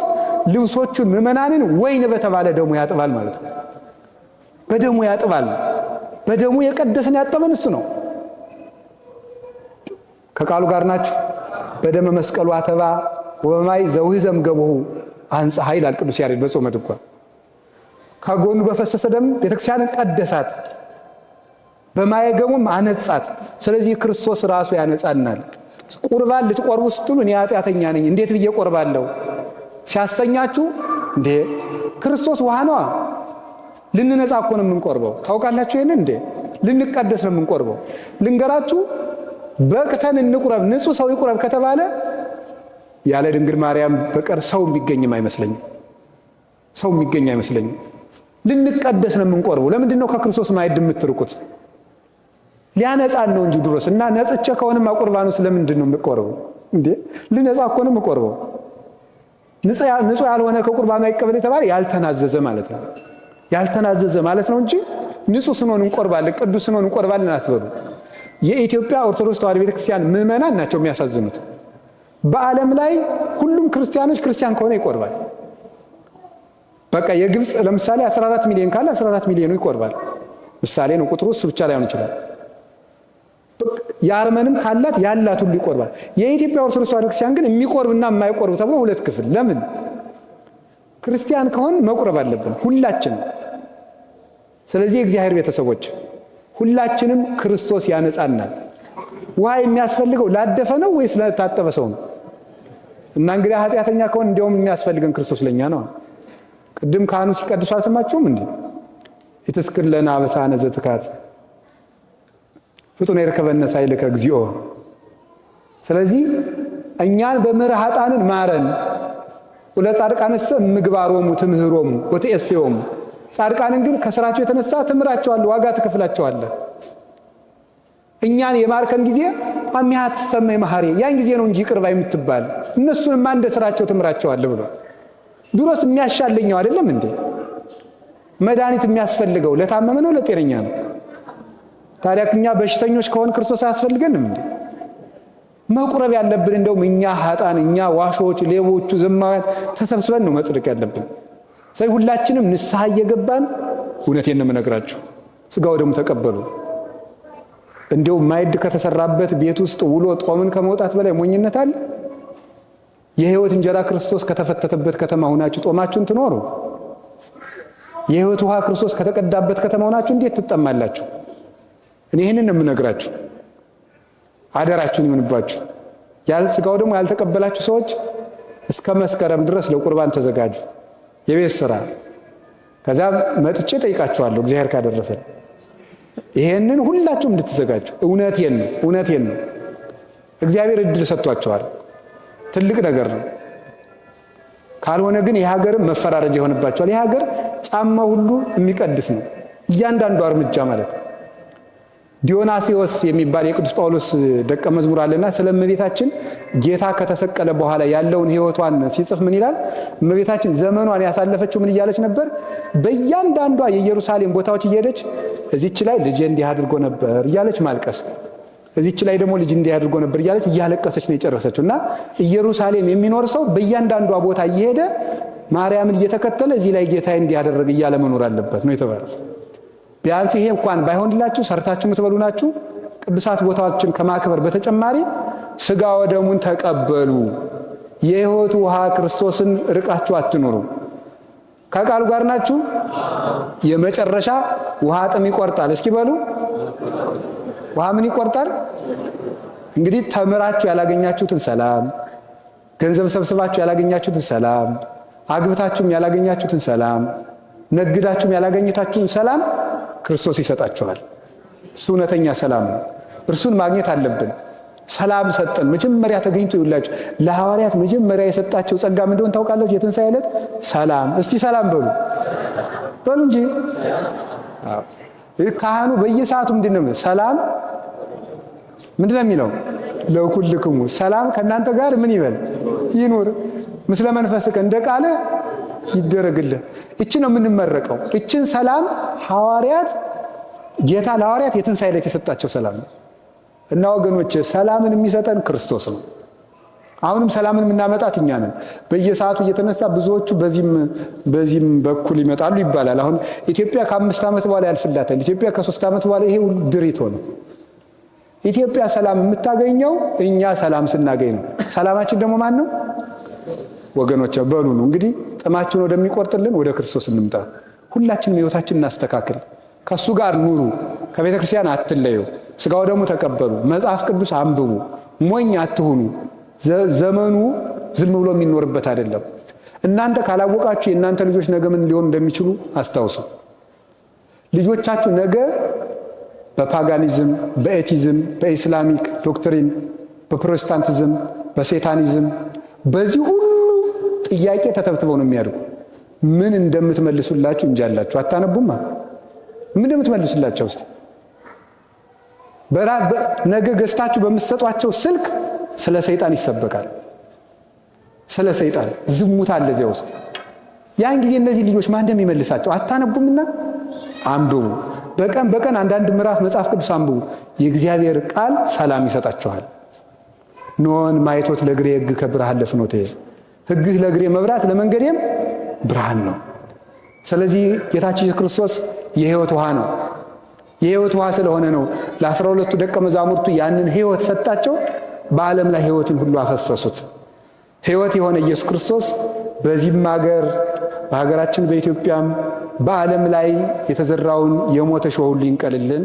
ልብሶቹን ምዕመናንን ወይን በተባለ ደሙ ያጥባል ማለት ነው። በደሙ ያጥባል። በደሙ የቀደሰን ያጠበን እሱ ነው። ከቃሉ ጋር ናችሁ። በደመ መስቀሉ አተባ ወበማይ ዘውህዘ እምገቡሁ አንጽሐ ይላል ቅዱስ ያሬድ በጾመ ድጓ። ከጎኑ በፈሰሰ ደም ቤተክርስቲያንን ቀደሳት፣ በማየ ገቡም አነጻት። ስለዚህ ክርስቶስ ራሱ ያነጻናል። ቁርባን ልትቆርቡ ስትሉ እኔ ኃጢአተኛ ነኝ እንዴት ብዬ ቆርባለሁ ሲያሰኛችሁ፣ እንዴ ክርስቶስ ውሃ ነዋ። ልንነጻ እኮ ነው የምንቆርበው። ታውቃላችሁ ይሄንን እንዴ? ልንቀደስ ነው የምንቆርበው። ልንገራችሁ፣ በቅተን እንቁረብ፣ ንጹህ ሰው ይቁረብ ከተባለ ያለ ድንግል ማርያም በቀር ሰው የሚገኝም አይመስለኝም። ሰው የሚገኝ አይመስለኝም። ልንቀደስ ነው የምንቆርበው። ለምንድን ነው ከክርስቶስ ማዕድ የምትርቁት? ሊያነጻን ነው እንጂ ድሮስ። እና ነጽቼ ከሆነማ ቁርባኑ ስለምንድን ነው የምቆርበው? እንዴ ልነጻ እኮ ነው የምቆርበው። ንጹህ ያልሆነ ከቁርባኑ አይቀበል የተባለ ያልተናዘዘ ማለት ነው። ያልተናዘዘ ማለት ነው እንጂ ንጹህ ስንሆን እንቆርባለን፣ ቅዱስ ስንሆን እንቆርባለን አትበሉ። የኢትዮጵያ ኦርቶዶክስ ተዋሕዶ ቤተክርስቲያን ምዕመናን ናቸው የሚያሳዝኑት። በዓለም ላይ ሁሉም ክርስቲያኖች ክርስቲያን ከሆነ ይቆርባል። በቃ የግብፅ ለምሳሌ 14 ሚሊዮን ካለ 14 ሚሊዮኑ ይቆርባል። ምሳሌ ነው ቁጥሩ፣ እሱ ብቻ ላይሆን ይችላል። የአርመንም ካላት ያላት ሁሉ ይቆርባል። የኢትዮጵያ ኦርቶዶክስ ተዋሕዶ ክርስቲያን ግን የሚቆርብና የማይቆርብ ተብሎ ሁለት ክፍል። ለምን? ክርስቲያን ከሆን መቁረብ አለብን ሁላችንም። ስለዚህ የእግዚአብሔር ቤተሰቦች ሁላችንም ክርስቶስ ያነጻናል። ውሃ የሚያስፈልገው ላደፈ ነው ወይስ ለታጠበ ሰው ነው? እና እንግዲህ ኃጢአተኛ ከሆን እንዲያውም የሚያስፈልገን ክርስቶስ ለኛ ነው። ቅድም ካህኑ ሲቀድሱ አልሰማችሁም እንዴ? ኢትስክር ለነ አበሳነ ዘትካት ፍጡነ ይርከበነ ሳይልከ እግዚኦ። ስለዚህ እኛን በምርህ ኃጥአንን ማረን፣ ወለጻድቃንሰ ምግባሮሙ ትምህሮሙ ወትኤስዮሙ። ጻድቃንን ግን ከስራቸው የተነሳ ትምራቸዋለህ፣ ዋጋ ትከፍላቸዋለህ። እኛን የማርከን ጊዜ አሚሃ ትሰመይ መሐሪ፣ ያን ጊዜ ነው እንጂ ይቅር ባይ የምትባል፣ እነሱንማ እንደ ስራቸው ትምራቸዋለህ ብሏል። ድሮስ የሚያሻለኛው አይደለም እንዴ? መድኃኒት የሚያስፈልገው ለታመመ ነው ለጤነኛ ነው? ታዲያ እኛ በሽተኞች ከሆን ክርስቶስ አያስፈልገንም እንዴ? መቁረብ ያለብን እንደውም እኛ ኃጥአን፣ እኛ ዋሾች፣ ሌቦቹ፣ ዘማውያን ተሰብስበን ነው መጽደቅ ያለብን። ስለዚህ ሁላችንም ንስሐ እየገባን እውነቴን ነው የምነግራችሁ፣ ሥጋ ወደሙ ተቀበሉ። እንደው ማዕድ ከተሰራበት ቤት ውስጥ ውሎ ጦምን ከመውጣት በላይ ሞኝነት አለ? የሕይወት እንጀራ ክርስቶስ ከተፈተተበት ከተማ ሆናችሁ ጦማችሁን ትኖሩ። የሕይወት ውሃ ክርስቶስ ከተቀዳበት ከተማ ሆናችሁ እንዴት ትጠማላችሁ? እኔ ይህንን ነው የምነግራችሁ። አደራችሁን ይሁንባችሁ። ሥጋው ደግሞ ያልተቀበላችሁ ሰዎች እስከ መስከረም ድረስ ለቁርባን ተዘጋጁ። የቤት ስራ ከዛ መጥቼ ጠይቃችኋለሁ፣ እግዚአብሔር ካደረሰን። ይሄንን ሁላችሁም እንድትዘጋጁ። እውነቴን ነው፣ እውነቴን ነው። እግዚአብሔር እድል ሰጥቷቸዋል። ትልቅ ነገር ነው። ካልሆነ ግን የሀገርም መፈራረጃ ይሆንባቸዋል። የሀገር ጫማ ሁሉ የሚቀድስ ነው፣ እያንዳንዱ እርምጃ ማለት ነው። ዲዮናሲዎስ የሚባል የቅዱስ ጳውሎስ ደቀ መዝሙር አለና ስለ እመቤታችን ጌታ ከተሰቀለ በኋላ ያለውን ሕይወቷን ሲጽፍ ምን ይላል? እመቤታችን ዘመኗን ያሳለፈችው ምን እያለች ነበር? በእያንዳንዷ የኢየሩሳሌም ቦታዎች እየሄደች እዚች ላይ ልጄ እንዲህ አድርጎ ነበር እያለች ማልቀስ፣ እዚች ላይ ደግሞ ልጅ እንዲህ አድርጎ ነበር እያለች እያለቀሰች ነው የጨረሰችው። እና ኢየሩሳሌም የሚኖር ሰው በእያንዳንዷ ቦታ እየሄደ ማርያምን እየተከተለ እዚህ ላይ ጌታዬ እንዲህ አደረገ እያለ መኖር አለበት ነው የተባለው። ቢያንስ ይሄ እንኳን ባይሆንላችሁ ሰርታችሁ የምትበሉ ናችሁ። ቅዱሳት ቦታዎችን ከማክበር በተጨማሪ ሥጋ ወደሙን ተቀበሉ። የሕይወቱ ውሃ ክርስቶስን ርቃችሁ አትኑሩ። ከቃሉ ጋር ናችሁ። የመጨረሻ ውሃ ጥም ይቆርጣል። እስኪ በሉ ውሃ ምን ይቆርጣል? እንግዲህ ተምራችሁ ያላገኛችሁትን ሰላም፣ ገንዘብ ሰብስባችሁ ያላገኛችሁትን ሰላም፣ አግብታችሁም ያላገኛችሁትን ሰላም፣ ነግዳችሁም ያላገኘታችሁን ሰላም ክርስቶስ ይሰጣችኋል። እሱ እውነተኛ ሰላም ነው። እርሱን ማግኘት አለብን። ሰላም ሰጠን። መጀመሪያ ተገኝቶ ይውላችሁ ለሐዋርያት መጀመሪያ የሰጣቸው ጸጋ ምን እንደሆነ ታውቃላችሁ? የትንሣኤ ዕለት ሰላም። እስቲ ሰላም በሉ በሉ እንጂ ካህኑ በየሰዓቱ ምንድን ነው ሰላም ምንድን ነው የሚለው? ለኩልክሙ ሰላም ከእናንተ ጋር ምን ይበል ይኑር፣ ምስለ መንፈስከ እንደ ቃለ ይደረግልህ። እቺ ነው የምንመረቀው። እችን ሰላም ሐዋርያት ጌታ ለሐዋርያት የትንሣኤ ዕለት የሰጣቸው ሰላም ነው። እና ወገኖች ሰላምን የሚሰጠን ክርስቶስ ነው። አሁንም ሰላምን የምናመጣት እኛ ነን። በየሰዓቱ እየተነሳ ብዙዎቹ በዚህም በኩል ይመጣሉ ይባላል። አሁን ኢትዮጵያ ከ5 ዓመት በኋላ ያልፍላታል። ኢትዮጵያ ከ3 ዓመት በኋላ ይሄ ሁሉ ድሪቶ ነው። ኢትዮጵያ ሰላም የምታገኘው እኛ ሰላም ስናገኝ ነው። ሰላማችን ደግሞ ማን ነው? ወገኖች በሉ ነው እንግዲህ ጥማችን ወደሚቆርጥልን ወደ ክርስቶስ እንምጣ። ሁላችንም ሕይወታችን እናስተካክል። ከሱ ጋር ኑሩ። ከቤተ ክርስቲያን አትለዩ። ሥጋው ደግሞ ተቀበሉ። መጽሐፍ ቅዱስ አንብቡ። ሞኝ አትሁኑ። ዘመኑ ዝም ብሎ የሚኖርበት አይደለም። እናንተ ካላወቃችሁ የእናንተ ልጆች ነገ ምን ሊሆኑ እንደሚችሉ አስታውሱ። ልጆቻችሁ ነገ በ paganism፣ በ atheism፣ በ Islamic doctrine፣ በፕሮቴስታንቲዝም፣ በ Satanism በዚህ ሁሉ ጥያቄ ተተብትበው ነው የሚያድጉ። ምን እንደምትመልሱላችሁ እንጃላችሁ። አታነቡማ። ምን እንደምትመልሱላቸው እስቲ ነገ ገዝታችሁ በምትሰጧቸው ስልክ ስለ ሰይጣን ይሰበካል። ስለ ሰይጣን ዝሙት አለ እዚያ ውስጥ። ያን ጊዜ እነዚህ ልጆች ማን እንደሚመልሳቸው አታነቡምና አንብቡ። በቀን በቀን አንዳንድ ምዕራፍ መጽሐፍ ቅዱስ አንብቡ። የእግዚአብሔር ቃል ሰላም ይሰጣችኋል። ኖን ማይቶት ለእግሬ ሕግ ከብርሃን ለፍኖቴ፣ ሕግህ ለእግሬ መብራት ለመንገዴም ብርሃን ነው። ስለዚህ ጌታችን ኢየሱስ ክርስቶስ የሕይወት ውሃ ነው። የሕይወት ውሃ ስለሆነ ነው ለ12ቱ ደቀ መዛሙርቱ ያንን ሕይወት ሰጣቸው። በዓለም ላይ ሕይወትን ሁሉ አፈሰሱት። ሕይወት የሆነ ኢየሱስ ክርስቶስ በዚህም ሀገር በሀገራችን በኢትዮጵያም በዓለም ላይ የተዘራውን የሞተ እሾህ ሁሉ ይንቀልልን።